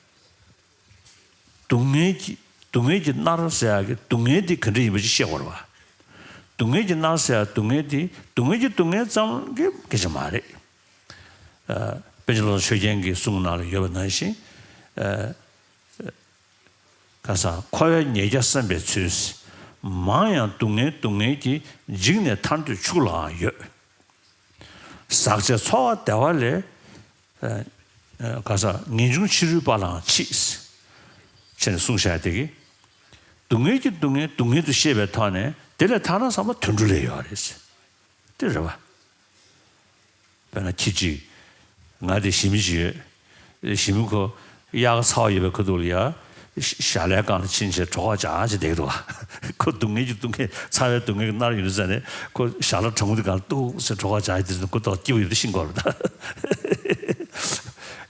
སྡུག་བསྔལ་གྱི། སྡུག་བསྔལ་གྱིས་མནར་ཟེར་ཡག་གི་སྡུག་བསྔལ་དེ་ག་འདྲ་ཡིན་པ་ཅིག་ཤེས་དགོས་རེད་པ། སྡུག་བསྔལ་གྱིས་མནར་ཟེར་ཡག་སྡུག་བསྔལ་དེ་སྡུག་བསྔལ་གྱི་སྡུག་བསྔལ་ཙམ་གྱི་སྐད་ཆ་མ་རེད། ཨ། པཎ་ཆེན་བློ་བཟང་ཆོས་རྒྱན་གྱི་གསུང་ནང་ལ་ཡོད་པ་ནང་བཞིན། ཨ། ག་ས་འཁོར་བའི་ཉེས་བརྒྱ་བསམ་པའི་ཚུལ། མང་ཡང་སྡུག་བསྔལ་སྡུག་བསྔལ་གྱིས། འཇིགས་ནས་ཐར་འདོད་ཕྱུགས་ལའང་ཡོད། ཟག་བཅས་འཚོ་བ་བདེ་བ་ལས། ཨ། ཨ། ག་ས་ངེས་འབྱུང་ཕྱི་རོལ་པ་ལའང་མཆིས། ཅེས་ནས་གསུངས་བཞག་དེ་གི། སྡུག་བསྔལ་གྱི་སྡུག་བསྔལ་སྡུག་བསྔལ་དུ་ཤེས་པའི་ཐོག་ནས་དེ་ལས་ཐར་ན་བསམ་པ་དུད་འགྲོ་ལས་ཡོད་རེད། དེ་རེད་པ། དཔེར་ན་ཁྱི་གཅིག་ང་དེ་ཞི་མི་ཞིག་ཡོད། ཞི་མི་ཁོ་གཡག་ཚ་བ་ཡོད་པའི་ཁ་ཐུག་ལ་ཡ། ཞལ་ལག་སྒང་ལ་ཕྱིན་བྱས་གྲོད་ཁོག་འཇགས་བྱས་བསྡད་འདུག་པ། ཁོ་སྡུག་བསྔལ་གྱི་སྡུག་བསྔལ་ཚ་བའི་སྡུག་བསྔལ་གྱིས་མནར་ཡོང་དུས་ཙམ་ནས་ཁོ་ཞལ་ལག་གྲང་མོ་དེ་སྒང་ལ་གཏུགས་ཟེར་གྲོད་ཁོག་འཇགས་ཡོང་དུས་ཙམ་ནས་ཁོ་ཏོག་སྐྱིད་པོ་ཡོད་དུས་ཤི་འགྲོ་རེད་ད།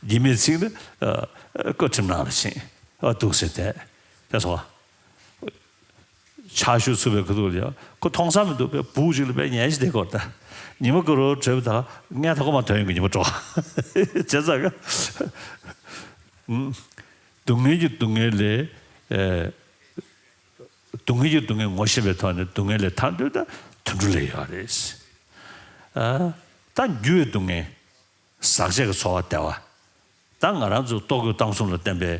ཉི་མའི་ཚིག་ནི། ཨ། ཁོ་ཁྲིམས་ནང་ལ་ཕྱིན། ཨ། འདུག་ཟེར་བསྡད། དེ་སོང་བ། ཆར་ཞོད་ཚུགས་པའི་ཁ་ཐུག་ལ་ཡང་ཁོ་མཐོང་ས་མི་འདུག་པས་སྦུག་ཅིག་ལ་དཔེ་ཉལ་ཞིག་བསྡད་ཀྱི་ཡོད་རེད་ད། ཉི་མ་དགུ་རུ་བྲོས་པ་དང་ངས་ད་ཁོ་མ་ཐོན་ཡོང་གི་ཉི་མ་དྲོ། བྱས་ཙང་ཀ། ཨུམ། སྡུག་བསྔལ་གྱི་སྡུག་བསྔལ་ལས། ཨེ། སྡུག་བསྔལ་གྱི་སྡུག་བསྔལ་ངོ་ཤེས་པའི་ཐོག་ནས་སྡུག་བསྔལ་ལས་ཐར་འདོད་ད་དུད་འགྲོ་ལས་ཡོད་རེད། ཨ། ད་འགྱུར་བའི་སྡུག་བསྔལ། ཟག་བཅས་ཀྱི་འཚོ་བ་བདེ་བ། ད་ང་རང་ཚོ་ལྟོ་གོས་གཏམ་གསུམ་ལ་བརྟེན་པའི་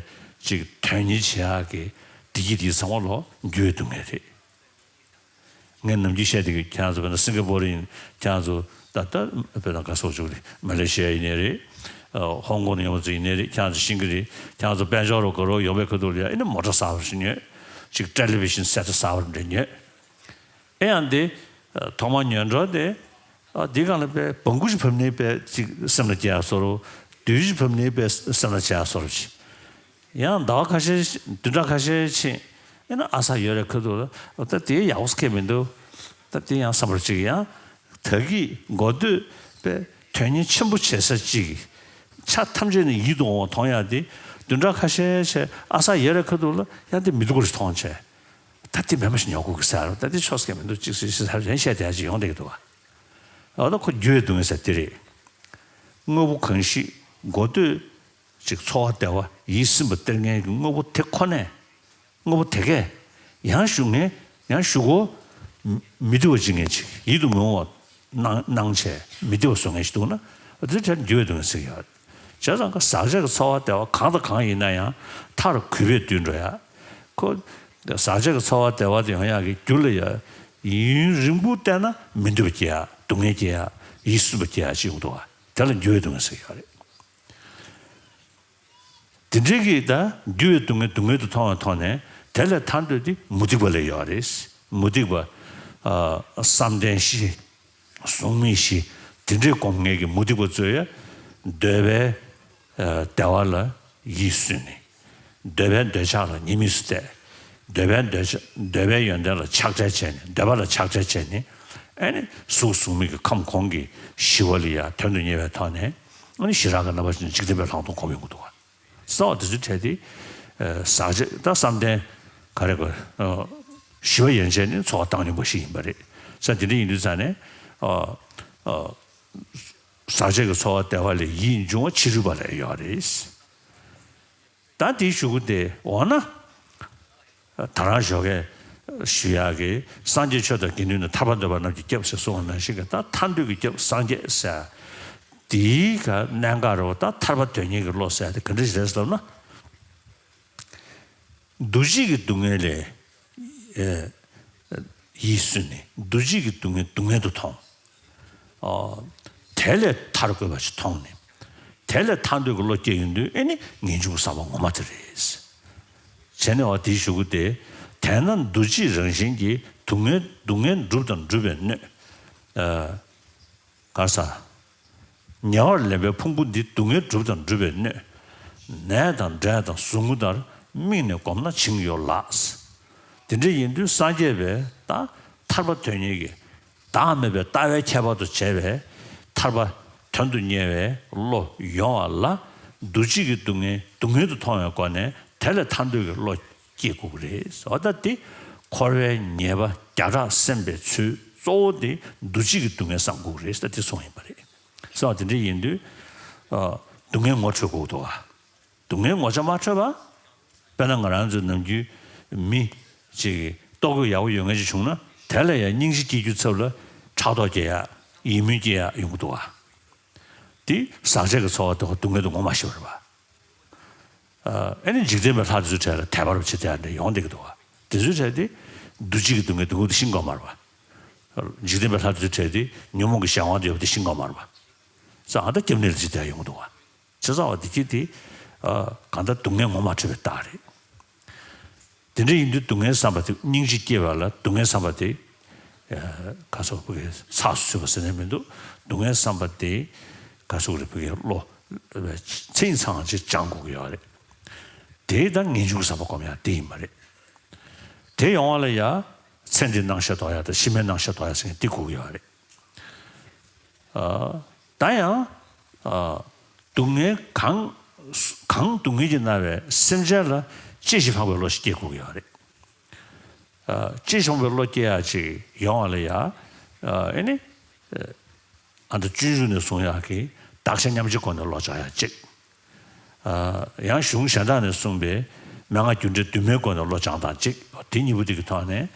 ཅིག་དོན་གཉེར་བྱེད་ཡག་གི་བདེ་སྐྱིད་དེ་ཚང་མ་ལོ་འགྱུར་བའི་སྡུག་བསྔལ་རེད། ངས་ནམ་རྒྱུན་བཤད་བསྡད་ཀྱི་ཁྱེད་རང་ཚོ་དཔེར་ན་སིང་ག་པོར་ཡིན་ཁྱེད་རང་ཚོ་ད་ལྟ་དཔེར་ན་ག་སོགས་བྱུང་རེད། མ་ལེ་ཤི་ཡ་ཡིན་ནའི་རེད། ཨ། ཧོང་ཀོང་ནས་ཡོང་བ་ཚོ་ཡིན་ནའི་རེད། ཁྱེད་རང་ཚོ་ཤེས་ཀྱི་རེད། ཁྱེད་རང་ཚོ་དཔལ་འབྱོར་རོགས་དགའ་རོགས་ཡོང་བའི་ཁ་ཐུག་ལ་ཡ་ཨེ་ནི་མོ་ཊ་གསར་པ་ཞིག་ཉོས། ཅིག་ཊེ་ལེ་བི་ཤིན་སེ་ཊི་གསར་པ་འདྲ་ཉོས། ཨེ་ཡང་དེ། ཨ། ཐོག་མར་ཉོས་འགྲོ་དེ། ཨ། འདི་སྒང་ལ་དཔེ་བང་གུ་ཞིག་བབས་ནས་དཔེ་ཅིག་སེམས་ལ་སྐྱེ་ཡག་བཟོ་འདྲ། རྡུལ་ཞིག་བབས་ནས་དཔེ་སེམས་ལ་སྐྱེ་ཡག་བཟོ་འདྲ་ཅིག་ཡང་ཟླ་བ་ཁ་ཤས་བདུན་ཕྲག་ཁ་ཤས་ཕྱིན། ཨེ་ན་ཨ་ས་ཡོད་རེད་ཁ་ཐུག་ལ། ཨོ་ད་དེ་ཡག་པོ་སྐད་མི་འདུག་ད་དེ་ཡང་བསམ་པར་ཅིག་ཡང་། ད་གི་གོ་ཐོས་པའི་དོན་གཉེར་ཆེན་པོ་བྱེད་ས་ཅིག་ཆ་ཐམས་ཅད་ནས་ཡིད་དུ་འོང་བ་མཐོང་ཡག་དེ། བདུན་ཕྲག་ཁ་ཤས་བྱས་ཨ་ས་ཡོད་རེད་ཁ་ཐུག་ལ་ཡང་དེ་མི་སྡུག་པ་ཞིག་མཐོང་བྱས། ད་དེ་མེད་པ་ཞིག་ཉོ་དགོས་ཀྱི་ཟེར། ད་དེ་ཆོག་སྐད་མི་འདུག་ཅིག་སུས་ཞིག་ཟེར་རན་བཤད་བསྡད་ཅིག་ཡོང་བསྡད་ཀྱི་འདུག་བ། ཨོ་ད་ཁོ་འགྱུར་བའི་སྡུག་བསྔལ་ཟེར་དེ་རེད། དངོས་པོ་གང་ཞིག་གོ་ཐོས། ཅིག་འཚོ་བ་བདེ་བ་ཡིད་ཚིམ་པ་སྟེར་མཁན་གྱི་དངོས་པོ་དེ་ཁོ་ནས། དངོས་པོ་དེ་གས་ཡང་ཞུ་ངེས་ཡང་ཞུ་གོ་མི་བདེ་བ་ཅིག་ངེས་ཅིག་ཡིད་དུ་མི་འོང་བ་གནང་གནང་བྱས་མི་བདེ་བ་བཟོ་མཁན་ཞིག་འདུག་ན། དེ་དེར་འགྱུར་བའི་སྡུག་བསྔལ་ཟེར་གྱི་ཡོད། བྱས་ཙང་ཀ་ཟག་བཅས་ཀྱི་འཚོ་བ་བདེ་བ་གང་དང་གང་ཡིན་ན་ཡང་མཐར་གུས་པས་བཏུལ་འགྲོ་ཡ། ཁོ་ཟག་བཅས་ཀྱི་འཚོ་བ་བདེ་བ་དེ་ཡོང་ཡག་གི་རྒྱུ་ལ་ཡ། ཡུན་རིང་པོ་བལྟས་ན་མི་འདོད་པ་སྐྱེ་ཡ། སྡུག་བསྔལ་སྐྱེ་ཡ། ཡིད་སུན་པ་སྐྱེ་ཡ་ཅིག་ཡོང་འདུག་བ། དེ་ལ་འགྱུར་བའི་སྡུག་བསྔལ་ཟེར་གྱི་ཡོད་རེད། དེ་འདྲའི་གི་ད་འགྱུར་བའི་སྡུག་བསྔལ་སྡུག་བསྔལ་དུ་མཐོང་བའི་ཐོག་ནས་དེ་ལས་ཐར་འདོད་དེ་མུ་སྟེགས་པ་ལས་ཡོད་རེད། མུ་སྟེགས་པ། ཨ། བསམ་གཏན་བཞི། གཟུགས་མེད་བཞི། དེ་འདྲའི་སྒོམ་མཁན་གྱི་མུ་སྟེགས་པ་ཚོས་ཡ། འདོད་པའི། ཨ། བདེ་བ་ལ་ཡིད་སུན་ནས། འདོད་པའི་འདོད་ཆགས་ལ་ཉེས་དམིགས་སུ་བལྟས། འདོད་པའི་འདོད་ཆགས་འདོད་པའི་ཡོན་ཏན་ལ་ཆགས་བྲལ་བྱས་ནས་འདོད་པ་ལ་ཆགས་བྲལ་བྱས་ནས། ཨ་ནི་གཟུགས་གཟུགས་མེད་ཀྱི་ཁམས་གོང་གི་ཞི་བ་ལ་ཡ་དོན་དུ་གཉེར་བའི་ཐོག་ནས། ཨ་ནི་ཞི་རགས་ཀྱི་རྣམ་པ་ཅན་འཇིག་རྟེན་པའི་ལྷག་མཐོང་སྒོམ་ཡོང་གི་འདུག་བ། ས་འོག་དེ་ཚོའི་གྲས་དེ། ཨ། ཟག་བཅས་ད་བསམ་གཏན། ག་རེ་གོ། ཨ། ཞི་བ་ཡན་ཆད་ནི་འཚོ་བ་བཏང་སྙོམས་པ་ཞིག་ཡིན་པ་རེད། ས་དེ་འདྲ་ཡིན་དུས་ཙང་ནས། ཨ། ཨ། ཟག་བཅས་ཀྱི་འཚོ་བ་བདེ་བ་ལས་ཡིད་འབྱུང་བ་ཕྱི་རོལ་པ་ལས་ཡོད་རེད། ད་དེའི་གཞུག་གུ་དེ་འོ་ན། ད་རང་ཞོགས་ཀས་ཞུ་ཡག་གི་སངས་རྒྱས་ཆོས་དང་དགེ་འདུན་ནི་ཐར་པ་འདོད་པ་རྣམས་ཀྱི་སྐྱབས་ཟེར་གསུངས་པ་ནང་བཞིན་གྱི་ད་ཐར་འདོད་ཀྱི་སྐྱབས་སངས་རྒྱས་ཟེར། དེའི་ག་གནད་འགག་རེད་བ། ད་ཐར་པ་དོན་གཉེར་གྱི་བློ་ཟེར་ཡག་དེ་ག་འདྲ་ཞིག་རེད་ཟེར་ལབ་ན། འདུ་བྱེད་ཀྱི་སྡུག་བསྔལ་ལས། ཨེ། ཡིད་སུན་ནས་འདུ་བྱེད་ཀྱི་སྡུག་བསྔལ་སྡུག་བསྔལ་དུ་མཐོང་། ཨ། དེ་ལས་ཐར་དགོས་པ་ཞིག་མཐོང་ནས། དེ་ལས་ཐར་འདོད་ཀྱི་བློ་སྐྱེ་ཡོང་དུས་ཨེ་ནི་ངེས་འབྱུང་གི་བསམ་པ་ངོ་མ་དེ་རེད། བྱས་ནས་འོ་དེའི་གཞུག་གུ་དེ། དེས་ན་འདུ་བྱེད་རང་བཞིན་གྱིས་སྡུག་བསྔལ་སྡུག་བསྔལ་འགྲུབ་དང་འགྲུབ་པའི་སྣོད། ཨ། ག་ས། ཉེ་བར་ལེན་པའི་ཕུང་པོ་འདི་སྡུག་བསྔལ་འགྲུབ་དང་འགྲུབ་པའི་སྣོད། ནས་དང་འབྲས་དང་ཟུག་རྔུ་ལྟར་དམིགས་ནས་བསྒོམས་ན་བྱིང་ཡོད་ལགས། དེ་འདྲ་ཡིན་དུས་སངས་རྒྱས་པས་ད་ ཐར་པ་དོན་གཉེར་གྱི་བདག་མེད་པའི་ལྟ་བའི་ཁྱད་པར་དུ་བྱས་པའི་ཐར་པ་དོན་དུ་གཉེར་བའི་བློ་ཡོང་བ་ལ། འདུ་བྱེད་ཀྱི་སྡུག་བསྔལ་སྡུག་བསྔལ་དུ་མཐོང་བའི་སྒོ་ནས་དེ་ལས་ཐར་འདོད་ཀྱི་བློ་སྐྱེ་དགོས་ཀྱི་རེད། འོ་ད་དེ་འཁོར་བའི་ཉེས་པ་བརྒྱ་ཕྲག་སེམས་པའི་ཚུལ་གཙོ་བོ་དེ་འདུ་བྱེད་ཀྱི་སྡུག་བསྔལ་བསམ་དགོས་ཀྱི་རེད་ཟེར་དེ་གསུངས་ཡིན་པ་རེད། ཟེར་བ་དེ་འདྲ་ཡིན་དུས། ཨ། སྡུག་བསྔལ་ངོ་འཕྲོད་དགོས་འདུག་ག་སྡུག་བསྔལ་ངོ་ཆ་མ་འཕྲོད་པ། དཔེར་ན་ང་རང་ཚོའི་ནམ་རྒྱུན་མི་ཅིག་ལྟོ་གོས་ཡག་པོ་ཡོད་མཁན་ཅིག་བྱུང་ན་དེ་ལ་ཡང་སྙིང་རྗེ་སྐྱེ་རྒྱུའི་ཚབ་ལ་ཕྲག་དོག་སྐྱེ་ཡག་ཡིད་སྨོན་སྐྱེ་ཡག་ཡོང་གི་འདུག་ག་དེ་ཟག་བཅས་ཀྱི་ཚོར་བ་དེ་སྡུག་བསྔལ་དུ་ངོ་མ་ཤེས་པ་རེད་པ། ཨ་ནི་འཇིག་རྟེན་པའི་ལྷ་དེ་ཚོའི་གྲས་ལ་དད་པ་རུ་བྱེད་དེ་ཡང་འདྲ་ཡོང་བསྡད་ཀྱི་འདུག་ག་དེ་ཚོའི་གྲས་དེ་འདུ་བྱེད་ཀྱི་སྡུག་བསྔལ་སྡུག་བསྔལ་དེ་ཤེས་ཀྱི་ཡོད་མ་རེད་པ། འཇིག་རྟེན་པའི་ལྷ་དེ་ཚོའི་གྲས་དེ་ཉོན་མོངས་ཀྱི་གཞན་དབང་དུ་ཡོད་པ་དེ་ཤེས་ཀྱི་ཡོད་མ་རེད་པ། ས་ཨ་ད་སྐྱབས་གནས་ལ་བྱེད་དེ་ཡང་ཡོང་གི་འདུག་ག་བྱས་ཙང་བ་འདི་སྐད་དེ། ཨ། གང་ལྟར་སྡུག་བསྔལ་ངོ་མ་འཕྲོད་པའི་རྟགས་རེད། དེ་འདྲ་ཡིན་དུས་སྡུག་བསྔལ་བསམ་པ་དེ་སྙིང་རྗེ་སྐྱེ་བ་ལ་སྡུག་བསྔལ་བསམ་པ་དེ། ཨ། ག་སོགས་བུ་གའི་ཚགས་སུ་ཚུད་པ་ཟེར་ནས་མི་འདུག་སྡུག་བསྔལ་བསམ་པ་དེ་ག་སོགས་རེ་བུ་གའི་བློ་ཚིག་ཚང་ཅིག་སྦྱང་དགོས་ཀྱི་ཡོད་རེད། དེ་ད་ངེས་འབྱུང་གི་བསམ་པ་སྒོམ་ཡག་དེ་ཡིན་པ་རེད། དེ་ཡོང་བ་ལ་ཡ་ཚེ་འདིའི་སྣང་ཤས་རྟོགས་ཡག་དང་ཕྱི་མའི་སྣང་ཤས་རྟོགས་ཡག་ཟེར་མཁན་དེ་དགོས་ཀྱི་ཡོད་རེད། ཨ། ད་ཡང་། ཨ། སྡུག་བསྔལ་གང་། གང་སྡུག་བསྔལ་གྱིས་མནར་བའི་སེམས་ཅན་ལ་གཅེས་ཤིང་ཕངས་པའི་བློ་ཞིག་སྐྱེ་དགོས་ཀྱི་ཡོད་རེད། ཨ། གཅེས་ཤིང་ཕངས་པའི་བློ་སྐྱེ་ཡག་ཅིག་ཡོང་བ་ལ་ཡ། ཨ་ནི། ཨ་མདོ་སྤྱོད་འཇུག་ནས་གསུང་ཡག་གི་བདག་གཞན་མཉམ་བརྗེའི་སྒོ་ནས་བློ་སྦྱང་ཡག་ཅིག་ཨ། ཡང་གཞུང་གཞན་དག་ནས་གསུངས་པའི་མན་ངག་རྒྱུ་འབྲས་འདུས་མའི་སྒོ་ནས་བློ་སྦྱང་སྟངས་གཅིག་དེ་གཉིས་པོ་དེ་གི་ཐོག་ནས།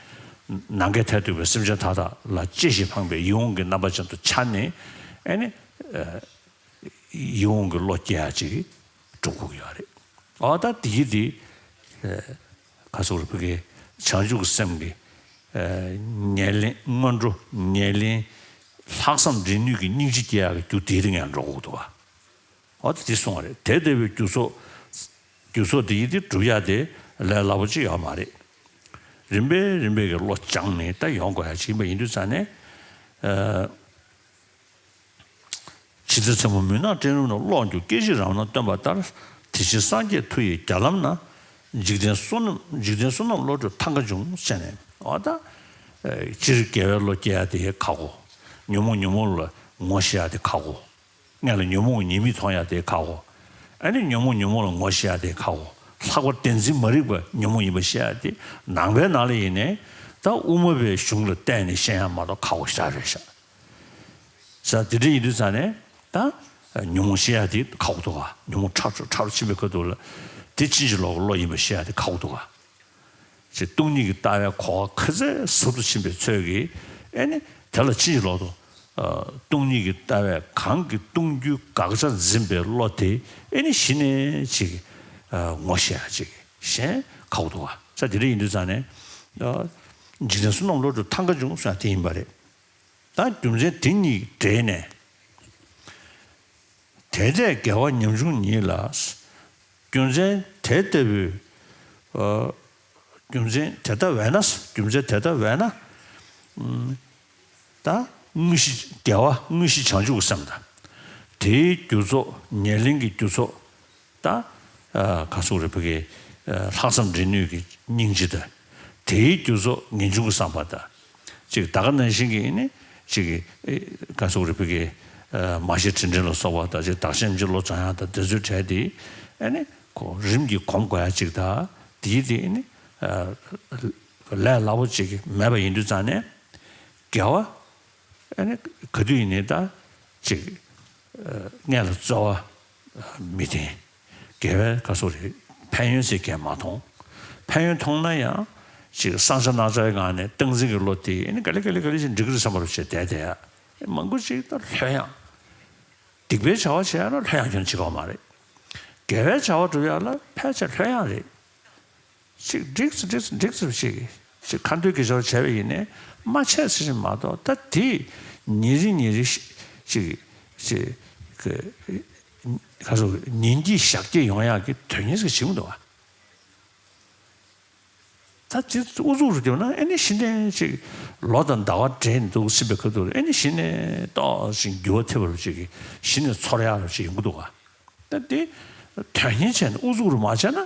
ནམ་མཁའི་མཐས་གཏུགས་པའི་སེམས་ཅན་མཐའ་དག་ལ་གཅེས་ཤིང་ཕངས་པའི་ཡིད་འོང་གི་རྣམ་པ་ཅན་དུ་འཆར་ནས། ཨ་ནི། ཨ། ཡིད་འོང་གི་བློ་སྐྱེ་ཡག་ཅིག་སྒྲུབ་དགོས་ཀྱི་ཡོད་རེད། འོ་ད་དེ་ཡི་དེ། ཨ། ག་སོགས་རེ་བུ་གའི་བྱང་ཆུབ་ཀྱི་སེམས་ཀྱི། ཨ། ཉེར་ལེན་སྔོན་འགྲོ་ཉེར་ལེན་ལྷག་བསམ་འདྲེན་ནུས་ཀྱི་སྙིང་རྗེ་སྐྱེ་ཡག་གི་རྒྱུ་དེ་དེ་ངས་འགྲོ་དགོས་འདུག་བ། འོ་ད་དེ་གསུངས་པ་རེད། དེ་ལྟ་བུའི་རྒྱུ་ཚོགས། རྒྱུ་ཚོགས་དེ་ཡི་དེ་སྒྲུབ་ཡག་དེ་ལས་སླ་པོ་ཅིག་ཡོད་མ་རེད། རིམ་པས་རིམ་པས་ཀྱི་བློ་སྦྱངས་ནས་ད་ཡོང་དགོས་ཡག་ཅིག་ཡིན་པ་ཡིན་དུས་ཙང་ནས། ཨ། ཇི་ལྟར་མཚན་མོ་མུན་ནག་སྤྲིན་རུམ་ན། གློག་འགྱུ་སྐད་ཅིག་རང་སྣང་སྟོན་པ་ལྟར། དེ་བཞིན་སངས་རྒྱས་མཐུ་ཡི་རྒྱ་ལམ་ན། འཇིག་རྟེན་བསོད་ནམས་འཇིག་རྟེན་བསོད་ནམས་བློ་གྲོས་ཐང་ག་འབྱུང་། ཟེར་ནས་འོ་ད། ཨ། སྤྱིར་དགེ་བའི་བློ་སྐྱེ་ཡག་དེ་ཁག་གོ། ཉོན་མོངས་ཉོན་མོངས་ལ་ངོ་ཤེས་ཡག་དེ་ཁག་གོ། སྔོན་ལ་ཉོན་མོངས་ཉེས་དམིགས་མཐོང་ཡག་དེ་ཁག་གོ། ཨ་ནི་ཉོན་མོངས་ཉོན་མོངས་ལ་ངོ་ཤེས་ཡག་དེ་ཁག་གོ། ལྷག་པར་བདེན་འཛིན་མ་རིག་པ་ཉོན་མོངས་ཡིན་པ་ཤེས་ཡག་དེ་ནང་པའི་ནང་ལ་ཡིན་ནའི་ད་དབུ་མ་པའི་གཞུང་ལ་བརྟེན་ནས་ཤེས་ཡག་མ་གཏོགས་ཁག་པོ་ཞེ་དྲག་རེད་ཤག་ས་དེ་འདྲ་ཡིན་དུས་ཙང་ནས་ད་ཉོན་མོངས་ཤེས་ཡག་དེ་ཁག་པོ་འདུག་ག་ཉོན་མོངས་ཕྲ་རུ་ཕྲ་རུ་ཕྱིན་པའི་ཁ་ཐུག་ལ་དེ་ཕྱིན་ཅི་ལོག་གི་བློ་ཡིན་པ་ཤེས་ཡག་དེ་ཁག་པོ་འདུག་ག་ཅེས་སྟོང་ཉིད་ཀྱི་ལྟ་བའི་གོ་བ་ག་ཚད་ཟབ་ཏུ་ཕྱིན་པའི་ཚོད་ཀྱིས་ཨེ་ནི་དེ་ལ་ཕྱིན་ཅི་ལོག་ཏུ། ཨ། སྟོང་ཉིད་ཀྱི་ལྟ་བས་གང་གིས་སྟོང་རྒྱུའི་དགག་བྱ་འཛིན་པའི་བློ་དེ་ཨེ་ནི་གཞི་ནས་ཅིག་ཨ། ངོ་ཤེས་ཡག་ཅིག་གཞན་ཁག་པོ་འདུག་ག་ས་དེ་འདྲ་ཡིན་དུས་ཙང་ནས། ཨ། འཇིག་རྟེན་བསོད་ནམས་བློ་གྲོས་ཐང་ག་འབྱུང་ཟེར་ཡག་དེ་ཡིན་པ་རེད། ད་རྒྱུ་མཚན་དེ་གཉིས་འབྲེལ་ནས། དེ་འདྲའི་དགེ་བ་ཉམ་ཆུང་ཉིད་ལ། རྒྱུ་མཚན་དེ་ལྟ་བུའི། ཨ། རྒྱུ་མཚན་དེ་ལྟ་བས་ན། རྒྱུ་མཚན་དེ་ལྟ་བས་ན། ཨུམ། ད་དངོས་གཞི་དགེ་བ་དངོས་གཞི་བྱང་ཆུབ་ཀྱི་སེམས་དང་། དེའི་རྒྱུ་ཚོགས་ཉེར་ལེན་གྱི་རྒྱུ་ཚོགས། ད། ཨ། ག་སོགས་རེ་བུ་གའི། ཨ། ལྷག་བསམ་འདྲེན་ནུས་ཀྱི་སྙིང་རྗེ་དང་། དེའི་རྒྱུ་ཚོགས་ངེས་འབྱུང་གི་བསམ་པ་དང་། ཅིག་ད་ག་ནང་བཞིན་གྱི་ནི་ཅིག་ཨེ། ག་སོགས་རེ་བུ་གའི། ཨ། མ་ཤེས་དྲིན་དྲན་ལ་སོགས་པ་དང་ཅིག་བདག་གཞན་མཉམ་བརྗེ་བློ་སྦྱང་ཡག་དང་དེ་ཚོའི་གྲས་དེ་ཨེ་ནི་ཁོ་རིམ་གྱིས་གོམས་དགོས་ཡག་ཅིག་དང་དེའི་དེ་ནི། ཨ། ལས་སླ་པོ་ཅིག་མེད་པ་ཡིན་དུས་ཙང་ནས་དགེ་བ་ཨེ་ནི་ག་དུས་ཡིན་ནའི་ད་ཅིག་ཨ། སྔོན་ལ་རྩོལ་བ་མི་བསྟེན། དགེ་བའི་ག་སོགས་རེད། ཕན་ཡོན་ཟེར་མཁན་མ་མཐོང་། ཕན་ཡོན་མཐོང་ན་ཡང་ཅིག་བསམ་བྱ་རྣམ་གཞག་གི་ངང་ནས་སྟངས་འཛིན་གྱི་བློ་དེ་ཨེ་ནི་ག་ལེ་ག་ལེ་ག་ལེ་ཞིག་འགྲིག་གི་རེད་བསམ་པ་རུ་བྱས་བསྡད་བསྡད་ཡག་མང་པོ་ཅིག་ད་ལྷོད་ཡངས། སྡིག་པའི་བྱ་བ་བྱེད་ཡག་ལ་ལྷོད་ཡངས་ཁྱོན་བྱེད་ཀྱི་ཡོད་མ་རེད། དགེ་བའི་བྱ་བ་སྒྲུབ་ཡག་ལ་ཕལ་ཆེར་ལྷོད་ཡངས་རེད། ཅིག་འགྲིག་སོང་འགྲིག་སོང་འགྲིག་སོང་ཅིག་ཅིག་ཁ་འདོན་གྱི་ཞོར་བྱས་པ་ཡིན་ནའི་མ་བྱས་ཟེར་ཞིག་མ་གཏོགས་ད་དེ་ཉིན་རེ་ཉིན་རེ་ཅིག་ཅིག་གི་ཁ་སོ་ཉིན་གྱི་ཞག་སྐྱེལ་ཡོང་ཡག་གི་དོན་སྙིང་ཟིག་བྱེད་མི་འདུག་བ། ད་དེ་ཨུ་ཚུགས་རུ་བརྒྱབ་ན་ཨེ་ནི་གཞི་ནས་ཅིག་ལོ་དང་ཟླ་བ་འདྲེས་འདུག་ཟིན་པའི་ཁ་ཐུག་ཨེ་ནི་གཞི་ནས་ཏོག་ཅིག་འགྱུར་བ་ཐེབས་པ་རུ་ཅིག་གི་གཞི་ནས་ཚོར་ཡག་རུ་ཅིག་ཡོང་གི་འདུག་བ། ད་དེ་དོན་གཉེར་བྱས་ནས་ཨུ་ཚུགས་རུ་མ་བྱས་ན་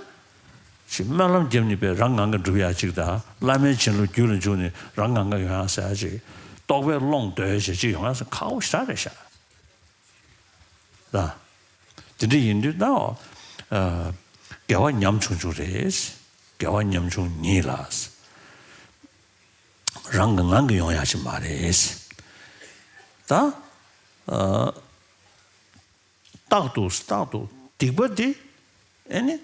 ཅིག་སྨོན་ལམ་བརྒྱབ་ནས་པའི་རང་ངང་གིས་འགྲུབ་ཡ་ཅིག་དང་། བླ་མའི་བྱིན་རླབས་རྒྱུད་ལ་འཇུག་ནས་རང་ངང་གིས་ཡོང་ཡ་ཟེར་ཡ་ཅིག་རྟོགས་པའི་ཀློང་རྡོལ་བྱས་ཅིག་ཡོང་ཡ་ཟེར་ཁག་པོ་ཞེ་དྲག་རེད་ཤག་ད་དེ་འདྲ་ཡིན་དུས་ད་ཨ་དགེ་བ་ཉམ་ཆུང་ཆུང་རེད། དགེ་བ་ཉམ་ཆུང་ཉིད་ལ་རང་གི་ངང་གིས་ཡོང་ཡ་ཅིག་མ་རེད། ད་ཨ་རྟག་ཏུ་རྟག་ཏུ་སྡིག་པ་འདི་ཨེ་ནི་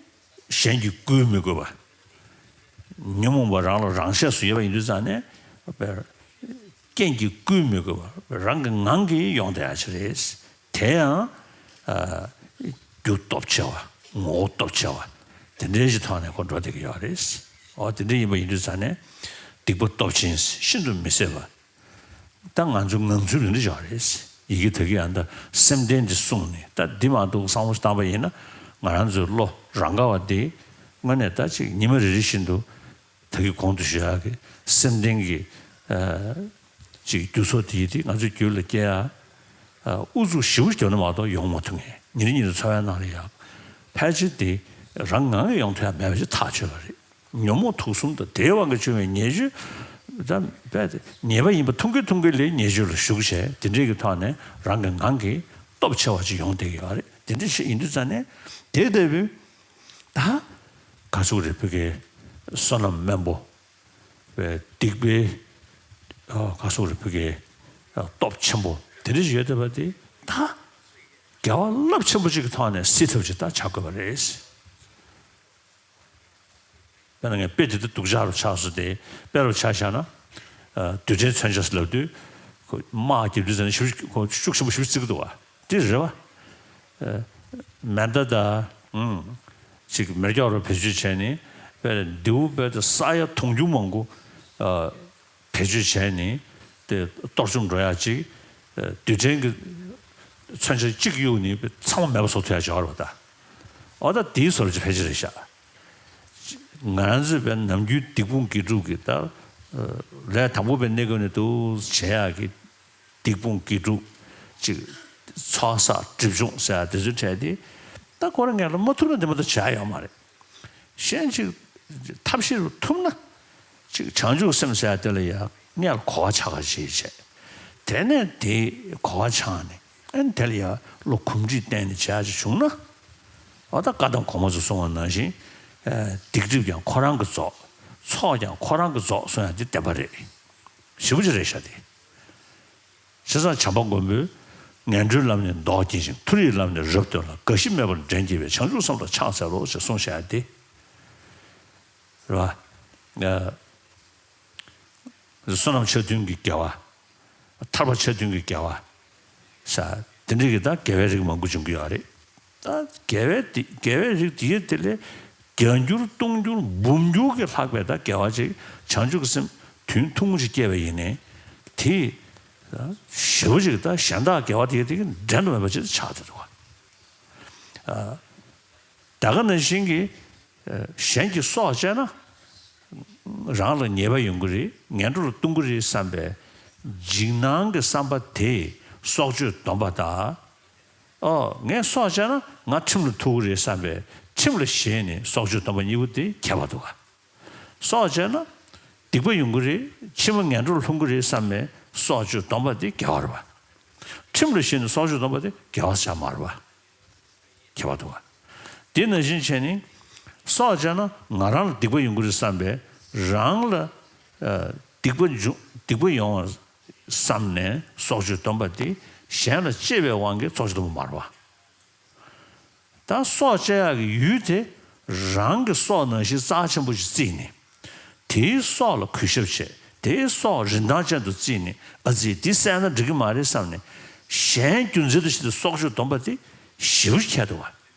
གཞན་གྱིས་བསྐུལ་མི་དགོས་པ། ཉོན་མོངས་པ་རང་ལ་རང་ཆས་སུ་ཡོད་པ་ཡིན་དུས་ཙང་ནས་རྐྱེན་གྱིས་བསྐུལ་མི་དགོས་པ། རང་གི་ངང་གིས་ཡོང་བསྡད་ཡ་ཅིག་རེད། དེ་ཡང་ཨ་རྒྱུ་སྟོབས་ཆེ་བ། ངོ་བོ་སྟོབས་ཆེ་བ། དེ་འདྲའི་ཞིག་ཐོག་ནས་ཁོ་འགྲོ་བསྡད་ཀྱི་ཡོད་རེད། འོ་དེ་འདྲ་ཡིན་པ་ཡིན་དུས་ཙང་ནས་སྡིག་པ་སྟོབས་ཆེན་ཤིན་ཏུ་མི་བཟད་པ། ད་ང་ཚོའི་ངང་ཚུལ་རིགས་འདྲ་ཅིག་རེད། ཡི་གེ་དག་གིས་ཡང་ད་སེམས་ལྡན་འདི་གསུངས་ནས། ད་འདི་མ་གཏོགས་བསམ་བློ་བཏང་པ་ཡིན་ན་ང་རང་ཚོའི་བློ་རང་ག་བ་འདི་དངོས་གནས་ད་ཅིག་ཉི་མ་རེ་རེ་བཞིན་དུ་ད་གིན་གོང་དུ་ཞུ་ཡག་གི་སེམས་ལྡན་གྱི་ཨ་ཅིག་རྒྱུ་ཚོགས་དེ་ཡིས་དེ་ང་ཚོའི་རྒྱུད་ལ་སྐྱེ་ཡ་ཨ་ཨུ་ཚུགས་ཞེ་པོ་བརྒྱབ་ན་མ་གཏོགས་ཡོང་མ་ཐུབ་མཁན། ཉིན་རེ་ཉིན་རེ་འཚོ་བའི་ནང་ལ་ཡང་ཕལ་ཆེར་དེ་རང་ངང་གིས་ཡོང་ཐུབ་ཡ་མེད་པ་ཞིག་ཐག་ཆོད་པ་རེད། ཉོན་མོངས་དུག་གསུམ་དང་དེའི་དབང་གིས་བྱུང་བའི་ཉེས་སྤྱོད་ད་རྦད་དེ་ཉེས་པ་ཡིན་པ་མཐོང་གིན་མཐོང་གིན་ལས་ཉེས་སྤྱོད་ལ་ཞུགས་བྱས། དེ་འདྲའི་གི་ཐོག་ནས་རང་གི་ངང་གིས་སྟོབས་ཆེ་བ་ཅིག་ཡོང་བསྡད་ཀྱི་ཡོད་རེད། དེ་འདྲ་ཞིག་ཡིན་དུས་ཙང་ནས་དེ་ལྟ་བུའི་ད་ག་ཟེར་དགོས་རེད། བོད་ཀྱི་བསོད་ནམས་དམན་པོ་བའི་སྡིག་པའི་ཨ་ག་ཟེར་དགོས་རེད། བོད་ཀྱི་ཨ་སྟོབས་ཆེན་པོ་དེ་འདྲ་ཞིག་ཡོད་བསྡད་པ་དེ་ད་དགེ་བ་རླབས་ཆེན་པོ་ཅིག་གི་ཐོག་ནས་སེལ་ཐུབ་ཅིག་ད་བྱ་དགོས་པ་རེད། དཔེར་ན་ངས་དཔེ་འདི་ལྟར་སྡུག་ཅག་རུ་ཆགས་སོང་སྟེ། དཔེ་རུ་ཆ་བཞག་ན། ཨ་རྡུལ་ཕྲན་མཚོན་ཆ་ཟེར་ལབ་དུས། ཁོ་དམག་རྒྱབ་དུས་ཙམ་ནས་ཞེ་པོ་ཁོ་ཤུགས་ཆེན་པོ་ཞེ་པོ་བརྩི་གི་འདུག་བ། དེ་རེད་བ། ཨ་མེ་མདའ་དང་། ཨང་། ཅིག་མེ་སྒྱོགས་རུ་བེད་སྤྱོད་བྱས་ནས། དཔེར་ན་མདེའུ་དཔེ་དེ་ས་ཡ་དུང་ཕྱུར་མང་པོ་ཨ་བེད་སྤྱོད་བྱས་ནས་དེ་གཏོར་བཅོམ་འགྲོ་ཡག་ཅིག་ཨ་རྡུལ་ཕྲན་གྱི་མཚོན་ཆ་གཅིག་གཡུགས་ནས་ཚང་མ་མེད་པ་བཟོ་ཐུབ་ཡག་ཅིག་ཡོད་རེད་བ་ད། འོ་ད་དེའི་བཟོ་འདྲ་ཅིག་ཕལ་ཆེར་རེད་ཤག་ང་རང་ཚོས་དཔེར་ན་ནམ་རྒྱུན་སྡིག་སྤོང་དགེ་སྒྲུབ་ཀྱི་ད་ལས་དང་པོ་པའི་གནས་སྐབས་ནས་འདུག་བྱེད་ཡག་གི་སྡིག་སྤོང་དགེ་སྒྲུབ་ཅིག་ཚོགས་བསགས་སྒྲིབ་སྦྱོང་ཟེར་ཡག་དེ་ཚོའི་གྲས་དེ་ད་ཁོ་རང་ངས་ལ་མ་ཐུབ་ན་འདི་མ་གཏོགས་བྱ་ཡག་ཡོད་མ་རེད། གཞན་ཅིག་ཐབས་ཤེས་རུ་ཐུབ་ན་ཅིག་བྱང་ཆུབ་སེམས་ཟེར་ཡག་དེ་ལ་ཡ་སྔོན་ལ་གོ་བ་ཆགས་ག་བྱེད་བྱས། དེ་ནས་དེ་གོ་བ་ཆགས་ནས་ཨ་ནི་དེ་ལ་ཡ་བློ་གོམས་འདྲིས་བསྟེན་ནས་བྱེད་ཡག་ཅིག་བྱུང་ན། འོ་ད་བཀའ་གདམས་གོང་མ་ཚོས་གསུངས་པ་ནང་བཞིན། ཨ་སྡིག་སྒྲིབ་ཀྱང་ཁོ་རང་གིས་རྫོགས། ཚོགས་ཀྱང་ཁོ་རང་གིས་རྫོགས་གསུང་ཡག་འདི་བདེན་པ་རེད། ཞེ་པོ་ཅིག་རེད་ཤག་དེ། བྱས་ཙང་བྱམས་པ་མགོན་པོས་ངན་འགྲོའི་ལམ་ནི་མདོག་གྱེར་ཞིང་། མཐོ་རིས་ལམ་ནི་རབ་སྟོན་ལ། རྒ་ཤི་མེད་པར་འདྲེན་བགྱིད་པའི། བྱང་ཆུབ་སེམས་ལ་ཕྱག་འཚལ་ལོ་ཞེས་གསུངས་བཞག་ཡག་དེ་རེད་བ། ཨ་བསོད་ནམས་ཆ་མཐུན་གྱི་དགེ་བ། ཐར་པ་ཆ་མཐུན་གྱི་དགེ་བ་ཟེར། དེ་འདྲ་གི་ད་དགེ་བའི་རིགས་མང་པོ་འབྱུང་གི་ཡོད་རེད། ད་དགེ་བའི་དེ་དགེ་བའི་རིགས་དེ་ཡི་དེ་ལས་བརྒྱ་འགྱུར་སྟོང་འགྱུར་འབུམ་འགྱུར་གྱིས་ལྷག་པའི་ད་དགེ་བ་ཅིག་བྱང་ཆུབ་ཀྱི་སེམས་དུས་ཐུང་ངུ་ཅིག་སྐྱེས་པ་ཡིན་ནའི། དེ་ཞེ་པོ་ཅིག་ད་གཞན་དག་དགེ་བ་དེ་ཡི་དེ་གི་འགྲན་དུ་མེད་པ་ཅིག་ཆགས་བསྡད་འདུག་བ། ད་ག་ནང་བཞིན་གྱི་གཞན་གྱི་སྲོག་བཅད་ན་རང་ལ་ཉེས་པ་ཡོང་གི་རེད། ངན་འགྲོ་ལ་ལྟུང་གི་རེད་བསམ་པའི་འཇིགས་སྣང་གི་བསམ་པ་དེས་སྲོག་གཅོད་སྡོམ་པ་དང་། ཨོ་ངས་སྲོག་བཅད་ན་ང་ཁྲིམས་ལ་ཐུག་གི་རེད་བསམ་པའི་ཁྲིམས་ལ་ཞེན་ནས་སྲོག་གཅོད་སྡོམ་པ་གཉིས་པོ་དེ་ཁྱད་པར་འདུག་ག། སྲོག་བཅད་ན་སྡིག་པ་ཡོང་གི་རེད། ཕྱི་མ་ངན་འགྲོར་ལྷུང་གི་རེད་བསམ་པའི་སྲོག་གཅོད་སྡོམ་པ་དེ་དགེ་བ་རེད་བ། ཁྲིམས་ལ་ཞེན་ནས་སྲོག་གཅོད་སྡོམ་པ་དེ་དགེ་བ་ཆགས་མ་རེད་བ། ཁྱད་པར་འདུག་བ། དེ་ནང་བཞིན་བྱས་ནས་སྲོག་བཅད་ན་ང་རང་ལ་སྡིག་པ་ཡོང་གི་རེད་བསམ་པའི་རང་ལ་ཨ་སྡིག་པ་འབྱུང་སྡིག་པ་ཡོང་བ་བསམ་ནས་སྲོག་གཅོད་སྡོམ་པ་དེ་གཞན་ལ་གཅེས་པའི་དབང་གིས་སྲོག་གཅོད་སྡོམ་པ་མ་རེད་བ། ད་སྲོག་བཅད་ཡག་གི་ཡུལ་དེ་རང་གི་སྲོག་ནང་བཞིན་རྩ་ཆེན་པོ་ཞིག་བརྩིས་ནས། དེའི་སྲོག་ལ་གུས་ཞབས་བྱས། དེའི་སྲོག་རིན་ཐང་ཅན་དུ་བརྩིས་ནས། ཨ་ཙི་འདི་བསད་ན་འགྲིག་གི་མ་རེད་བསམ་ནས། གཞན་རྒྱུ་མཚན་དུ་བྱས་ཏེ་སྲོག་གཅོད་སྡོམ་པ་དེ་ཞེ་པོ་ཁྱད་འདུག་བ།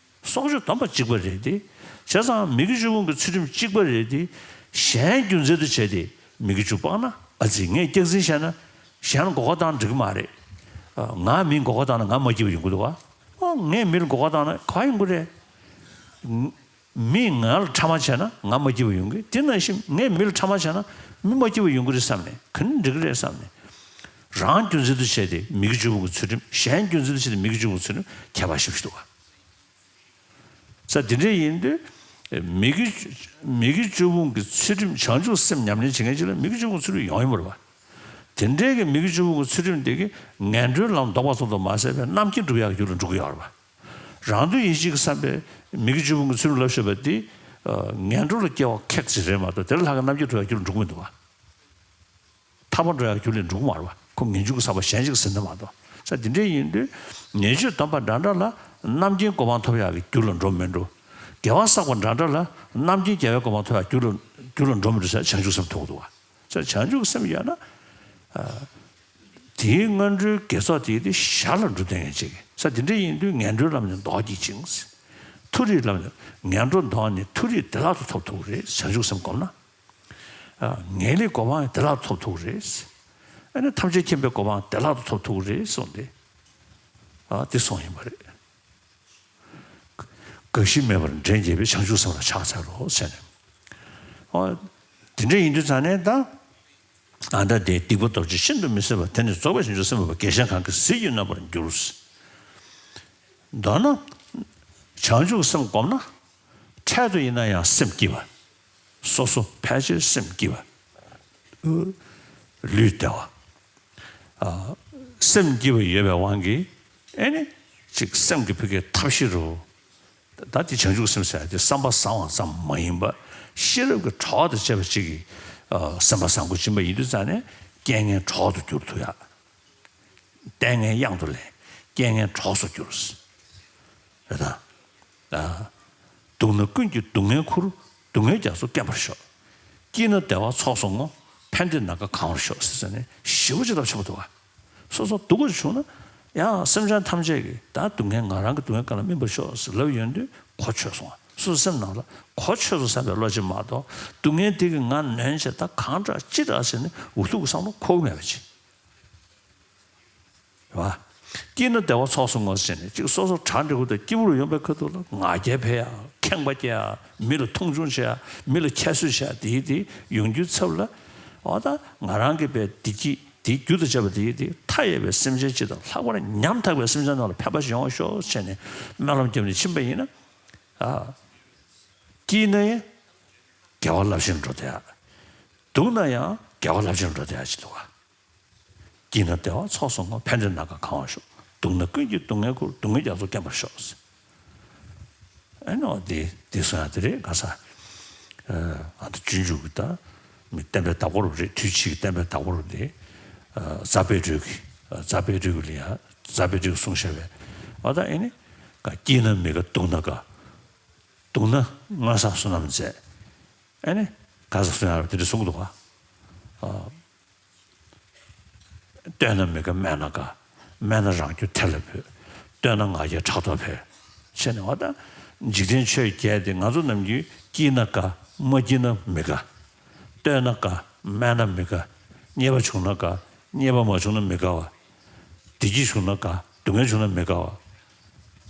སྲོག་གཅོད་སྡོམ་པ་གཅིག་པ་རེད་དེ། བྱས་ཙང་མི་དགེ་བཅུ་སྤོང་གི་ཚུལ་ཁྲིམས་གཅིག་པ་རེད་དེ། གཞན་རྒྱུ་མཚན་དུ་བྱས་ཏེ་མི་དགེ་བཅུ་སྤངས་ན། ཨ་ཙི་ངས་སྐྱག་རྫུན་བཤད་ན་གཞན་ལ་མགོ་སྐོར་བཏང་ན་འགྲིག་གི་མ་རེད། ང་མིས་མགོ་སྐོར་བཏང་ན་ང་མ་སྐྱིད་པ་ཡོང་གི་འདུག་བ། ཨོ་ངས་མི་ལ་མགོ་སྐོར་བཏང་ན་ག་ཡོང་གི་རེད། མིས་ང་ལ་ཕྲ་མ་བྱས་ན་ང་མ་སྐྱིད་པ་ཡོང་གི། དེ་ནང་བཞིན་ངས་མི་ལ་ཕྲ་མ་བྱས་ན་མི་མ་སྐྱིད་པ་ཡོང་གི་རེད་བསམ་ནས། ག་ནས་འགྲིག་གི་རེད་བསམ་ནས། རང་རྒྱུ་མཚན་དུ་བྱས་ཏེ་མི་དགེ་བཅུ་སྤོང་གི་ཚུལ་ཁྲིམས། གཞན་རྒྱུ་མཚན་དུ་བྱས་ཏེ་མི་དགེ་བཅུ་སྤོང་གི་ཚུལ་ཁྲིམས་ཁྱད་པར་ཞེ་པོ་ཞིག་འདུག་བ། ས་དེ་འདྲ་ཡིན་དུས། མི་དགེ་མི་དགེ་བཅུ་སྤོང་གི་ཚུལ་ཁྲིམས། བྱང་ཆུབ་སེམས་ཉམས་ལེན་བྱེད་མཁན་ཅིག་ལ་མི་དགེ་བཅུ་སྤོང་ཚུལ་ཁྲིམས་ཡོང་ཡིན་པ་རེད་པ། དེ་འདྲའི་གི་མི་དགེ་བཅུ་སྤོང་གི་ཚུལ་ཁྲིམས་དེ་གིས་ངན་འགྲོའི་ལམ་ལྡོག་པ་ཙམ་དུ་མ་ཟད་པའི་རྣམ་མཁྱེན་སྒྲུབ་ཡག་གི་རྒྱུ་ལ་འགྲོ་གི་ཡོད་རེད་པ། རང་དོན་ཡིད་བྱེད་ཀྱི་བསམ་པས་མི་དགེ་བཅུ་སྤོང་གི་ཚུལ་ཁྲིམས་བསླབ་བཞག་པ་དེ་ངན་འགྲོ་ལ་སྐྱེ་བ་ཁེགས་ཅིག་རེད་མ་གཏོགས། དེ་ལས་ལྷག་གི་རྣམ་མཁྱེན་སྒྲུབ་ཡག་རྒྱུ་ལ་འགྲོ་གི་མི་འདུག་པ། ཐར་པ་འགྲོ་ཡག་རྒྱུ་ལ་འགྲོ་གི་མ་རེད་པ། ཁོ་ངེས་འབྱུང་གི་བསགས་པ་གཞན་ཞིག་ཟིན་ན་མ་གཏོགས། ས་དེ་འདྲ་ཡིན་དུས་ཉེས་སྤྱོད་སྡོམ་པ་འདྲ་འདྲ་ལ་རྣམ་མཁྱེན་གོ་འཕང་ཐོབ་ཡག་གི་རྒྱུ་ལ་འགྲོ་མི་འགྲོ། དགེ་བ་བསགས་པ་འདྲ་འདྲ་ལ་རྣམ་མཁྱེན་རྒྱལ་བའི་གོ་འཕང་ཐོབ་ཡག་རྒྱུ་ལ་རྒྱུ་ལ་འགྲོ་མི་འགྲོ་ཟེར་བྱང་ཆུབ་སེམས་ཐོབ་འདུག་པ། ས་བྱང་ཆུབ་སེམས་ཡོད་ན། དེའི་སྔོན་འགྲོའི་དགེ་ཚོགས་དེ་དེ་ཞར་ལ་འགྲོ་བསྡད་མཁན་ཅིག་ས་དེ་འདྲ་ཡིན་དུས་ངན་འགྲོའི་ལམ་ནས་ལྡོག་གི་ཅིང་། མཐོ་རིས་ལམ་ནས་ངན་འགྲོ་ལྡོག་ནས་མཐོ་རིས་བདེ་བླག་ཏུ་ཐོབ་ཐུབ་ཀྱི་རེད། བྱང་ཆུབ་སེམས་བསྒོམས་ན། ངེས་ལེགས་གོ་འཕང་བདེ་བླག་ཏུ་ཐོབ་ཐུབ་ཀྱི་རེད། ཨ་ནི་ཐམས་ཅད་མཁྱེན་པའི་གོ་འཕང་བདེ་བླག་ཏུ་ཐོབ་ཐུབ་ཀྱི་རེད་གསུངས་ཏེ། ཨ་དེ་གསུངས་ཡིན་པ་རེད། རྒ་ཤི་མེད་པར་འདྲེན་བྱེད་པའི་བྱང་ཆུབ་སེམས་ལ་ཕྱག་འཚལ་ལོ་ཟེར་ནས། ཨོ། དེ་འདྲ་ཡིན་དུས་ཙང་ནས་ད། ཨ་ད་དེ་སྡིག་པ་སྟོབས་ཀྱིས་ཤིན་ཏུ་མི་བཟོད་པ། དེ་ནི་རྫོགས་པའི་བྱང་ཆུབ་སེམས་དཔའ་བགེགས་ཞན་གང་གིས་ཟིལ་གྱིས་གནོན་པར་འགྱུར། མདོར་ན། བྱང་ཆུབ་སེམས་བསྒོམས་ན། འཕྲལ་དུ་ཡིན་ན་ཡང་སེམས་སྐྱིད་པ། སོ་སོ་ཕལ་ཆེར་སེམས་སྐྱིད་པ། ལུས་བདེ་བ། ཨ། སེམས་སྐྱིད་པ་ཡོད་པའི་དབང་གིས་ཨེ་ནི་ཅིག་སེམས་ཀྱི་ཕ་གིའི་ཐབས་ཤེས་རུ། ད་དེ་བྱང་ཆུབ་སེམས་ཟེར་ཡ་དེ་བསམ་པ་བཟང་བ་ཙམ་མ་ཡིན་པ། ཤེས་རབ་ཀྱི་གྲོགས་དང་བཅས་པ་ཅིག་གིས་ཨ་སེམས་པ་བཟང་པོ་སྦྱིན་པ་ཡིན་དུས་ཙང་ནས་རྐྱེན་ངན་གྲོགས་སུ་འགྱུར་ཐུབ་ཡ། ལྟས་ངན་གཡང་དུ་ལེན། རྐྱེན་ངན་གྲོགས་སུ་འགྱུར། རེད་དང་། ཨ། སྡུག་ན་ཀུན་གྱིས་སྡུག་བསྔལ་ཁུར། སྡུག་བསྔལ་རྒྱ་མཚོ་སྐེམ་པར་ཤོག། སྐྱིད་ན་བདེ་བ་ཚོགས་སུ་བསྔོ། ཕན་བདེས་ན་དགའ་གང་བར་ཤོག་ཟེར་ནས་ཞེ་པོ་ཅིག་ལབ་ཆོག་པ་འདུག་ག། སོ་སོ་སྡུག་པོ་བྱུང་ན་ཡང་སེམས་ཅན་ཐམས་ཅད་ཀྱིས་ད་སྡུག་བསྔལ་ང་རང་གི་སྡུག་བསྔལ་གང་ལ་སྨིན་པར་ཤོག་ཟེར་ལབ་ཡོང་དུས་གོ་ཆོད་སོང་བ། སོ་སོའི་སེམས་ནང་ལ་གོ་ཆོད་སོང་བསམ་པའི་བློ་ཅིག་མ་གཏོགས། སྡུག་བསྔལ་དེ་གིས་ང་ནོན་བྱས་ད་གང་དྲག་ཅི་དྲག་ཟེར་ནས་འུ་ཐུག་གི་བསམ་བློ་འཁོར་གི་མེད་པ་ཅིག། རེད་བ། སྐྱིད་ན་བདེ་བ་ཚོགས་སུ་བསྔོ་ཟེར་ནས་ཅིག་སོ་སོ་གྲ་འགྲིག་པོ་དང་སྐྱིད་པོ་རུ་ཡོང་པའི་ཁ་ཐུག་ལ་ང་རྒྱལ་འཕེལ་ཡ། ཁེངས་པ་སྐྱེ་ཡ། མི་ལ་མཐོང་ཆུང་བྱེད་ཡ། མི་ལ་ཁྱད་གསོད་བྱེད་ཡ། དེའི་དེ་ཡོང་རྒྱུའི་ཚབ་ལ། འོ་ད་ང་རང་གི་བའི་བདེ་སྐྱིད་དེའི་རྒྱུ་དང་བཅས་པ་དེའི་དེ་མཐའ་ཡས་པའི་སེམས་ཅན་སྤྱི་དང་ལྷག་པར་ཉམ་ཐག་པའི་སེམས་ཅན་རྣམས་ལ་ཕན་པ་ཞིག་ཡོང་བ་ཤོག་ཟེར་ནས་སྨོན་ལམ་བརྒྱབ་ནས་ཕྱིན་པ་ཡིན་ན། ཨ། སྐྱིད་ན་ཡང་དགེ་བ་རླབས་ཆེན་འགྲོ་བསྡད་ཡ། སྡུག་ན་ཡང་དགེ་བ་རླབས་ཆེན་འགྲོ་བསྡད་ཡ་ཅིག་འདུག་ག། སྐྱིད་ན་བདེ་བ་ཚོགས་སུ་བསྔོ། ཕན་བདེས་ན་དགའ་གང་བར་ཤོག། སྡུག་ན་ཀུན་གྱིས་སྡུག་བསྔལ་ཁུར། སྡུག་བསྔལ་རྒྱ་མཚོ་སྐེམ་པར་ཤོག། ཨེ་ནོ་དེ་དེ་གསུང་ཡ་དེ་རེད་ག་ས། ཨ་ད་སྤྱོད་འཇུག་གི་ད་མི་བསྟན་པའི་བདག་པོ་རུ་རེད། དུས་ཕྱིས་ཀྱི་བསྟན་པའི་བདག་པོ་རུ་དེ། ཨ་རྫ་དཔལ་སྤྲུལ་གྱི་རྫ་དཔལ་སྤྲུལ་གྱི་ལ་ཡ་རྫ་དཔལ་སྤྲུལ་གྱིས་གསུངས་བཞག་པའི་ཨ་ད་ཨེ་ནི། ག་སྐྱིད་ན་མི་དགའ་སྡུག་ན་དགའ། སྡུག་ན་མངོན་སངས་བསོད་ནམས་མཛད། ཨེ་ནི། ག་ས་གསུང་ཡ་རུ་དེ་འདྲ་གསུང་གི་འདུག་ག། ཨ། བསྟོད་ན་མི་དགའ་སྨད་ན་དགའ། སྨད་ན་རང་རྒྱུད་ཐེར་ལ་བུད། བསྟོད་ན་ང་རྒྱལ་ཕྲག་དོག་འཕེལ། བྱས་ནས་འོ་ད། འཇིག་རྟེན་ཆོས་བརྒྱད་དེ་ང་ཚོ་ནམ་རྒྱུན་སྐྱིད་ན་དགའ། མ་སྐྱིད་ན་མི་དགའ། བསྟོད་ན་དགའ། སྨད་ན་མི་དགའ། མཉེས་པ་བྱུང་ན་དགའ། མཉེས་པ་མ་བྱུང་ན་མི་དགའ་བ། བདེ་སྐྱིད་བྱུང་ན་དགའ། སྡུག་བསྔལ་བྱུང་ན་མི་དགའ་བ།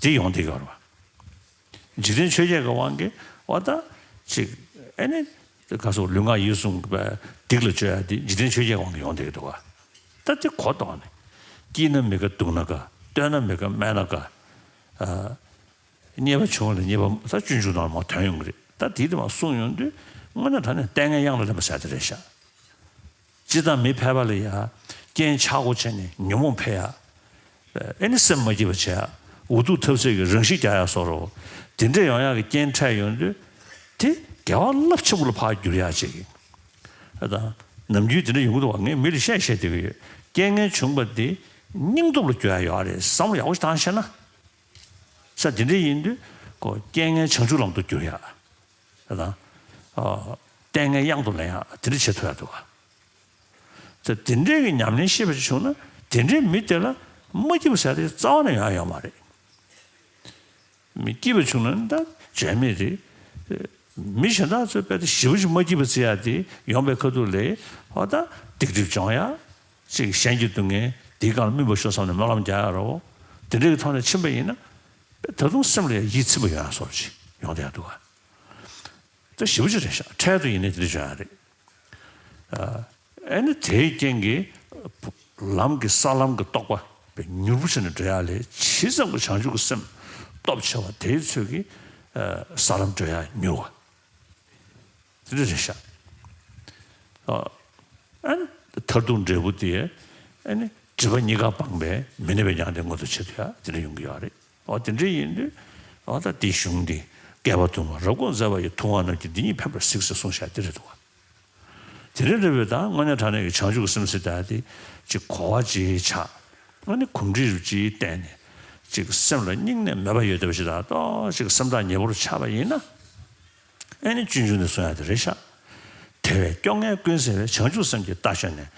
དེ་ཡོང་བསྡད་ཀྱི་ཡོད་རེད་བ། འཇིག་རྟེན་ཆོས་བརྒྱད་ཀྱི་དབང་གིས་འོ་ད་ཅིག་ཨེ་ནི་ག་སོགས་ལུས་ངག་ཡིད་གསུམ་པའི་སྡིག་ལ་སྤྱོད་ཡ་དེ་འཇིག་རྟེན་ཆོས་བརྒྱད་ཀྱི་དབང་གིས་ཡོང་བསྡད་ཀྱི་འདུག་ག། ད་དེ་གོ་ལྡོག་ནས། སྐྱིད་ན་མི་དགའ་སྡུག་ན་དགའ། བསྟོད་ན་མི་དགའ་སྨད་ན་དགའ། ཨ། མཉེས་པ་བྱུང་བ་ལ་མཉེས་པ་ད་སྤྱོད་འཇུག་ནང་ལ་མར་ཐོན་ཡོང་གི་རེད། ད་དེ་དེ་མར་གསུངས་ཡོང་དུས་དངོས་གནས་དྲང་གནས་ལྟས་ངན་གཡང་ལ་ལེན་པ་ཟེར་དེ་རེད་ཤག། སྤྱིར་བཏང་མི་ཕལ་པ་ལ་ཡ་རྐྱེན་ཆག་སྒོ་བྱས་ནས་ཉོན་མོངས་འཕེལ་ཡ། ཨེ་ནི་སེམས་མ་སྐྱིད་པ་བྱེད་ཡ། འུ་ཐུག་འཐབ་རྩོད་ཀྱི་རང་ཤི་རྒྱག་ཡ་སོགས་རོ། དེ་འདྲ་ཡོང་ཡ་གི་རྐྱེན་འཕྲད་ཡོང་དུས། དེ་དགེ་བ་རླབས་ཆེན་པོ་ལ་ཕར་འགྱུར་ཡ་བྱེད་ཀྱི། ཨ་ད། ནམ་རྒྱུན་དེ་འདྲ་ཡོང་གི་འདུག་བ། ངས་མི་ལ་བཤད་བཤད་བསྡད་ཀྱི་ཡོད། རྐྱེན་ངན་བྱུང་བ་དེ་སྙིང་སྟོབས་ལ་འགྱུར་ཡ་ཡོད་རེད། བསམ་བློ་ཡག་པོ་ཞིག་བཏང་ཤེས་ན། ས་དེ་འདྲ་ཡིན་དུས་ཁོ་རྐྱེན་ངན་བྱང་ཆུབ་ལམ་དུ་བསྒྱུར་ཡ། ད་ལྟ་ལྟས་ངན་གཡང་དུ་ལེན་ཡ་དེ་འདྲ་བྱེད་ཐུབ་ཡ་འདུག་ག། ད་དེ་འདྲའི་གི་ཉམས་ལེན་ཤེས་པ་ཞིག་བྱུང་ན་དེ་འདྲའི་མི་དེ་ལ་མ་སྐྱིད་པ་ཟེར་དེ་རྩ་བ་ནས་ཡོང་ཡ་ཡོད་མ་རེད། མི་སྐྱིད་པ་བྱུང་ན་ད་བྱས་མེད་རེད། མི་གཞན་དག་ཚོས་དཔེ་དེ་ཞེ་པོ་ཞིག་མ་སྐྱིད་པ་བརྩི་ཡ་དེ་ཡོང་པའི་ཁ་ཐུག་ལས་ཨ་ད་སྡིག་སྒྲིབ་སྦྱོང་ཡ། ཅིག་གཞན་གྱི་སྡུག་བསྔལ་དེའི་སྒང་ལ་སྨིན་པར་ཤོག་བསམ་ནས་སྨོན་ལམ་རྒྱག་ཡ་རོ། དེ་འདྲའི་གི་ཐོག་ནས་ཕྱིན་པ་ཡིན་ན། ད་དུང་སེམས་ལ་ཡིད་ཚིམ་པ་ཡོང་ཡ་སོགས་ཅིག་ཡོང་བསྡད་ཡ་འདུག་ག། ད་ཞེ་པོ་ཅིག་རེད་ཤག། འཕྲལ་དུ་ཡིན་ནའི་དེ་འདྲ་བྱུང་ཡ་རེད། ཨ་ནི་དེའི་རྐྱེན་གྱིས་ལམ་གྱི་ས་ལམ་གྱི་རྟོགས་པ་མྱུར་པོ་བྱས་ནས་འགྲོ་ཡ་ལས་ཇི་ཙམ་གྱི་བྱང་ཆུབ་ཀྱི་སེམས་སྟོབས་ཆེ་བ་དེའི་ཚོད་ཀྱིས་ ས་ལམ་བགྲོད་ཡ་མྱུར་བ། དེ་འདྲ་རེད་ཤག་ཨ་ནི་མཐར་ཐུག་འབྲས་བུ་དེ་ཨ་ནི་སྒྲིབ་པ་གཉིས་ཀ་སྤངས་པའི་མི་གནས་པའི་མྱང་འདས་མངོན་དུ་བྱེད་ཐུབ་ཡ་དེ་འདྲ་ཡོང་གི་ཡོད་རེད། འོ་དེ་འདྲ་ཡིན་དུས་འོ་ད་དེའི་གཞུང་འདི་བསྐལ་པ་དུ་མར་རབ་དགོངས་མཛད་པ་ཡི། ཐུབ་དབང་རྣམས་ཀྱིས་འདི་ཉིད་ཕན་པར་གཟིགས་ཟེར་གསུངས་བཞག་དེ་རེད་འདུག་བ། དེ་རེད་རེད་པས་ད་དངོས་གནས་དྲང་གནས་ཀྱི་བྱང་ཆུབ་སེམས་ཟེར་ད་དེ་ཅིག་གོ་བ་ཅིག་ཆགས། ཨ་ནི་གོམས་འདྲིས་ཅིག་བསྟེན་ནས་ཅིག་སེམས་ལ་སྙིང་ནས་མོས་པ་ཡོད་བསྡད་པ་ཞིག་དང་ཏོག་ཅིག་སེམས་ཐག་ཉེ་པོར་ཆགས་པ་ཡིན་ན། ཨ་ནི་སྤྱོད་འཇུག་ནས་གསུང་ཡ་དེ་རེད་ཤག་དེ་བས་སྐྱོ་ངལ་ཀུན་སེལ་བའི། བྱང་ཆུབ་སེམས་ཀྱི་རྟ་ཞོན་ནས།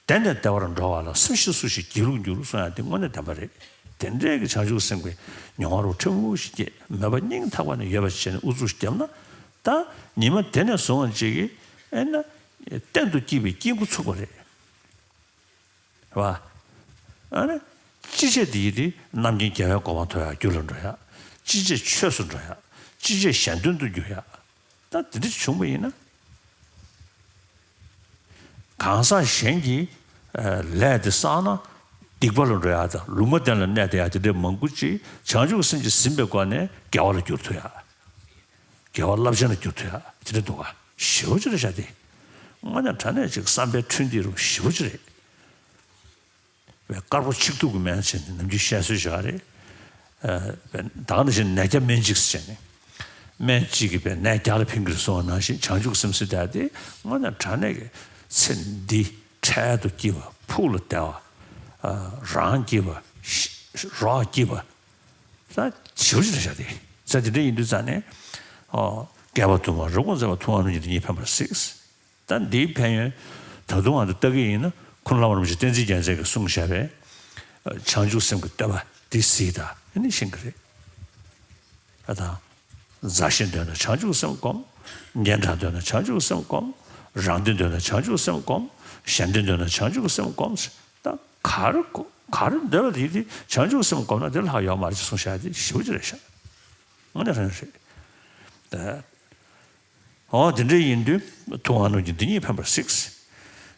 བདེ་ནས་བདེ་བར་འགྲོ་བ་ལ། སེམས་ཤེས་སུ་ཞིག་སྒྱིད་ལུག་འགྱུར། གསུང་ཡ་དེ་དངོས་གནས་བདེན་པ་རེད། དེ་འདྲའི་གི་བྱང་ཆུབ་སེམས་ཀྱི་མྱོང་བ་རུ་ཕྲན་བུ་ཞིག་སྐྱེས། མོས་པ་སྙིང་ཐག་པ་ནས་ཡོད་པ་ཞིག་བྱས་ནས་ཨུ་ཚུགས་ཤིག་བརྒྱབ་ན། ད་ཉི་མ་དེ་ནས་བཟུང་བ་ཅིག་གིས་ཨེ་ན་གཏན་དུ་སྐྱེས་པའི་སྐྱེ་འགོ་ཚུགས་པ་རེད། རེད་བ། ཨ་ནི་ཅི་བྱས་དེ་ཡིན་དེ་རྣམ་མཁྱེན་རྒྱལ་བའི་གོ་འཕང་ཐོབ་ཡག་རྒྱུ་ལ་འགྲོ་ཡག་ཅི་བྱས་ཆོས་སུ་འགྲོ་ཡག་ཅི་བྱས་གཞན་དོན་དུ་འགྱུར་ཡག་ད་དེ་འདྲ་བྱུང་བ་ཡིན་ན། གང་ཟག་གཞན་གྱི་ལས་དེ་བསགས་ན་སྡིག་པ་ལ་འགྲོ་ཡག་དང་ལུང་མ་བསྟན་ལ་གནས་བསྡད་ཡག་དེ་འདྲའི་མང་པོ་ཅིག་བྱང་ཆུབ་སེམས་ཀྱིས་ཟིན་པའི་སྒོ་ནས་དགེ་བ་ལ་འགྱུར་ཐུབ་ཡག་དགེ་བ་རླབས་ཆེན་ལ་འགྱུར་ཐུབ་ཡག་དེ་འདྲ་འདུག་ག་ཞེ་པོ་ཅིག་རེད་ཤག་དེ་དངོས་གནས་དྲང་གནས་ཅིག་བསམ་པའི་འཕྲུལ་འདི་རུ་ཞེ་པོ་ཅིག་རེད། བའི་དཀར་པོ་ཆིག་ཐུབ་ཀྱི་སྨན་བྱས་ནས་ནམ་རྒྱུན་བཤད་སྲོལ་ཞིག་རེད། ད་ག་ནང་བཞིན་ནད་བརྒྱ་སྨན་གཅིག་ཟེར་ནས། སྨན་གཅིག་གིས་བའི་ནད་བརྒྱ་ལ་ཕན་གྱི་རེད་གསུངས་པ་ནང་བཞིན་བྱང་ཆུབ་སེམས་ཟེར་ཡག་དེ་དངོས་གནས་དྲང་གནས་ཀྱི་ཚེ་འདི་འཕྲལ་དུ་སྐྱིད་པ་ཕུགས་ལ་བདེ་བ། རང་སྐྱིད་པ། རོགས་སྐྱིད་པ། ད་ཞེ་པོ་ཅིག་རེད་ཤག་དེ། ས་དེ་འདྲ་ཡིན་དུས་ཙང་ནས། བསྐལ་པ་དུ་མར་རབ་དགོངས་མཛད་པ་ཐུབ་དབང་རྣམ་རྒྱལ་དེ་ཉིད་ཕན་པར་གཟིགས། ད་འདིའི་ཕན་ཡོན་ད་དུང་ང་ཚོ་ལྟ་གི་ཡིན་ན་ཁུངས་ལུང་པ་རིན་པོ་ཆེ་བསྟན་འཛིན་རྒྱལ་མཚན་གྱིས་གསུངས་བཞག་པའི་བྱང་ཆུབ་སེམས་ཀྱི་བསྟོད་པ་འདི་གཟིགས་དང་ནི་ཤེས་ཀྱི་རེད། ཨ་དང་། མཛའ་བཤེས་འདོད་ན་བྱང་ཆུབ་སེམས་བསྒོམ། སྙན་གྲགས་འདོད་ན་བྱང་ཆུབ་སེམས་བསྒོམ། རང་དོན་འདོད་ན་བྱང་ཆུབ་སེམས་བསྒོམ། གཞན་དོན་འདོད་ན་བྱང་ཆུབ་སེམས་བསྒོམ། ད་ག་རེ་ག་རེ་འདོད་པ་དེ་དེ་བྱང་ཆུབ་སེམས་བསྒོམ་ན་དེ་ལྷག་ཡོད་མ་རེད་ཅེས་གསུངས་བཞག་དེ་ཞེ་པོ་ཅིག་རེད་ཤག་དངོས་གནས་རང་རེད། འོ་དེ་འདྲ་ཡིན་དུས་ཐུབ་དབང་རྣམ་རྒྱལ་འདི་ཉིད་ཕན་པར་གཟིགས།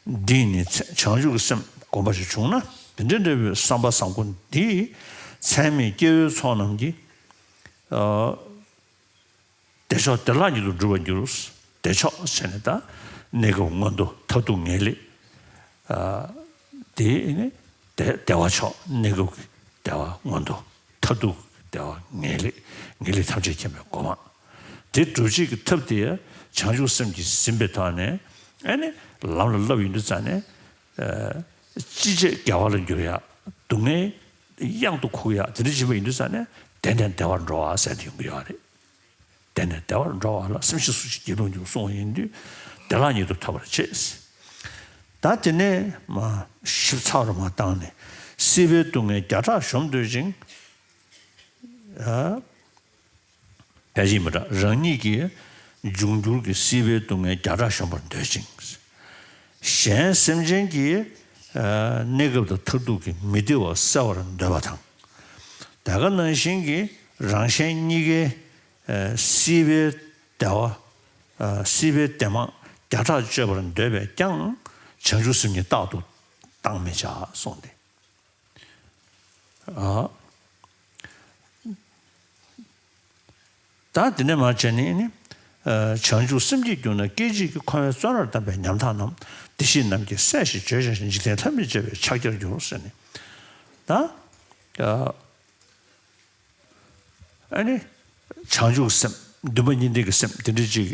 འདིས་ནི་བྱང་ཆུབ་ཀྱི་སེམས་བསྒོམ་པ་ཞིག་བྱུང་ན་དེ་འདྲ་འདྲ་བའི་བསམ་པ་བཟང་པོ་འདིས་ཚད་མེད་སྐྱེ་བོའི་ཚོགས་རྣམས་ཀྱི་བདེ་མཆོག་བདེ་བླག་ཉིད་དུ་འགྲུབ་པར་འགྱུར། བདེ་མཆོག་ཟེར་ནས་ད་གནས་སྐབས་མངོན་མཐོ་མཐར་ཐུག་ངེས་ལེགས། དེ་ནི་བདེ་བདེ་བ་མཆོག་གནས་སྐབས་ཀྱི་བདེ་བ་མངོན་མཐོ། མཐར་ཐུག་བདེ་བ་ངེས་ལེགས། ངེས་ལེགས་ཐམས་ཅད་མཁྱེན་པའི་གོ་འཕང་། དེ་སྒྲུབ་བྱེད་ཀྱི་ཐབས་དེ་བྱང་ཆུབ་སེམས་ཀྱིས་ཟིན་པའི་ཐོག་ནས་ཨ་ནི་ལམ་ལ་བསླབ་ཡོང་དུས་ཙང་ནས་ཅི་བྱེད་དགེ་བ་ལ་འགྱུར་ཡག་སྡུག་བསྔལ་གཡང་དུ་འཁོར་ཡག་དེ་འདྲ་བྱེད་པ་ཡིན་དུས་ཙང་ནས་བདེ་ནས་བདེ་བར་འགྲོ་བ་ཟེར་དེ་ཡོང་གི་ཡོད་རེད། བདེ་ནས་བདེ་བར་འགྲོ་བ་ལ། སེམས་ཤེས་སུ་ཞིག་སྒྱིད་ལུག་འགྱུར་གསུངས་པ་ཡིན་དུས་བདེ་བླག་ཉིད་དུ་ཐོབ་པར་བྱེད། ད་དེ་ནས་མ་ཞིབ་ཚགས་རུ་མ་བཏང་ནས་སྲིད་པའི་སྡུག་བསྔལ་བརྒྱ་ཕྲག་གཞོམ་འདོད་ཅིང་། ཨ། ཕལ་ཆེར་མི་འདྲ། རང་ཉིད་ཀྱི་འབྱུང་འགྱུར་གྱི་སྲིད་པའི་སྡུག་བསྔལ་བརྒྱ་ཕྲག་གཞོམ་པར་འདོད་ཅིང་། གཞན་སེམས་ཅན་གྱི་གནས་སྐབས་དང་མཐར་ཐུག་གི་མི་བདེ་བ་བསལ་བར་འདོད་པ་དང་། དེ་ག་ནང་བཞིན་གྱི་རང་གཞན་གཉིས་ཀའི་སྲིད་པའི་བདེ་བ། སྲིད་པའི་བདེ་མང་བརྒྱ་ཕྲག་སྤྱོད་པར་འདོད་པས་ཀྱང་བྱང་ཆུབ་སེམས་ཉིད་རྟག་ཏུ་བཏང་མི་བྱ་གསུངས་ཏེ། ཨ། ད་འདི་ནས་མར་བྱས་ནས་ནི། བྱང་ཆུབ་སེམས་བསྐྱེད་གྱུར་ན། སྐད་ཅིག་གིས་འཁོར་བའི་བཙོན་རར་བསྡམས་པའི་ཉམ་ཐག་རྣམས། བདེ་གཤེགས་རྣམས་ཀྱིས་སྲས་ཞེས་བརྗོད་བྱ་ཞིང་། འཇིག་རྟེན་ལྷ་མིར་བཅས་པའི་ཕྱག་རྒྱར་འགྱུར་ཟེར་ནས། ད། ཨ་ནི། བྱང་ཆུབ་སེམས། འདུན་པ་གཉིས་ལྡན་གྱི་སེམས་དེ་འདྲ་ཅིག་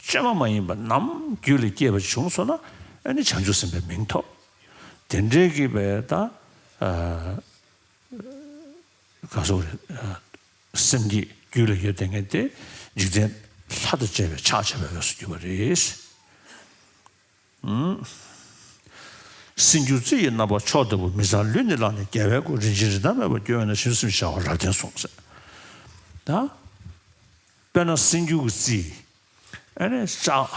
བཅོས་མ་མ་ཡིན་པ་ནམ་རྒྱུད་ལ་སྐྱེས་པ་བྱུང་སོང་ན་ཨ་ནི་བྱང་ཆུབ་སེམས་དཔའི་མིང་ཐོབ། དེ་འདྲའི་གི་བའི་ད། ག་སོགས་རེད། སེམས་བསྐྱེད་རྒྱུད་ལ་ཡོད་དེ་ངས་དེ་འཇིག་རྟེན་ལྷ་དང་བཅས་པའི་ཕྱག་བྱ་བའི་འོས་སུ་གྱུར་པ་རེད། སྲིད་འགྱུར་རྩི་ཡི་རྣམ་པ་མཆོག་ལྟ་བུ། མི་གཙང་ལུས་ནི་བླངས་ནས་རྒྱལ་བའི་སྐུ། རིན་ཆེན་རིན་ཐང་མེད་པར་སྐྱོ་བས་ན། བྱང་ཆུབ་སེམས་ཞེས་བྱ་བ་རབ་བརྟན་གསུངས་ཟེར། ད། དཔེར་ན་སྲིད་འགྱུར་གྱི་རྩི། ཨ་ནི་ལྕགས།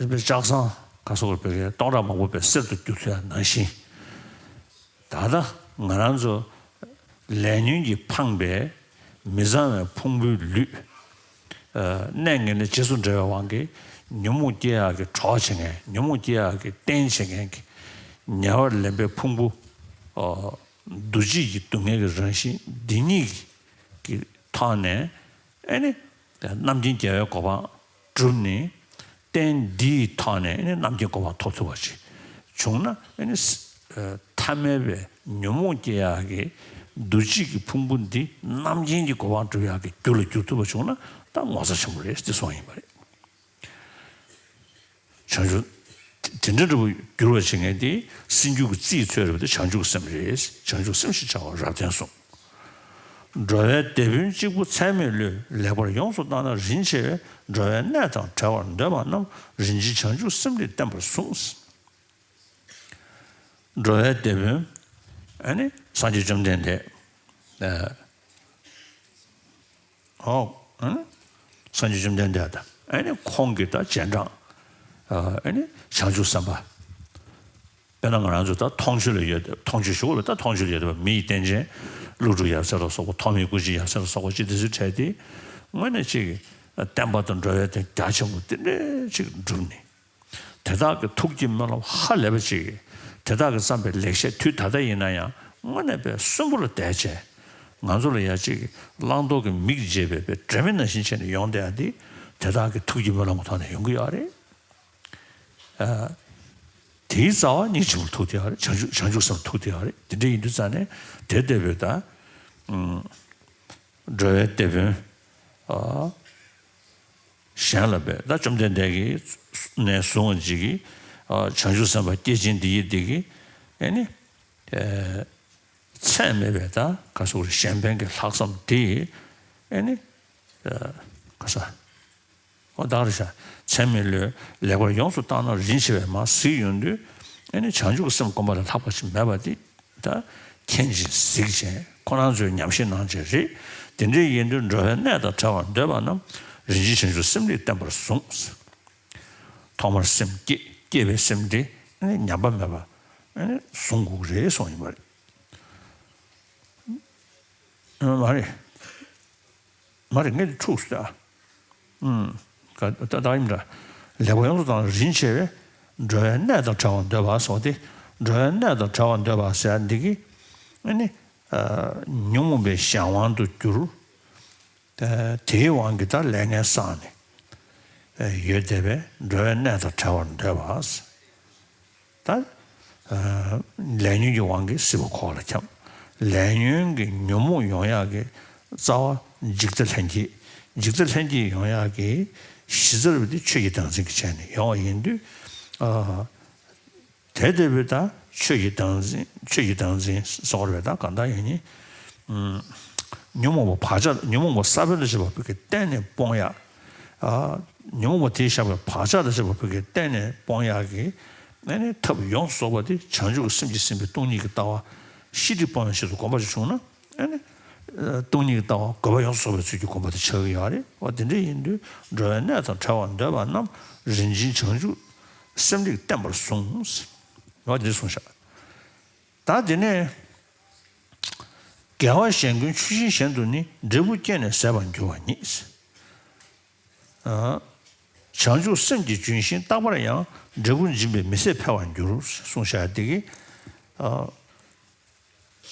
ལྕགས་ཟངས་ག་སོགས་པའི་སྟོང་ཕྲག་མང་པོ་པའི་གསེར་དུ་འགྱུར་ཐུབ་ཡ་ནང་བཞིན། ད་ལྟ་ང་རང་ཚོ་ལས་ཉོན་གྱིས་འཕངས་པའི་མི་གཙང་བའི་ཕུང་པོའི་ལུས། གནས་ངན་ལས་རྗེས་སུ་འབྲེལ་བའི་དབང་གིས་ཉོན་མོངས་སྐྱེ་ཡག་གི་གྲོགས་བྱེད་མཁན། ཉོན་མོངས་སྐྱེ་ཡག་གི་རྟེན་བྱེད་མཁན་གྱི་ཉེ་བར་ལེན་པའི་ཕུང་པོ། འདུ་བྱེད་ཀྱི་སྡུག་བསྔལ་གྱི་རང་བཞིན་འདི་ཉིད་ཀྱི་ཐོག་ནས། ཨེ་ནི། རྣམ་མཁྱེན་རྒྱལ་བའི་གོ་འཕང་བསྒྲུབས་ནས། རྟེན་འདིའི་ཐོག་ནས་ཨེ་ནི་རྣམ་མཁྱེན་གོ་འཕང་ཐོབ་ཐུབ་པ་ཞིག་བྱུང་ན། ཨེ་ནི། ཐ་མལ་པའི་ཉོན་མོངས་སྐྱེ་ཡག་གི་འདུ་བྱེད་ཀྱི་ཕུང་པོ་འདི་རྣམ་མཁྱེན་གྱི་གོ་འཕང་སྒྲུབ་ཡག་གི་རྒྱུ་ལ་འགྱུར་ཐུབ་པ་བྱུང་ན། ད་ངོ་མཚར་ཆེན་པོ་རེད་ཟེར་གསུངས་ཡིན་པ་རེད། བྱང་ཆུབ། དེ་འདྲ་འདྲ་པོ་འགྱུར་བར་བྱེད་མཁན་དེ་སྲིད་འབྱོར་གྱི་རྩིས་ཚོད་རེད་པ། དེ་བྱང་ཆུབ་ཀྱི་སེམས་རེད། བྱང་ཆུབ་སེམས་ཞེས་བྱ་བ་རབ་བརྟན་གསུངས། འགྲོ་བའི་དེད་དཔོན་གཅིག་པུ་ཚད་མེད་བློས། ལེགས་པར་ཡོངས་སུ་བརྟགས་ན་རིན་ཆེ་བས། འགྲོ་བའི་གནས་དང་བྲལ་བར་འདོད་པ་རྣམས། རིན་ཆེན་བྱང་ཆུབ་སེམས་ལས་བརྟན་པར་གསུངས། འགྲོ་བའི་དེད་དཔོན། ཨ་ནི་སངས་རྒྱས་བཅོམ་ལྡན་འདས། ཨ། ཨོ། ཨ་ནི་སངས་རྒྱས་བཅོམ་ལྡན་འདས་དང་། ཨ་ནི་ཁོང་གི་ད་རྗེས་འབྲང་། ཨ་ནི་བྱང་ཆུབ་སེམས་དཔའ། དཔེར་ན་ང་རང་ཚོ་ད་མཐོང་ཆོས་ལ་ཡོད། མཐོང་ཆོས་ཞུ་བ་ལ་ད་མཐོང་ཆོས་ལ་ཡོད་པ། མི་ཡི་རྟེན་ཅན་ཀླུ་སྒྲུབ་ཡབ་སྲས་ལ་སོགས་པ། ཐོགས་མེད་སྐུ་མཆེད་ཡབ་སྲས་ལ་སོགས་པ་ཅིག་དེ་ཚོའི་གྲས་དེ། དངོས་གནས་ཅིག་བསྟན་པ་དང་འགྲོ་བའི་དོན་རྒྱ་ཆེན་པོ་དེ་འདྲ་ཅིག་བསྒྲུབས་ནས། དེ་དག་གི་ཐུགས་ཀྱི་སྨོན་ལམ་ཧ་ལས་པ་ཅིག་དེ་དག་གིས་བརྩམས་པའི་ལེགས་བཤད། དུས་ད་ལྟ་ཡིན་ན་ཡང་དངོས་གནས་དཔེ་གསོན་པོ་ལ་བསྡད་བྱས། ང་ཚོ་ལ་ཡ་ཅིག་བླང་དོར་གྱི་མིག་འབྱེད་པའི་དཔེ་སྒྲོན་མེ་ནང་བཞིན་བྱས་ནས་ཡོང་བསྡད་ཡ་དེ། དེ་དག་གི་ཐུགས་ཀྱི་སྨོན་ལམ་གྱི་ཐོག་ནས་ཡོང་གི་ཡོད་རེད། ཨ། དེའི་རྩ་བ་སྙིང་རྗེ་མོར་ཐུག་བསྡད་ཡོད་རེད། བྱང་ཆུབ་བྱང་ཆུབ་སེམས་ཐུག་བསྡད་ཡོད་རེད། དེ་འདྲ་ཡིན་དུས་ཙང་ནས་དེ་ལྟ་བུའི་ད། ཨུམ། འགྲོ་བའི་དེད་དཔོན། ཨ། གཞན་ལ་འབད་ད་བཅོམ་ལྡན་འདས་ཀྱིས་ནས་བཟུང་བ་ཅིག་གིས། ཨ། བྱང་ཆུབ་སེམས་དཔའ་སྐྱེས་ཆེན་འདི་ཡི་འདི་གིས། ཨེ་ནི། ཨེ། ཚད་མེད་པའི་ད་ག་སོགས་གཞན་ཕན་གྱི་ལྷག་བསམ་དེ། ཨེ་ནི། ཨེ། ག་ས། ཨོ་ད་རེད་ཤག་ཚད་མེད་བློས། ལེགས་པར་ཡོངས་སུ་བརྟགས་ན་རིན་ཆེ་བས་མར་གཟིགས་ཡོང་དུས། ཨེ་ནི་བྱང་ཆུབ་ཀྱི་སེམས་སྒོམ་པ་ལས་ལྷག་པ་ཞིག་མེད་པ་དེ། ད་མཁྱེན་ཅིང་གཟིགས་བྱས་ཁོ་རང་ཚོས་ཉམས་ཞིབ་གནང་བྱས་རེད། དེ་འདྲ་ཡིན་དུས་འགྲོ་བའི་གནས་དང་བྲལ་བར་འདོད་པ་རྣམས། རིན་ཆེན་བྱང་ཆུབ་སེམས་ལས་བརྟན་པར་གསུངས། ཐོག་མར་སེམས་བསྐྱེད། བསྐྱེད་པའི་སེམས་དེ་ཨེ་ནི་ཉམས་པ་མེད་པ། ཨེ་ནི་བཟུང་དགོས་ཀྱི་རེད་གསུངས་ཡིན་པ་རེད། ཨ། མ་རེད། མ་རེད། ངས་འཁྲུགས་སོང་ཨ། ཨུམ། ད་ད་ཡིན་འདྲ། ལེགས་པར་ཡོངས་སུ་བརྟགས་ན་རིན་ཆེ་བས། འགྲོ་བའི་གནས་དང་བྲལ་བར་འདོད་པ་སོགས་ཏེ། འགྲོ་བའི་གནས་དང་བྲལ་བར་འདོད་པ་ཟེར་འདི་གིས། ཨ་ནི། ཨ། ཉོན་མོངས་པའི་གཞན་དབང་དུ་གྱུར། ཨ། དེའི་དབང་གིས་ད་ལས་ངན་བསགས་ནས། ཨ། ཡོད་བསྡད་པས་འགྲོ་བའི་གནས་དང་བྲལ་བར་འདོད་པ། ད། ཨ། ལས་ཉོན་གྱི་དབང་གིས་སྲིད་པ་འཁོར་བ་ལ་འཁྱམས། ལས་ཉོན་གྱི་ཉོན་མོངས་ཡོང་ཡག་གི་རྩ་བ་འཇིག་ལྟ་ལྷན་སྐྱེས། འཇིག་ལྟ་ལྷན་སྐྱེས་ཡོང་ཡག་གི་གཞི་རྩ་རུ་དེ་ཆོས་ཀྱི་བདག་འཛིན་གྱི་ཆ་ནས་ཡོང་བ་ཡིན་དུས། ཨ། དེ་ལྟ་བུའི་ད་ཆོས་ཀྱི་བདག་འཛིན། ཆོས་ཀྱི་བདག་འཛིན་སོགས་རེད། ད་གང་ལྟར་ཡིན་ནི། ཨུམ། ཉོན་མོངས་པ་བག་ཆགས། ཉོན་མོངས་པ་ས་བོན་ལ་བཞག་པ་བོད་ཀྱི་གཏན་ནས་སྤོང་ཡག་ཨ། ཉོན་མོངས་པ་དེས་བཞག་པའི་བག་ཆགས་ལ་བཞག་པ་བོད་ཀྱི་གཏན་ནས་སྤོང་ཡག་གི། ཨ་ནི་ཐབས་ཡོངས་སུ་རྫོགས་པ་དེ་བྱང་ཆུབ་ཀྱི་སེམས་ཀྱིས་ཟིན་པའི་སྟོང་ཉིད་ཀྱི་ལྟ་བ། ཤེས་སྒྲིབ་སྤོང་བའི་ཆེད་དུ་སྒོམ་པ་ཞིག་བྱུང་ན། ཨ་ནི། ཨ། སྟོང་ཉིད་ཀྱི་ལྟ་བ་དགོས་པ་ཡོངས་སུ་རྫོགས་པའི་ཚུལ་གྱིས་སྒོམ་པ་དེ་ཆགས་ཀྱི་ཡོད་རེད། འོ་དེ་འདྲ་ཡིན་དུས་འགྲོ་བའི་གནས་དང་བྲལ་བར་འདོད་པ་རྣམས་རིན་ཆེན་བྱང་ཆུབ་སེམས་ལས་བརྟན་པར་གསུངས། འོ་དེ་འདྲ་གསུངས་ཤག་ད་དེ་ནས། དགེ་བ་གཞན་ཀུན་ཆུ་ཤིང་བཞིན་དུ་ནི། འབྲས་བུ་སྐྱེས་ནས་ཟད་པར་འགྱུར་བ་ཉིད། ཨ། བྱང་ཆུབ་སེམས་ཀྱི་ལྗོན་ཤིང་རྟག་པར་ཡང་། འབྲས་བུ་འབྱིན་པས་མི་ཟད་འཕེལ་བར་འགྱུར། གསུངས་བཞག་དེ་གིས། ཨ།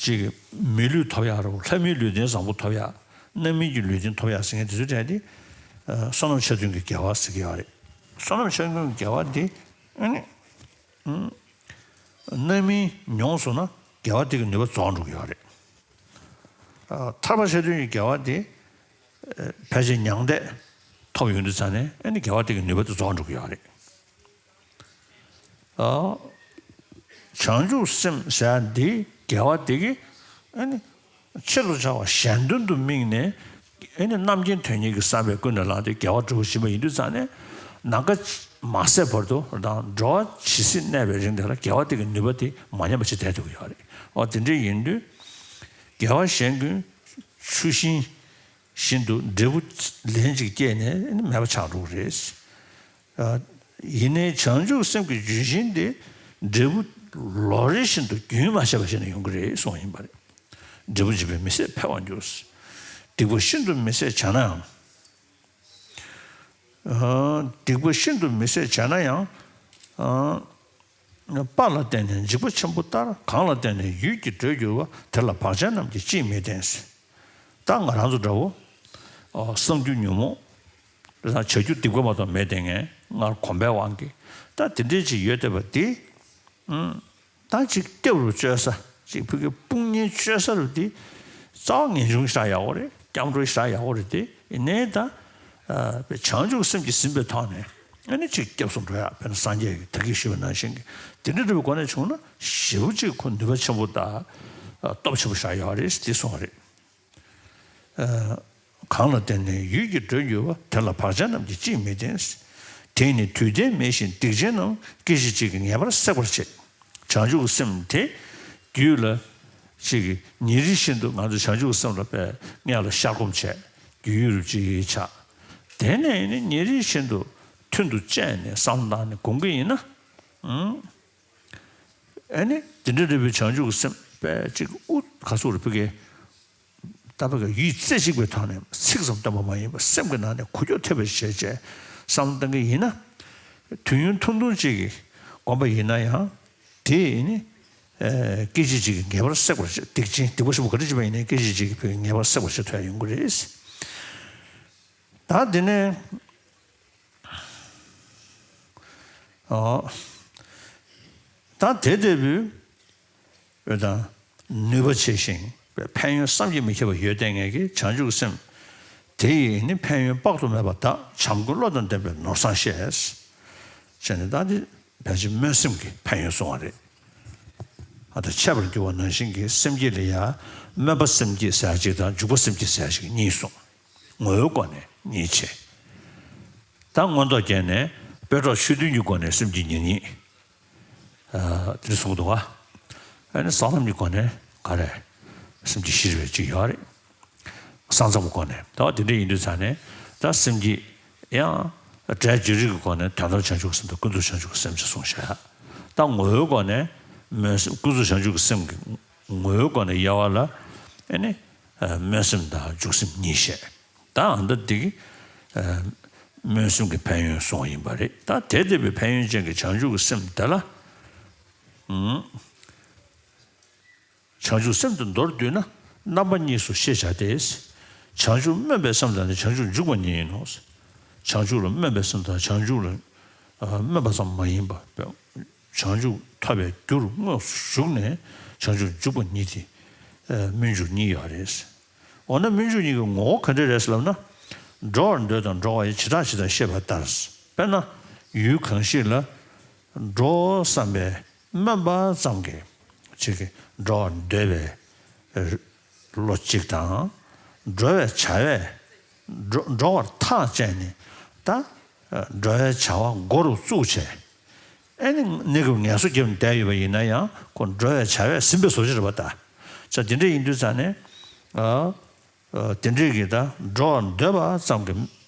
ཅིག་མི་ལུས་ཐོབ་ཡག་རེད། ལྷ་མིའི་ལུས་རྟེན་བཟང་པོ་ཐོབ་ཡག་རྣམ་སྨིན་གྱི་ལུས་རྟེན་ཐོབ་ཡག་ཟེར་མཁན་དེ་ཚོའི་གྲས་དེ། ཨ། བསོད་ནམས་ཆ་མཐུན་གྱི་དགེ་བ་ཟེར་གྱི་ཡོད་རེད། བསོད་ནམས་ཆ་མཐུན་གྱི་དགེ་བ་དེ། ཨ་ནི། ཨུམ། རྣམ་སྨིན་མྱོང་སོང་ན་དགེ་བ་དེ་གི་ནུས་པ་རྫོགས་འགྲོ་གི་ཡོད་རེད། ཨ། ཐར་པ་ཆ་མཐུན་གྱི་དགེ་བ་དེ། ཨ། ཕལ་ཆེར་མྱང་འདས་ཐོབ་ཡོང་དུས་ཙང་ནས་ཨ་ནི་དགེ་བ་དེ་གི་ནུས་པ་དེ་རྫོགས་འགྲོ་གི་ཡོད་རེད། ཨ། བྱང་ཆུབ་སེམས་ཟེར་ཡ་འདི་དགེ་བ་དེ་གི། ཨ་ནི། ཆེད་དུ་བྱ་བ་གཞན་དོན་དུ་དམིགས་ནས། ཨེ་ནི་རྣམ་མཁྱེན་དོན་གཉེར་གྱི་བསམ་པས་ཀུན་ནས་བསླངས་ཏེ་དགེ་བ་སྒྲུབ་བཞིན་པ་ཡིན་དུས་ཙང་ནས། ནམ་མཁའ་མ་ཟད་བར་དུ་དང་འགྲོ་བ་ཇི་སྲིད་གནས་པའི་རིང་དེ་ལ་དགེ་བ་དེ་གི་ནུས་པ་དེ་མ་ཉམས་པ་ཞིག་བསྡད་ཐུབ་ཀྱི་ཡོད་རེད། འོ་དེ་འདྲ་ཡིན་དུས། དགེ་བ་གཞན་ཀུན་ཆུ་ཤིང་བཞིན་དུ་འབྲས་བུ་ལན་གཅིག་སྐྱེས་ནས་ཨེ་ནི་མེད་པ་ཆགས་འགྲོ་གི་རེད། ཨ། ཡིན་ནའི་བྱང་ཆུབ་སེམས་ཀྱི་ལྗོན་ཤིང་དེ་འབྲས་བུ་ལོ་རེ་བཞིན་དུ་རྒྱུན་མ་ཆད་པ་བྱས་ནས་ཡོང་གི་རེད་གསུངས་ཡིན་པ་རེད། འབྲས་བུ་འབྱིན་པས་མི་ཟད་འཕེལ་བར་འགྱུར། སྡིག་པ་ཤིན་ཏུ་མི་བཟད་བྱས་ན་ཡང་། ཨ། སྡིག་པ་ཤིན་ཏུ་མི་བཟད་བྱས་ན་ཡང་། ཨ། དཔའ་ལ་བརྟེན་ནས་འཇིགས་པ་ཆེན་པོ་ལྟར། གང་ལ་བརྟེན་ནས་ཡུད་ཀྱིས་བགྲོད་འགྱུར་བ། དེ་ལ་བག་ཅན་རྣམས་ཀྱིས་ཅིས་མི་བརྟེན། ད་ང་རང་ཚོ་འདྲ་བོ། ཨོ། བསམ་རྒྱུ་ཉོན་མོངས་རང་བྱ་རྒྱུ་སྡིག་པ་མ་གཏོགས་མེད་དེ་ངས་སྔར་གོམས་པའི་དབང་གིས་ད་དེ་འདྲའི་ཅིག་ཡོད་བསྡད་པ་འདི། ཨུམ། ད་ཅིག་སྐྱབས་རུ་བཅོལ་ས་ཅིག་ཕ་གི་དཔུང་གཉེན་བཅོལ་ས་རུ་འདི་རྩ་བ་ངེས་འབྱུང་ཞེ་དྲག་ཡག་པོ་རེད། སྐྱབས་འགྲོ་ཞེ་དྲག་ཡག་པོ་རེད་དེ། ཡིན་ནའི་ད་ཨ་བྱང་ཆུབ་སེམས་ཀྱིས་ཟིན་པའི་ཐོག་ནས་ཨ་ནི་ཅིག་སྐྱབས་སུ་འགྲོ་ཡག་དཔེར་ན་སངས་རྒྱས་ཀྱིས་ད་གིན་ཞུས་པ་ནང་བཞིན་གྱི་དེ་འདྲ་འདྲ་བའི་སྒོ་ནས་བྱུང་ན་ཞེ་པོ་ཅིག་ཁོ་ནུས་པ་ཆེན་པོ་དང་ཨ་སྟོབས་ཆེན་པོ་ཞེ་དྲག་ཡོད་རེད་དེ་གསུངས་པ་རེད། ཨ། གང་ལ་བརྟེན་ནས་ཡུད་ཀྱིས་འགྲོས་འགྱུར་བ། དེ་ལ་བག་ཅན་རྣམས་ཀྱིས་ཅིས་མི་བརྟེན། དེས་ནི་དུས་མཐའི་མེ་བཞིན་སྡིག་ཅན་རྣམས། སྐད་ཅིག་གཅིག་གིས་ངེས་པར་སྲེག་པར་བྱེད། བྱང་ཆུབ་ཀྱི་སེམས་དེ་རྒྱུད་ལ་ཅིག་གིས་ཉིན་རེ་བཞིན་དུ་ང་ཚོ་བྱང་ཆུབ་ཀྱི་སེམས་ལ་དཔེ་སྔོན་ལ་བཤར་སྒོམ་བྱས་རྒྱུད་ཡུན་རིང་ཅིག་བྱས། དེ་ནས་ནི་ཉིན་རེ་བཞིན་དུ་ཐུན་དུ་བཅད་ནས་བསམ་བློ་བཏང་ནས་སྒོམ་གྱི་ཡིན་ན། ཨུམ། ཨ་ནི་དེ་འདྲ་འདྲ་བའི་བྱང་ཆུབ་ཀྱི་སེམས་དཔེ་ཅིག་དབུ་ག་ཚོད་རེ་ཕུལ་གི། ད་བར་གྱི་ཡུད་ཙམ་ཞིག་པའི་ཐོག་ནས་ཚིག་ཙམ་བཏོན་པ་མ་ཡིན་པར་སེམས་ཀྱི་ནང་ནས་འགུལ་སྐྱོད་ཐེབས་པ་ཞིག་བྱས་བྱས་བསམ་བློ་གཏང་གི་ཡིན་ན། དུས་ཡུན་ཐུང་ཐུང་ཅིག་གི་སྒོམ་པ་ཡིན་ན་ཡང་དེ་ནི་ཨ་སྐད་ཅིག་གཅིག་གིས་ངེས་པར་སྲེག་པར་བྱེད། སྡིག་ཅན་སྡིག་པ་ཞིག་པོ་ག་འདྲ་ཅིག་པ་ཡིན་ནའི་སྐད་ཅིག་གཅིག་གིས་ངེས་པར་སྲེག་པར་བྱེད་ཐུབ་ཡ་ཡོང་གི་རེད། ད་དེ་ནས། ཨོ། ད་དེ་ལྟ་བུའི་འོད་དང་ནུས་པ་ཆེ་ཞིང་ཕན་ཡོན་བསམ་གྱིས་མི་ཁྱབ་པ་ཡོད་བསྡད་མཁན་གྱི་བྱང་ཆུབ་སེམས་དེ་ཡིས་ནི་ཕན་ཡོན་དཔག་ཏུ་མེད་པ་དག། བྱམས་མགོན་བློ་དང་ལྡན་པས་ནོར་བཟང་བཤད། ཅེས་ནི་ད་འདི་ཕལ་ཆེར་སྨོན་སེམས་ཀྱི་ཕན་ཡོན་གསུང་བ་རེད། ཨ་ད་འཆད་པར་འགྱུར་བ་ནང་བཞིན་གྱི་སེམས་བསྐྱེད་ལ་ཡང་སྨོན་པ་སེམས་བསྐྱེད་ཟེར་ཡ་གཅིག་དང་འཇུག་པ་སེམས་བསྐྱེད་ཟེར་ཡ་གཅིག་གཉིས་གསུངས། ངོ་བོའི་སྒོ་ནས་གཉིས་ཕྱེ། ད་མངོན་རྟོགས་རྒྱན་ནས་དཔེ་གྲོགས་ཆོས་མཐུན་གྱི་སྒོ་ནས་སེམས་བསྐྱེད་ཉེར་གཉིས། ཨ་དེ་འདྲ་གསུངས་འདུག་ག་ཨ་ནི་གསང་ལམ་གྱི་སྒོ་ནས་ག་རེ། སེམས་བསྐྱེད་བཞི་རེ་བའི་གཅིག་ཡོད་རེད། ས་མཚམས་སྒོ་ནས་ད་དེ་འདྲ་ཡིན་དུས་ཙང་ནས་ད་སེམས་བསྐྱེད་ཡང་སྒྲ་བསྒྱུར་རིགས་ཀྱི་སྒོ་ནས་དོན་དམ་བྱང་ཆུབ་ཀྱི་སེམས་དང་ཀུན་རྫོབ་བྱང་ཆུབ་ཀྱི་སེམས་ཅེས་གསུངས་བཞག་ད་ངོ་བོའི་སྒོ་ནས་སྨོན་སེམས་ཀུན་རྫོབ་བྱང་ཆུབ་ཀྱི་སེམས་ཀྱི་ངོ་བོའི་སྒོ་ནས་དབྱེ་བ་ལ་ཨ་ནི་སྨོན་སེམས་དང་འཇུག་སེམས་གཉིས་བཤད། ད་ཨ་ད་འདི་གི་སྨོན་སེམས་ཀྱི་ཕན་ཡོན་གསུངས་པ་ཡིན་པ་རེད། ད་དེ་ལྟ་བུའི་ཕན་ཡོན་ཅན་གྱི་བྱང་ཆུབ་ཀྱི་སེམས་དེ་ལ། བྱང་ཆུབ་སེམས་དེ་མདོར་བསྡུས་ན་རྣམ་པ་གཉིས་སུ་ཤེས་བྱ་སྟེ། བྱང་ཆུབ་སྨོན་པའི་སེམས་དང་ནི་བྱང་ཆུབ་འཇུག་པ་གཉིས་ཡིན་ནོ། བྱང་ཆུབ་ལ་སྨོན་པའི་སེམས་དང་བྱང་ཆུབ་ལ་ཨ་སྨོན་པ་ཙམ་མ་ཡིན་པ། བྱང་ཆུབ་ཐོབ་པའི་རྒྱུར་དངོས་སུ་ཞུགས་ནས་བྱང་ཆུབ་འཇུག་པ་གཉིས་ཏེ། ཨ་སྨོན་འཇུག་གཉིས་ཡོད་རེད། འོ་ན་སྨོན་འཇུག་གཉིས་ཀྱི་ངོ་བོ་ག་འདྲ་རེད་ཟེར་ལབ་ན། འགྲོ་བར་འདོད་དང་འགྲོ་བ་ཡི་བྱེ་བྲག་ཇི་ལྟར་ཤེས་པ་ལྟར། དཔེར་ན་ཡུལ་གང་ཞིག་ལ་འགྲོ་བསམ་པའི་སྨོན་པ་ཙམ་གྱིས་ཅིག་གིས་འགྲོ་བར་འདོད་པའི་བློ་གཅིག་དང་། འགྲོ་བའི་བྱ་བས་འགྲོ་འགྲོ་བར་ཐག་བཅད་ནས་ད་འགྲོ་བའི་བྱ་བ་འགོ་རུ་བཙུགས་བྱས། ཨེ་ནི་གནས་སྐབས་ངལ་གསོ་བརྒྱབ་ནས་བསྡད་ཡོད་པ་ཡིན་ན་ཡང་ཁོ་འགྲོ་བའི་བྱ་བས་ཟིན་པའི་བཟོ་ཅིག་རེད་པ་ད། ས་དེ་འདྲ་ཡིན་དུས་ཙང་ནས་ཨ་དེ་འདྲའི་གི་ད་འགྲོ་བར་འདོད་པ་ཙམ་གྱི་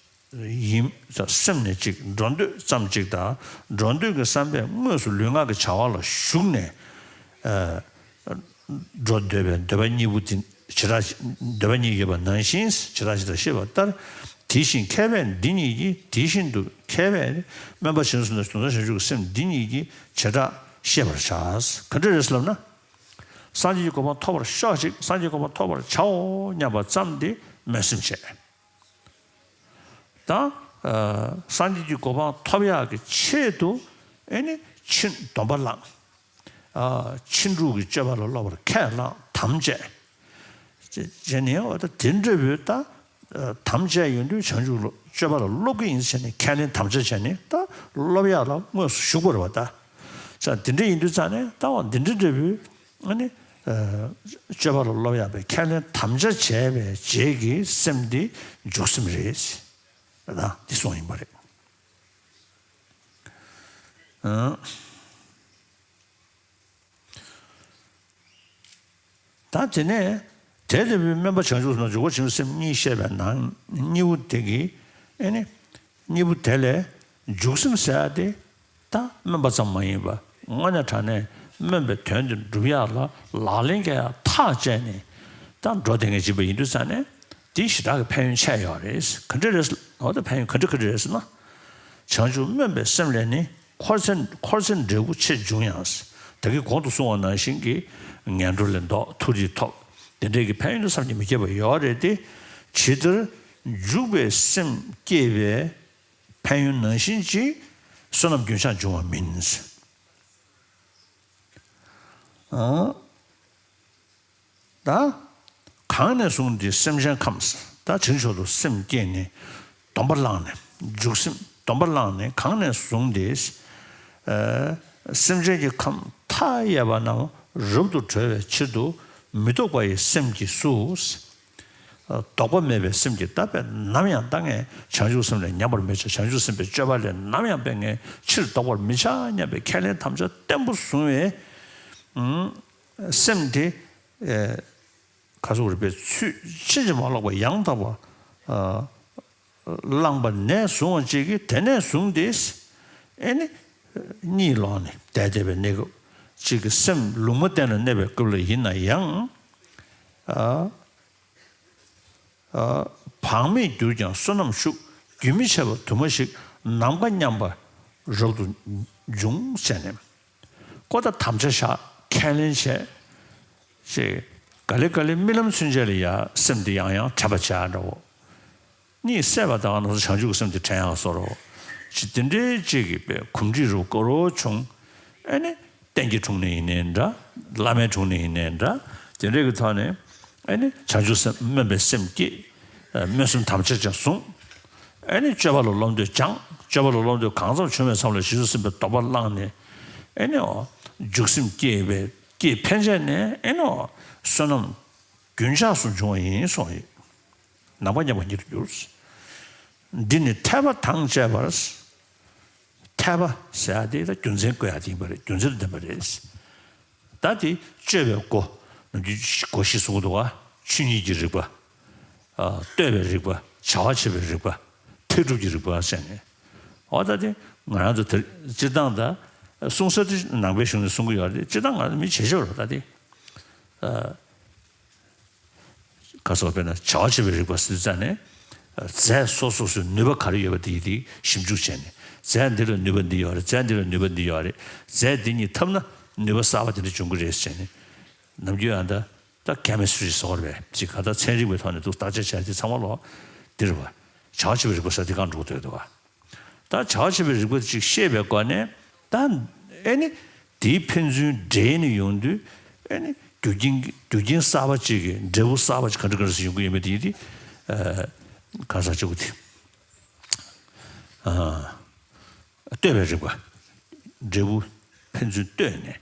ཡིན། སེམས་ནས་ཅིག་འགྲོ་འདོད་ཙམ་ཅིག་དང་འགྲོ་འདོད་ཀྱི་བསམ་པས་དངོས་སུ་ལུས་ངག་གི་བྱ་བ་ལ་ཞུགས་ནས། ཨ་འགྲོ་འདོད་པའི་འདོད་པ་གཉིས་པོ་དེ་བྱེ་བྲག་འདོད་པ་གཉིས་ཡོད་པ་ནང་བཞིན་བྱེ་བྲག་ཇི་ལྟར་ཤེས་པ་ལྟར། དེ་བཞིན་མཁས་པས་འདི་གཉིས་ཀྱིས། དེ་བཞིན་དུ་མཁས་པས་སྨོན་པ་བྱང་ཆུབ་སེམས་དང་དོན་དམ་བྱང་ཆུབ་ཀྱི་སེམས་འདི་གཉིས་ཀྱི་བྱེ་བྲག་ཤེས་པར་བྱ། ག་འདྲ་རེད་ཟེར་ལབ་ན། སངས་རྒྱས་ཀྱི་གོ་འཕང་ཐོབ་པར་ཤོག་ཅིག་སངས་རྒྱས་གོ་འཕང་ཐོབ་པར་བྱའོ་སྙམ་པ་ཙམ་དེ་སྨོན་སེམས་བྱས། ད་ཨ་སངས་རྒྱས་ཀྱི་གོ་འཕང་ཐོབ་ཡག་གི་ཆེད་དུ་ཨེ་ནི་ཕྱིན་སྡོམ་པ་བླངས། ཨ་ཕྱིན་དྲུག་གི་སྤྱོད་པ་ལ་སློབ་པར་ཁས་བླངས་དམ་བཅས། ཅེས་ནི་འོ་ད་དེ་འདྲ་བོའི་ད་དམ་བཅས་ཡོང་དུས་བྱང་ཆུབ་སྤྱོད་པ་ལ་སློབ་ཀྱི་ཡིན་ཟེར་ནས་ཁས་ལེན་དམ་བཅས་བྱས་ནས་ད་སློབ་ཡག་ལ་དངོས་སུ་ཞུགས་པ་རེད་བ་ད། ས་དེ་འདྲ་ཡིན་དུས་ཙང་ནས་ད་འོ་འདི་འདྲ་འདྲ་བོའི། ཨ་ནི། ཨ་སྤྱོད་པ་ལ་སློབ་ཡག་པའི་ཁས་ལེན་དམ་བཅའ་བྱས་པའི་རྗེས་ཀྱི་སེམས་འདི་འཇུག་སེམས་རེད། ད་འདི་གསུངས་ཡིན་པ་རེད། ཨ་ད་དེ་ནས་དེ་ལྟ་བུའི་སྨོན་པ་བྱང་ཆུབ་སེམས་དང་འཇུག་པ་བྱང་ཆུབ་སེམས་གཉིས་བཤད་པའི་ནང་གཉིས་པོ་དེ་གི་ཨ་ནི། གཉིས་པོ་དེ་ལས་འཇུག་སེམས་ཟེར་ཡ་དེ་ད་སྨོན་པ་ཙམ་མ་ཡིན་པ་དངོས་གནས་དྲང་གནས་སྨོན་པའི་དོན་དེ་འགྲུབ་ཡག་ལ་ལག་ལེན་བཀལ་ཡག་ཐག་བཅད་ནས་ད་འགྲོ་བསྡད་མཁན་ཅིག་པ་ཡིན་དུས་ཙང་ནས་དེ་ཞེ་དྲག་གི་ཕན་ཡོན་ཆེ་ཡོད་རེད། ག་འདྲ་རེད། འོ་ད་ཕན་ཡོན་ག་འདྲ་ག་འདྲ་རེད་ཟེར་ན། བྱང་ཆུབ་སྨོན་པའི་སེམས་ལས་ནི་འཁོར་ཚེ་འཁོར་ཚེ་འབྲས་བུ་ཆེ་འབྱུང་ཡང་། ད་གིན་གོང་དུ་གསུངས་པ་ནང་བཞིན་གྱི་ངན་འགྲོ་ལས་ལྡོག་མཐོ་རིས་ཐོབ། དེ་འདྲའི་གི་ཕན་ཡོན་དེ་བསམ་གྱིས་མི་ཁྱབ་པ་ཡོད་རེད་དེ། ཇི་ལྟར་ འཇུག་པའི་སེམས་བསྐྱེད་པའི་ཕན་ཡོན་ནང་བཞིན་གྱི་བསོད་ནམས་རྒྱུན་ཆགས་འབྱུང་བ་མིན། ཨ། ད། གང་ནས་བཟུང་སྟེ་སེམས་ཅན་ཁམས། ད་བྱང་ཕྱོགས་སུ་སེམས་བསྐྱེད་ནས་སྡོམ་པ་བླངས་ནས། འཇུག་སེམས་སྡོམ་པ་བླངས་ནས་གང་ནས་བཟུང་སྟེ། ཨ། སེམས་ཅན་གྱི་ཁམས་མཐའ་ཡས་པ་རྣམས་རབ་ཏུ་གྲོལ་བའི་ཕྱིར་དུ་མི་ལྡོག་པ་ཡི་སེམས་ཀྱིས་སུ། ལྡོག་པ་མེད་པའི་སེམས་ཀྱིས་ད་དཔེ་ནམ་ཡང་ད་ངས་བྱང་ཆུབ་སེམས་ལས་ཉམས་པར་མི་བྱ། བྱང་ཆུབ་སེམས་དཔའི་སྤྱོད་པ་ལས་ནམ་ཡང་དཔེ་ངས་ཕྱིར་ལྡོག་པར་མི་བྱ་སྙམ་པའི་ཁས་ལེན་དམ་བཅའ་བརྟན་པོ་བཟུང་བའི། ཨུམ། སེམས་དེ། ཨེ། ག་སོགས་རིག་པའི་ཚུལ་ཕྱིན་ཅི་མ་ལོག་པ་ཡང་དག་པ། ཨ། བླངས་པ་ནས་བཟུང་བ་ཅིག་གིས་དེ་ནས་བཟུང་སྟེ། ཨེ་ནི། གཉིད་ལོག་ནས་བསྡད་བསྡད་པའི་གནས་སྐབས་ཅིག་གི་སེམས་ལུང་མ་བསྟན་ལ་གནས་པའི་སྐབས་ལ་ཡིན་ན་ཡང་། ཨ། ཨ། བག་མེད་གྱུར་ཀྱང་བསོད་ནམས་ཤུགས། རྒྱུན་མི་འཆད་པ་དུ་མ་ཞིག་ནམ་མཁའ་མཉམ་པ་རབ་ཏུ་འབྱུང་ཟེར་ནས། ཀོ་ད་དམ་བཅའ་བཞག་ཁས་ལེན་བྱས། ཅེས། ག་ལེ་ག་ལེ་རྨི་ལམ་ཚུན་ཆད་ལ་ཡ་སེམས་འདི་ཡང་ཡང་དྲན་པ་བྱས་འདྲ་བོ། གཉིད་སད་པ་དང་ནང་བྱང་ཆུབ་ཀྱི་སེམས་འདི་དྲན་ཡང་བཟོ་རོ། ཅི་དེ་འདྲའི་ཅིག་གི་པའི་གོམས་འདྲིས་རུ་དཀའ་རུ་བྱུང་། ཨེ་ནི། རྟེན་གྱི་དྲུང་ནས་ཡིན་ནའི་འདྲ། བླ་མའི་དྲུང་ནས་ཡིན་ནའི་འདྲ། དེ་འདྲའི་གི་ཐོག་ནས། ཨེ་ནི། བྱང་ཆུབ་སེམས་སྨོན་པའི་སེམས་བསྐྱེད། སྨོན་སེམས་དམ་བཅའ་ཅན་བཟུང་། ཨེ་ནི་སྤྱོད་པ་ལ་སློབ་འདོད་སྦྱངས། སྤྱོད་པ་ལ་སློབ་འདོད་གང་ཙམ་བྱུང་བའི་མཚམས་ལ་བྱང་ཆུབ་སེམས་དཔའི་སྡོམ་པ་བླངས་ནས། ཨེ་ནི་འོ། འཇུག་སེམས་བསྐྱེད་པའི་བསྐྱེད་ཕན་ཆད་ནས་ཨེ་ནི་འོ། བསོད་ནམས་རྒྱུན་ཆགས་སུ་འབྱུང་བ་ཡིན་གསུངས་ཡོད། ནམ་མཁའ་མཉམ་པ་ཉིད་དུ་འགྱུར། འདི་ནི་འཐད་པ་དང་བཅས་པར། འཐད་པ་ཟེར་ཡ་དེ་ད་རྒྱུ་མཚན་བཀོད་ཡ་དེ་ཡིན་པ་རེད། རྒྱུ་མཚན་དུ་ལྡན་པ་རེད། ད་དེ་དཔྱོད་པའི་སྒོ། ནམ་རྒྱུན་སྒོ་བཞི་གསུང་གི་འདུག་བ། ཆོས་ཉིད་ཀྱི་རིག་པ། ཨ། ལྟོས་པའི་རིག་པ། བྱ་བ་བྱེད་པའི་རིག་པ། མཐར་ཐུག་གི་རིག་པ་ཟེར་ནས། འོ་ད་དེ་ང་རང་ཚོ་དེ་སྤྱིར་བཏང་ད་གསུང་ས་དེ་ནང་པའི་གཞུང་ནས་གསུང་གི་ཡོད་རེད། སྤྱིར་བཏང་ང་རང་མི་བྱེད་ཆོག་རེད་ད་དེ། ཨ། ག་སོགས་དཔེར་ན་བྱ་བ་བྱེད་པའི་རིག་པ་ཟེར་དུས་ཙང་ནས། རྫས་སོ་སོ་སོའི་ནུས་པ་ག་རེ་ཡོད་པ་དེ་ཡི་དེ་ཞིབ་འཇུག་བྱས་ནས། རྫས་འདི་ལ་ནུས་པ་འདི་ཡོད་རེད། རྫས་འདི་ལ་ནུས་པ་འདི་ཡོད་རེད། རྫས་འདི་གཉིས་འཐབ་ན་ནུས་པ་གསར་པ་དེ་འདྲ་འབྱུང་གི་རེད་ཟེར་ནས། ནམ་རྒྱུན་ཡང་ད་ད་ཀེ་མི་སི་ཊི་རི་ཟེར་བ་རེད་པས། ཅིག་ག་ད་ཚན་རིག་པའི་ཐོག་ནས་འདུག་བརྟག་དཔྱད་བྱས་དེ་ཚང་མ་ལོག་འདིར་བ། བྱ་བ་བྱེད་པའི་རིག་པ་ཟེར་དེ་གང་འགྲོ་འདོད་འདུག་བ། ད་བྱ་བ་བྱེད་པའི་རིག་པ་ཅིག་ཤེས་པའི་སྒོ་ནས་ད་ཨེ་ནི་དེའི་ཕན་ཚུན་འབྲེལ་ནས་ཡོང་དུས་ཨེ་ནི་རྒྱུ་རྐྱེན་རྒྱུ་རྐྱེན་གསར་པ་ཅིག་གི་འབྲས་བུ་གསར་པ་ཅིག་ག་འདྲ་ག་འདྲ་ཞིག་ཡོང་གི་ཡོད་མེད་དེ་ཡིན་ཏེ། ཨ། ག་ས་ཅིག་དེ། ཨ། ལྟོས་པའི་རིག་པ། འབྲས་བུ་ཕན་ཚུན་ལྟོས་ནས།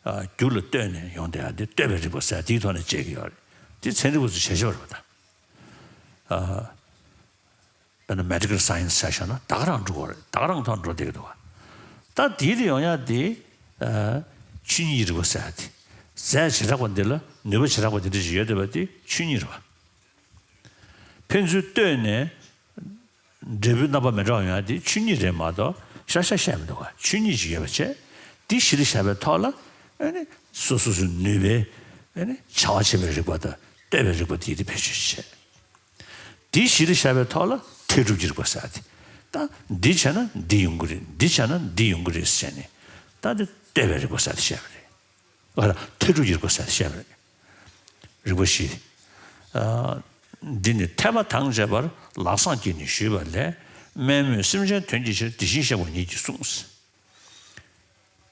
ཨ། རྒྱུ་ལ་ལྟོས་ནས་ཡོང་དེ་ཨ་དེ་ལྟོས་པའི་རིག་པ་ཟེར་དེའི་ཐོག་ནས་དཔྱད་ཀྱི་ཡོད་རེད། དེ་ཚན་རིག་པ་ཚོས་བྱེད་ཆོག་རེད་པ་ད། ཨ། དཔེར་ན་མེ་ཌི་ཀལ་སའེན་སི་ཆ་བཞག་ན་ད་ག་རང་འགྲོ་གི་རེད། ད་ག་རང་ཐོག་འགྲོ་བསྡད་ཀྱི་འདུག་བ། ད་དེའི་དེ་ཡོང་ཡ་དེ། ཨ། ཆོས་ཉིད་རིག་པ་ཟེར་ཡ་དེ། རྫས་བྱེ་བྲག་པ་འདི་ལ་ནུས་པ་བྱེ་བྲག་པ་འདི་འདྲ་ཞིག་ཡོད་བསྡད་པ་དེ་ཆོས་ཉིད་རེད་བ། ཕན་ཚུན་ལྟོས་ནས། འབྲས་བུའི་རྣམ་པ་མི་འདྲ་བ་ཡོང་ཡ་དེ་ཆོས་ཉིད་རེད་མ་གཏོགས་ཤ་ཤ་བཤད་མི་འདུག་བ། ཆོས་ཉིད་ཅིག་ཡོད་པ་བྱས། དེ་གཞི་ལ་བཞག་པའི་ཐོག་ལ། ཨ་ནི་སོ་སོ་སོའི་ནུས་པའི། ཨ་ནི་བྱ་བ་བྱེད་པའི་རིག་པ་དང་ལྟོས་པའི་རིག་པ་དེ་དེ་བེད་སྤྱོད་བྱས། དེའི་གཞི་ལ་བཞག་པའི་ཐོག་ལ་མཐར་ཐུག་གི་རིག་པ་ཟེར་ཏེ། ད་འདི་བྱས་ན་འདི་ཡོང་གི་རེད། འདི་བྱས་ན་འདི་ཡོང་གི་རེད་ཟེར་ནས། ད་འདི་ལྟོས་པའི་རིག་པ་ཟེར་ཏེ་བཤད་པ་རེད། ཨ། ད་མཐར་ཐུག་གི་རིག་པ་ཟེར་ཏེ་བཤད་པ་རེད། རིག་པ་བཞི། ཨ། འདི་ནི་འཐད་པ་དང་བཅས་པར་ལག་བཟང་གིས་ནི་ཞུས་པ་ལས། དམན་མོས་སེམས་ཅན་དོན་གྱི་ཕྱིར་དེ་བཞིན་གཤེགས་པ་ཉིད་ཀྱིས་གསུངས།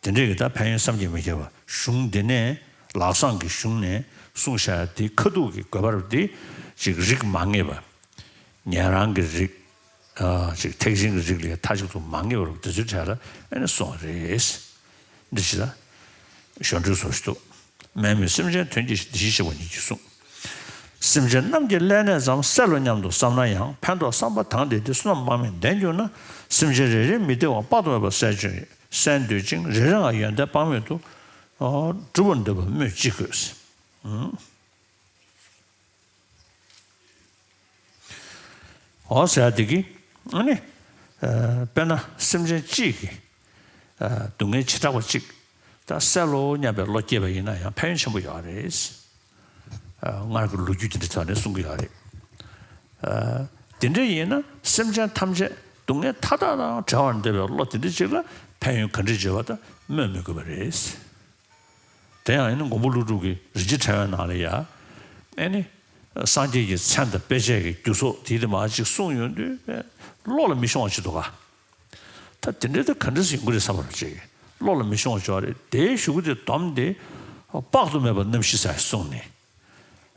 དེ་འདྲའི་གི་ད་ཕན་ཡོན་བསམ་གྱིས་མི་ཁྱབ་པ་གཞུང་འདི་ནས་ལག་བཟང་གི་གཞུང་ནས་གསུངས་བཞག་དེ་ཁ་ཐུག་གི་དགོས་པ་རུ་དེ་ཅིག་རིགས་མ་ངེས་པ། ཉན་རང་གི་རིགས། ཨ། ཅིག་ཐེག་ཆེན་གྱི་རིགས་ལས་མཐའ་གཅིག་ཏུ་མ་ངེས་པ་རུ་དེ་ཚོའི་གྲས་ལ་ཨེ་ནས་གསུངས་པ་རེད། འདི་ཕྱི་ལ་གཞོན་འཕྲུལ་སོགས་ཤིག་འདུག་དམན་མོས་སེམས་ཅན་དོན་གྱི་ཕྱིར་དེ་བཞིན་གཤེགས་པ་ཉིད་ཀྱིས་གསུངས། སེམས་ཅན་རྣམས་ཀྱི་ཀླད་ནད་ཙམ་སེལ་ལོ་སྙམ་དུ་བསམ་ན་ཡང་། ཕན་འདོགས་བསམ་པ་དང་ལྡན་ཏེ་བསོད་ནམས་དཔག་མེད་ལྡན་གྱུར་ན། སེམས་ཅན་རེ་རེའི་མི་བདེ་བ་དཔག་ཏུ་མེད་པ་སེལ་འདོད་ཅིང་། རེ་རེའང་ཡོན་ཏན་དཔག་མེད་དུ་འགྲུབ་པར་འདོད་པ་སྨོས་ཅི་དགོས། འོ་ཟེར་ཡ་དེ་གི། ཨ་ནི། ཨ། དཔེར་ན་སེམས་ཅན་གཅིག་གི། ཨ། སྡུག་བསྔལ་བྱེ་བྲག་པ་གཅིག་ད་སེལ་ལོ་སྙམ་པའི་བློ་སྐྱེས་པ་ཡིན་ན་ཡང་ཕན་ཡོན་ཆེན་པོ་ཡོད་རེད། ཨ། སྔར་གྱི་ལོ་རྒྱུས་དེ་འདྲའི་ཐོག་ནས་གསུང་གི་ཡོད་རེད། ཨ། དེ་འདྲ་ཡིན་ན་སེམས་ཅན་ཐམས་ཅད་སྡུག་བསྔལ་མཐའ་དག་དང་བྲལ་བར་འདོད་པའི་བློ་དེ་འདྲ་ཅིག་ལ་ཕན་ཡོན་ག་འདྲ་བྱེད་པ་ད་སྨོས་མི་དགོས་པ་རེད། དེ་ཡང་ཨེ་ནི་མགོན་པོ་ཀླུ་སྒྲུབ་ཀྱི་རིན་ཆེན་ཕྲེང་བའི་ནང་ལ་ཡ། ཨེ་ནི། སངས་རྒྱས་ཀྱི་མཚན་དང་དཔེ་བྱད་ཀྱི་རྒྱུ་ཚོགས་དེ་དེ་མ་ཅིག་གསུངས་ཡོང་དུས་བློ་ལ་མི་ཤོང་བ་ཅིག་འདུག་ག་ད་དེ་འདྲའི་ད་ག་འདྲ་ཞིག་ཡོང་གི་རེད་བསམ་པ་ཅིག་བློ་ལ་མི་ཤོང་བ་ཅིག་རེད། དེའི་གཞུག་གུ་དེ་སྡོམ་དེ་དཔག་ཏུ་མེད་པ་རྣམ་བཞི་ཟེར་གསུངས་ནས།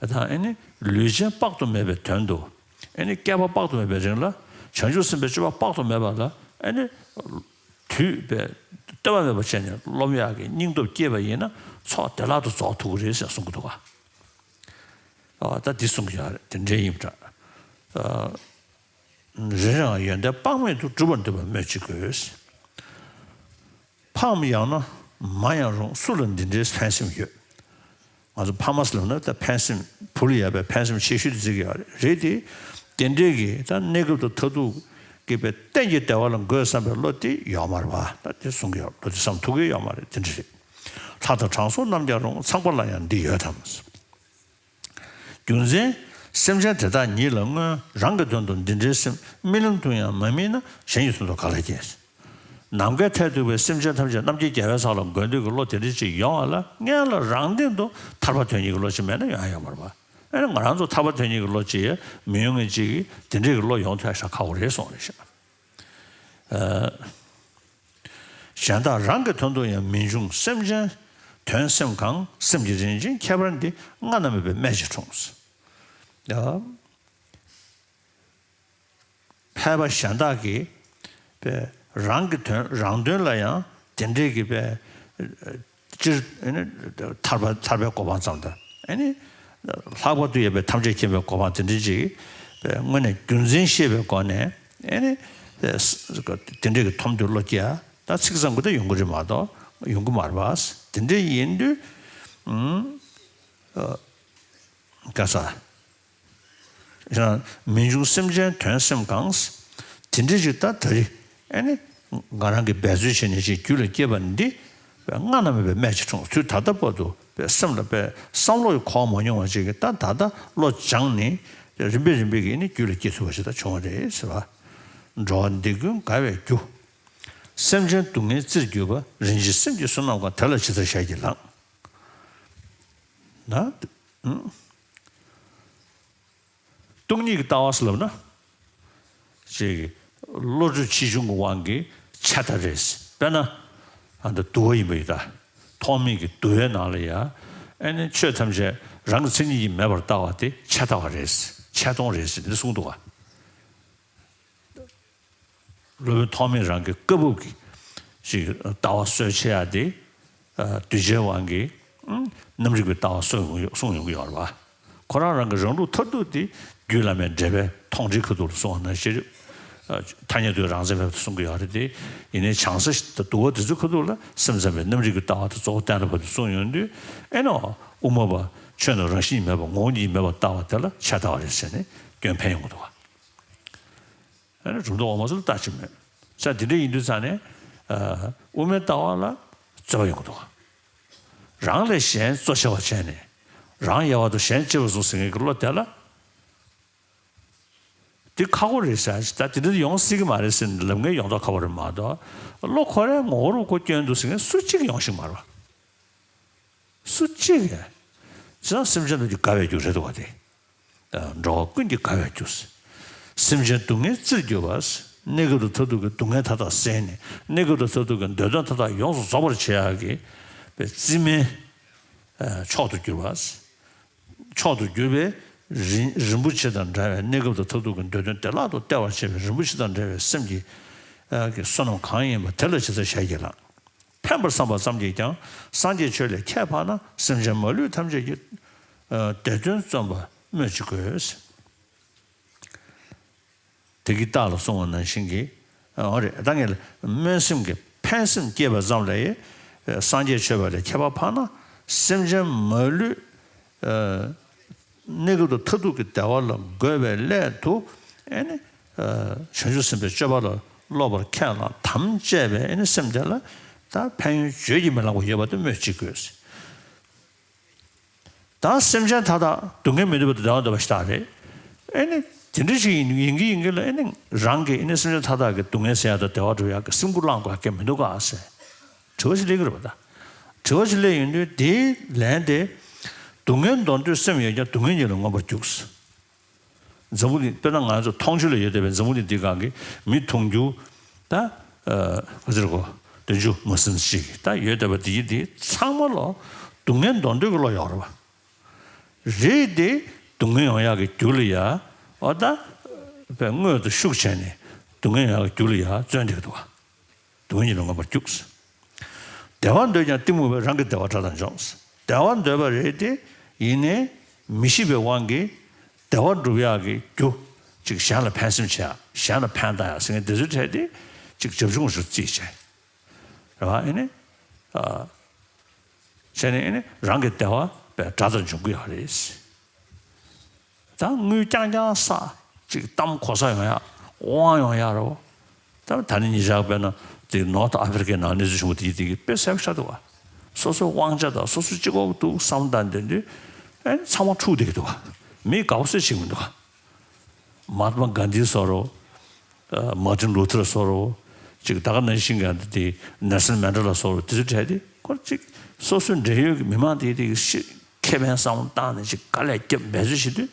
ད་ཨེ་ནི་ལུས་ཅན་དཔག་ཏུ་མེད་པའི་དོན་དུ། ཨེ་ནི་བསྐལ་པ་དཔག་ཏུ་མེད་པའི་རིང་ལ་བྱང་ཆུབ་སེམས་དཔའི་སྤྱོད་པ་དཔག་ཏུ་མེད་པ་ལ་ཨེ་ནི་དུས་པའི་ལྟོས་པ་མེད་པ་བྱས་ནས་སློབ་ཡག་གི་སྙིང་སྟོབས་སྐྱེས་པ་ཡིན་ན་ཚོགས་བདེ་བླག་ཏུ་རྫོགས་ཐུབ་ཀྱི་རེད་ཟེར་གསུང་གི་འདུག་ག་ཨ་ད་འདི་གསུང་གི་ཡོད་རེད། དེ་འདྲའི་ཡིན་པ་འདྲ། རེ་རེའང་ཡོན་ཏན་དཔག་མེད་དུ་འགྲུབ་པར་འདོད་པ་སྨོས་ཅི་དགོས། ཕའམ་ཡང་ན་མ་ཡང་རུང་སུ་ལ་འདི་འདྲའི་ཕན་སེམས་ཡོད། ང་ཚོ་ཕ་མ་ཟེར་ལབ་ན་ད་ཕན་སེམས་བུ་ལ་ཡོད་པའི་ཕན་སེམས་ཆེ་ཤོས་དེ་ཅིག་ཡོད་རེད་དེ། དེ་འདྲའི་གི་ད་གནས་སྐབས་དང་མཐར་ཐུག་གི་པའི་གཏན་གྱི་བདེ་བ་ལ་འགོད་བསམ་པའི་བློ་དེ་ཡོད་མ་རེད་པ། ད་དེ་གསུང་གི་ཡོད། བློ་དེ་བསམ་ཐུབ་ཀྱི་ཡོད་མ་རེད། དེ་འདྲ་རེད། ལྷ་དང་དྲང་སྲོང་རྣམས་ཀྱང་རུང་ཚངས་པ་ལ་ཡང་འདི་ཡོད་དམ། རྒྱུ་མཚན། སེམས་ཅན་དེ་དག་ཉིད་ལ་སྔོན་རང་གི་དོན་དུ་འདི་འདྲའི་སེམས་རྨི་ལམ་དུ་ཡང་མ་རྨིས་ན་གཞན་གྱི་དོན་དུ་ག་ལ་སྐྱེ། ནམ་མཁའི་མཐས་གཏུགས་པའི་སེམས་ཅན་ཐམས་ཅད་རྣམ་མཁྱེན་རྒྱལ་བའི་ས་ལ་འགོད་འདོད་ཀྱི་བློ་དེ་འདྲ་ཅིག་ཡོང་བ་ལ་སྔོན་ལ་རང་སྟེང་དུ་ཐར་པ་དོན་གཉེར་གྱི་བློ་ཅིག་མེད་ན་ཡོང་ཡ་ཡོད་མ་རེད་པ། ཨ་ནི་ང་རང་ཚོ་ཐར་པ་དོན་གཉེར་གྱི་བློ་ཅིག་མི་ཡོང་མཁན་ཅིག་གིས་དེ་འདྲའི་གི་བློ་ཡོང་ཐུབ་ཡ་ཞེ་དྲག་ཁག་པོ་རེད་གསུངས་རེད་ཤག་ཨ། གཞན་དག་རང་གི་དོན་དུ་ཡང་མི་འབྱུང་སེམས་ཅན་དོན་སེམས་གང་། སེམས་ཀྱི་རིན་ཆེན་ཁྱད་པར་འདི། སྔ་ན་མེད་པའི་སྨན་གྱིས་འཁྲུངས། ཡ། ཕལ་པ་གཞན་དག་གིས་པའི་རང་གི་དོན་རང་དོན་ལ་ཡང་དེ་འདྲའི་གི་པའི་སྤྱིར་ཨ་ནི་ཐར་པ་ཐར་པའི་གོ་འཕང་ཙམ་དང་ཨ་ནི་ལྷག་པར་དུ་ཡོད་པའི་ཐམས་ཅད་མཁྱེན་པའི་གོ་འཕང་དེ་འདྲའི་ཅིག་པའི་དངོས་གནས་རྒྱུ་མཚན་ཤེས་པའི་སྒོ་ནས་ཨ་ནི་དེ་འདྲའི་གི་མཐོང་ཐོས་བློ་སྐྱེ་ཡ་ད་ཚིག་ཙམ་གྱིས་ད་ཡོང་གི་རེད་མ་གཏོགས་ཡོང་གི་མ་རེད་པ། དེ་འདྲ་ཡིན་དུས་ཨུམ་ག་ས། མི་འབྱུང་སེམས་ཅན་དོན་སེམས་གང་། དེ་འདྲ་ཞིག་ད་ད་རེས་ཨ་ནི་ང་རང་གིས་འབད་རྩོལ་བྱས་ནས་ཅིག་རྒྱུད་ལ་སྐྱེས་པ་འདི་སྔ་ན་མེད་པའི་སྨན་གྱིས་འཁྲུངས། དུས་ད་ལྟ་བར་དུ་པའི་སེམས་ལ་པའི་བསམ་བློ་གོ་མ་མྱོང་བ་ཅིག་གིས་ད་ད་ལྟ་བློ་སྦྱངས་ནས་རིམ་པས་རིམ་པས་ཀྱིས་ནི་རྒྱུད་ལ་སྐྱེ་ཐུབ་པ་ཞིག་ད་བྱུང་བ་རེད་ཟེར་བ། འགྲོ་བ་འདི་ཀུན་དགའ་བའི་རྒྱུ། སེམས་ཅན་སྡུག་བསྔལ་བཙིར་གྱུར་པ། རིན་ཆེན་སེམས་ཀྱི་བསོད་ནམས་གང་། དེ་ལ་ཇི་ལྟར་ཞལ་གྱིས་བླངས། ན། སྟོང་ཉིད་ཀྱི་ལྟ་བ་ཟེར་ལབ་ན། ཅིག་བློ་གྲོས་ཆེ་ཆུང་གི་དབང་གིས་ཆད་ལྟ་རེད། དཔེར་ན། ཨ་ད་དུ་བ་ཡིན་པ་ཡིན་ད། ཐོགས་མེད་ཀྱི་དུ་བའི་ནང་ལ་ཡ། ཨ་ནི་ཆོས་ཐམས་ཅད་རང་གི་མཚན་ཉིད་ཀྱིས་མེད་པར་ལྟ་བ་དེ་ཆད་ལྟ་བ་རེད། ཆད་སྟོང་རེད་ཟེར་འདི་གསུངས་འདུག་ག་སློབ་དཔོན་ཐོགས་མེད་རང་གི་བཀའ་བབས་ཀྱི་ཅིག་ལྟ་བ་སྲོལ་ཕྱེ་ཡ་དེ། གདུལ་བྱའི་དབང་གིས་རྣམ་རིག་པའི་ལྟ་བ་གསུངས་ཡོང་གསུངས་ཡོང་གི་ཡོད་རེད་བ། ཁོ་རང་རང་གི་རང་ལུགས་མཐར་ཐུག་དེ་རྒྱུད་བླ་མའི་འགྲེལ་པའི་མཐོང་གྲོལ་ཁ་ཐུག་ལ་གསུངས་པ་ནང་བཞིན། ཐ་སྙད་དུ་རང་མཚན་མེད་པ་གསུང་གི་ཡོད་རེད་དེ། ཡིན་ནའི་བྱང་ས་དང་དུ་བ་དེ་ཚོའི་ཁ་ཐུག་ལ་སེམས་ཙམ་པའི་རྣམ་རིག་པའི་ལྟ་བ་དེ་གཙོ་བོ་གཏན་ལ་ཕབ་སྟེ་གསུངས་ཡོང་དུས་ཨེ་ནོ་དབུ་མ་པ་ཆོས་རྣམས་རང་བཞིན་གྱིས་མེད་པ་ངོ་བོ་ཉིད་ཀྱིས་མེད་པར་ལྟ་བ་དེ་ལ་ཆད་ལྟ་བ་རེད་ཟེར་ནས་སྐྱོན་ཕན་ཡོང་གི་འདུག་བ། ཨ་ནི་སྒྲུབ་མཐར་དབུ་མ་ཚུལ་ལྟ་ཅི་སྨོས། ས་འདི་འདྲ་ཡིན་དུས་ཙང་ནས། ཨ། དབུ་མའི་ལྟ་བ་ལ་རྩོད་པ་ཡོང་གི་འདུག་རང་ལས་གཞན་གཙོ་ཆེ་བ་བྱས་ནས། རང་ཡལ་བ་དང་གཞན་གཅེས་པར་བཟུང་ཟེར་མཁན་གྱི་བློ་དེ་ལ། འདི་ཁག་པོ་རེད་ཟེར། ད་དེ་འདྲ་ཡོང་སྲིད་ཀྱི་མ་རེད་ཟེར་ནས་ལབ་མཁན་ཡོངས་གྲགས་ཁག་པོ་རེད་མ་གཏོགས། བློ་ཁོ་རའི་ངོ་བོར་ཁོ་སྐྱོན་འདུག་ཟེར་མཁན་སུ་གཅིག་ཡོང་ཤེས་མ་རེད་པ། སུ་གཅིག་གིས། བྱས་ཙང་སེམས་ཅན་རྣམས་ཀྱི་དགའ་བའི་རྒྱུ་རེད་འདུག་བ་དེ། འགྲོ་བ་ཀུན་གྱི་དགའ་བའི་རྒྱུ། སེམས་ཅན་སྡུག་བསྔལ་བཙིར་གྱུར་པ། གནས་སྐབས་དང་མཐར་ཐུག་གི་སྡུག་བསྔལ་མཐའ་དག་བསལ་ནས་གནས་སྐབས་དང་མཐར་ཐུག་གི་འདོད་དོན་མཐའ་དག་ཡོངས་སུ་རྫོགས་པར་བྱེད་ཡག་གི་པའི་རྩིས་མེད་མཆོག་ཏུ་གྱུར་པ། མཆོག་ཏུ་གྱུར་པའི་རིན་རིན་པོ་ཆེ་དང་འདྲ་བའི་གནས་སྐབས་དང་མཐར་ཐུག་གི་འདོད་དོན་བདེ་བླག་ཏུ་སྟེར་བར་བྱེད་པའི་རིན་པོ་ཆེ་དང་འདྲ་བའི་སེམས་ཀྱི་གི་བསོད་ནམས་གང་ཡིན་པ་དེ་ལ་ཇི་ལྟར་ཞལ་གྱིས་བླངས། ཕན་པར་བསམ་པ་ཙམ་གྱིས་ཀྱང་སངས་རྒྱས་ཆོས་ལས་ཁྱད་འཕགས་ན། སེམས་ཅན་མ་ལུས་ཐམས་ཅད་ཀྱི། ཨ། བདེ་དོན་བརྩོན་པ་སྨོས་ཅི་དགོས། དེ་གི་རྟགས་ལ་གསུངས་པ་ནང་བཞིན་གྱི། ཨ། འོ་རེད། ད་ངས་སྨོན་སེམས་ཀྱི་ཕན་སེམས་སྐྱེས་པ་ཙམ་ལས། ཨ། སངས་རྒྱས་ཆོས་པ་ལས་ཁྱད་པར་འཕགས་ན། སེམས་ཅན་མ་ལུས། ཨ། གནས་སྐབས་དང་མཐར་ཐུག་གི་བདེ་བ་ལ་འགོད་པའི་སླད་དུ། ཨེ་ནི། ཨ། བྱང་ཆུབ་སེམས་དཔའི་སྤྱོད་པ་ལ་སློབ་པར་ཁས་བླངས་དམ་བཅས་པའི་ཨེ་ནི་སེམས་དེ་ལ། ད་ཕན་ཡོན་བརྗོད་ཀྱིས་མི་ལང་བ་ཡོད་པ་དེ་སྨོས་ཅི་དགོས། ད་སེམས་ཅན་མཐའ་དག་སྡུག་བསྔལ་མི་འདོད་པ་དང་བདེ་བ་འདོད་པ་ཞིག་རེད། ཨེ་ནི། དེ་འདྲ་ཞིག་ཡིན་ཡིན་གྱི་ཡིན་གྱི་ལ། ཨེ་ནི། རང་གིས་ཨེ་ནི་སེམས་ཅན་མཐའ་དག་གི་སྡུག་བསྔལ་སེལ་ཡག་དང་བདེ་བ་སྒྲུབ་ཡག་གི་སེམས་ཁུར་བླངས་དགོས་ཀྱི་མི་འདུག་ག་ཟེར། དྲི་བ་ཞིག་སླེབས་ཀྱི་རེད་པ། ད་དྲི་བ་ཞིག་སླེབས་ཡོང་དུས་དེའི་ལན་དེ། སྡུག་བསྔལ་འདོར་འདོད་སེམས་ཡོད་ཀྱང་སྡུག་བསྔལ་ཉིད་ལ་མངོན་པར་རྒྱུག། འཛམ་བུ་གླིང་དཔེར་ན་ང་ཚོ་མཐོང་ཆོས་ལ་ཡོད་བསྡད་པའི་འཛམ་བུ་གླིང་འདི་སྒང་གི་མི་དུང་ཕྱུར་ད་ཨ་ག་ཚོད་རེད་གོ། བདུན་ཅུ་མ་ཟིན་ཅིག་ད་ཡོད་བསྡད་པ་འདི་འདི་ཚང་མ་ལོ་སྡུག་བསྔལ་འདོར་འདོད་ཀྱི་བློ་ཡོད་རེད་བ། རེད་དེ་སྡུག་བསྔལ་ཡོང་ཡག་གི་རྒྱུ་ལ་ཡ་ཨོ་ད་དཔེ་དངོས་དང་ཤུགས་བྱས་ནས་སྡུག་བསྔལ་ཡོང་ཡག་གི་རྒྱུ་ལ་ཡ་བརྩོན་བསྡད་ཀྱི་འདུག་བ། སྡུག་བསྔལ་ཉིད་ལ་མངོན་པར་རྒྱུག། བདེ་བ་འདོད་ཀྱང་གཏི་མུག་པས། རང་གི་བདེ་བ་དགྲ་དང་འཇོམས། བདེ་བ་འདོད་པ་རེད་དེ་ཡིན་ནའི་མི་ཤེས་པའི་དབང་གིས་བདེ་བ་སྒྲུབ་ཡག་གི་རྒྱུ་ཅིག་གཞན་ལ་ཕན་སེམས་བྱེད་ཡག་གཞན་ལ་ཕན་བཏགས་ཡག་ཟེར་མཁན་དེ་ཚོའི་གྲས་དེ་ཅིག་བྱབ་ཆུང་ཞིག་རྩིས་བྱས། རེད་བ། ཨེ་ནི་ཨ་བྱས་ནས་ཨེ་ནི་རང་གི་བདེ་བ་པའི་དགྲ་དང་འཇོམས་ཀྱི་ཡོད་རེད། ད་དངུལ་རྐྱང་རྐྱང་བསགས་ཅིག་གཏམ་གོ་ས་ཡོང་ཡག་དབང་ཡོང་ཡག་རེད་བ། ད་ད་ནི་ཉིན་ཞག་དཔེར་ན་དེ་ནོར་ཐ་ཨ་ཧྥེ་རི་ཀའི་ནང་གནས་ཚུལ་བྱུང་བ་དེ་དེ་གི་དཔེ་གསལ་པོ་ཆགས་འདུག་བ། སོ་སོའི་དབང་ཆ་དང་སོ་སོ་གཅིག་པོ་འདུག་བསམ་སྟངས་དེ་འདྲ་ཨེ་ཚང་མ་འཁྲུག་བསྡད་ཀྱི་འདུག་བ། མི་དགའ་པོ་སེ་བྱེད་ཀྱི་མི་འདུག་བ། མ་ཧཱ་ཏྨ་གྷན་དྷི་ཟེར་རོ། ཨ་མར་ཏིན་ལུ་ཐར་ཟེར་རོ། ཅིག་ད་ག་ནང་བཞིན་གྱི་འདི་ནེལ་སན་མན་ཌེ་ལ་ཟེར་རོ། དེ་ཚོ་གྲས་དེ་ཁོ་ཅིག་སོ་སོའི་འབྲེལ་ཡོད་ཀྱི་མི་མང་དེ་དེ་ཤི་ཁེ་ཕན་བསམ་བློ་བཏང་ནས་ཅིག་དཀའ་ལས་བརྒྱབ་འབད་རྩོལ་བྱེད་དུས་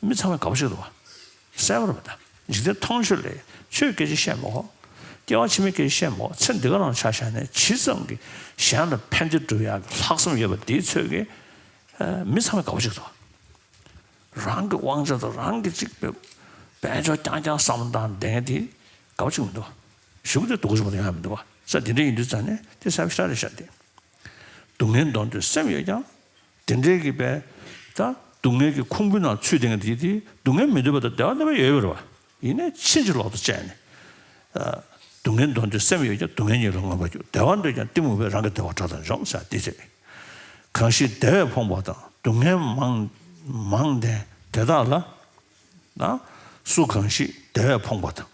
མི་ཚང་མས་དགའ་པོ་བྱེད་འདུག་བ། གསལ་པོ་རེད་པ། ད་འཇིག་རྟེན་མཐོང་ཆོས་ལས་ཆོས་སྐད་ཆ་བཤད་མ་གོ། སྐྱེ་བ་ཕྱི་མའི་སྐད་ཆ་བཤད་མ་གོ། ཚེ་འདི་ག་རང་ཆ་བཞག་ནས་ཇི་ཙམ་གྱི་གཞན་ལ་ཕན་བདེ་སྒྲུབ་ཡག་གི་ལྷག་བསམ་ཡོད་པ་དེའི་ཚོད་ཀྱིས་ཨ་མི་ཚང་མས་དགའ་པོ་བྱེད་འདུག་བ། རང་གི་དབང་ཆ་དང་རང་གི་ཅིག་པའི་དཔལ་འབྱོར་རྐྱང་རྐྱང་བསམ་བློ་བཏང་བསྡད་མཁན་དེ་དགའ་པོ་ཅིག་མི་འདུག་བ། གཞུག་དེ་སྡུག་གུ་ཞིག་མ་གཏོགས་ཡོང་ཡ་མི་འདུག་བ། ས་དེ་འདྲ་ཡིན་དུས་ཙང་ནས་དེ་ས་བྱ་རེད་ཤག་དེ། སྡུག་བསྔལ་འདོར་འདོད་སེམས་ཡོད་ཀྱང་། དེ་འདྲའི་གི་པས་ད་སྡུག་བསྔལ་གྱི་ཁུང་བུའི་ནང་ཚུད་བསྡད་མཁན་དེ་དེ་སྡུག་བསྔལ་མི་འདོད་པ་དང་བདེ་བ་འདོད་པ་ཡོད་ཡོད་རེད་བ། ཡིན་ནའི་ཕྱིན་ཅི་ལོག་ཏུ་བྱས་ནས། ཨ་སྡུག་བསྔལ་འདོར་འདོད་སེམས་ཡོད་ཀྱང་སྡུག་བསྔལ་ཉིད་ལ་མངོན་པར་རྒྱུག། བདེ་བ་འདོད་ཀྱང་གཏི་མུག་པས། རང་གི་བདེ་བ་དགྲ་དང་འཇོམས་ཟེར་དེ་རེད། གང་ཞིག་བདེ་བས་ཕོངས་པ་དང་། སྡུག་བསྔལ་མང་མང་ལྡན་དེ་དག་ལ། ན་སུ་གང་ཞིག་བདེ་བས་ཕོངས་པ་དང་།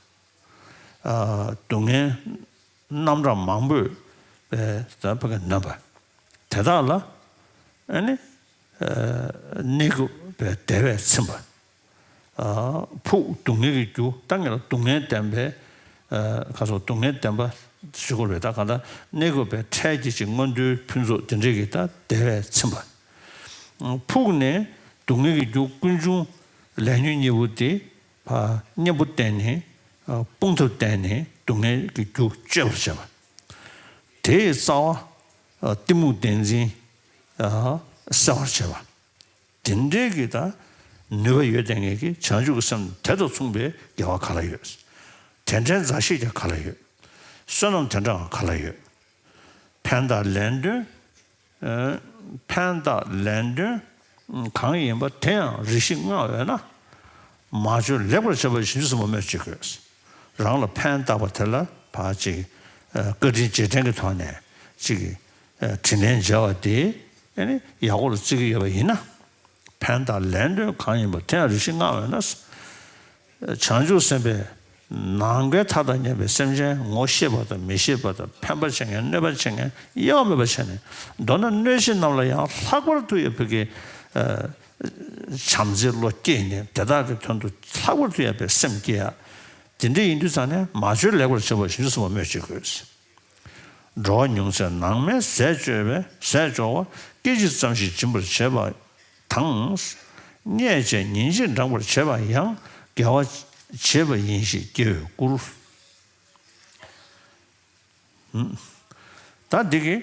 ཨ་སྡུག་བསྔལ་རྣམ་གྲངས་མང་པོས་པའི་ད་ཕ་གི་ནོན་པ་དེ་དག་ལ་ཨ་ནི་ཨ་གནས་སྐབས་པའི་བདེ་བས་ཚིམ་པ། ཨ་ཕུགས་སྡུག་བསྔལ་གྱི་རྒྱུ་ད་ངེས་ལ་སྡུག་བསྔལ་བདེན་པའི་ཨ་ཁ་སོགས་སྡུག་བསྔལ་བདེན་པ་ཞུ་དགོས་རེད། ད་གང་ལྟར་གནས་སྐབས་པའི་འཕྲལ་གྱི་ཅིག་མངོན་མཐོའི་ཕུན་ཚོགས་དེ་འདྲའི་གི་ད་བདེ་བས་ཚིམ་པ། ཕུགས་ནས་སྡུག་བསྔལ་གྱི་རྒྱུ་ཀུན་འབྱུང་ལས་ཉོན་གཉིས་པོ་དེ་ཕར་གཉེན་པོ་བསྟེན་ནས་ཨ་སྤོང་ཐབས་བསྟེན་ནས་སྡུག་བསྔལ་གྱི་རྒྱུ་གཅོད་པར་བྱེད་པ། དེའི་རྩ་བ་ཨ་གཏི་མུག་བདེན་འཛིན་ཨ་སེལ་བར་བྱེད་པ། དེ་འདྲའི་གི་ད་ནུས་པ་ཡོད་བསྡད་མཁན་གྱི་བྱང་ཆུབ་ཀྱི་སེམས་དེ་དང་མཚུངས་པའི་དགེ་བ་ག་ལ་ཡོད། དེ་འདྲའི་མཛའ་བཤེས་ཀྱང་ག་ལ་ཡོད། བསོད་ནམས་དེ་འདྲའང་ག་ལ་ཡོད། ཕན་བཏགས་ལན་ལྡོན། ཨ་ཕན་བཏགས་ལན་ལྡོན་གང་ཡིན་པ་དེ་ཡང་རེ་ཞིག་བསྔགས་འོས་ན། མ་བཅོལ་ལེགས་པར་བྱེད་པ་བཞིན་དུ་ཟིན་པ་སྨོས་ཅི་དགོས། རང་ལ་ཕན་བཏགས་པ་དེ་ལ་ཕར་ཅིག་ཨ་བཀའ་དྲིན་རྗེས་དྲན་གྱི་ཐོག་ནས་ཅིག་ཨ་དྲིན་ལན་འཇལ་བ་དེ་ཨ་ནི་ཡག་པོ་ལ་བརྩི་གི་ཡོད་པ་ཡིན་ན། ཕན་དང་ལན་ལྡོན་གང་ཡིན་པ་དེ་ཡང་རེ་ཞིག་བསྔགས་འོས་ན། བྱང་ཆུབ་སེམས་དཔའི་ནམ་མཁའི་མཐའ་དང་མཉམ་པའི་སེམས་ཅན་ངོ་ཤེས་པ་དང་མི་ཤེས་པ་དང་ཕན་པ་བྱེད་མཁན་གནོད་པ་བྱེད་མཁན་དབྱེ་བ་མེད་པ་བྱས་ནས། མདོར་ན་གནོད་བྱེད་རྣམས་ལ་ཡང་ལྷག་པར་དུ་ཡང་ཕ་གི་ཨ་བྱམས་བརྩེའི་བློ་སྐྱེས་ནས་དེ་དག་གི་དོན་དུ་ལྷག་པར་དུ་ཡང་པའི་སེམས་བསྐྱེད་ཡ། དེ་འདྲ་ཡིན་དུས་ཙང་ནས་མ་བཅོལ་ལེགས་པར་བྱེད་པ་བཞིན་དུ་ཟིན་པ་སྨོས་ཅི་དགོས། འགྲོ་བ་ཉུང་ཚད་ནང་མའི་ཟས་སྤྱོད་པས་ཟས་སྤྱོད་པ་སྐད་ཅིག་ཙམ་ཞིག་སྦྱིན་པར་བྱེད་པ་དང་། བརྙས་བཅས་ཉིན་གཅིག་འགྲངས་པར་བྱེད་པ་ཡང་དགེ་བ་བྱེད་པ་ཡིན་ཞེས་སྐྱེ་བོས་བཀུར། ད་འདི་གི་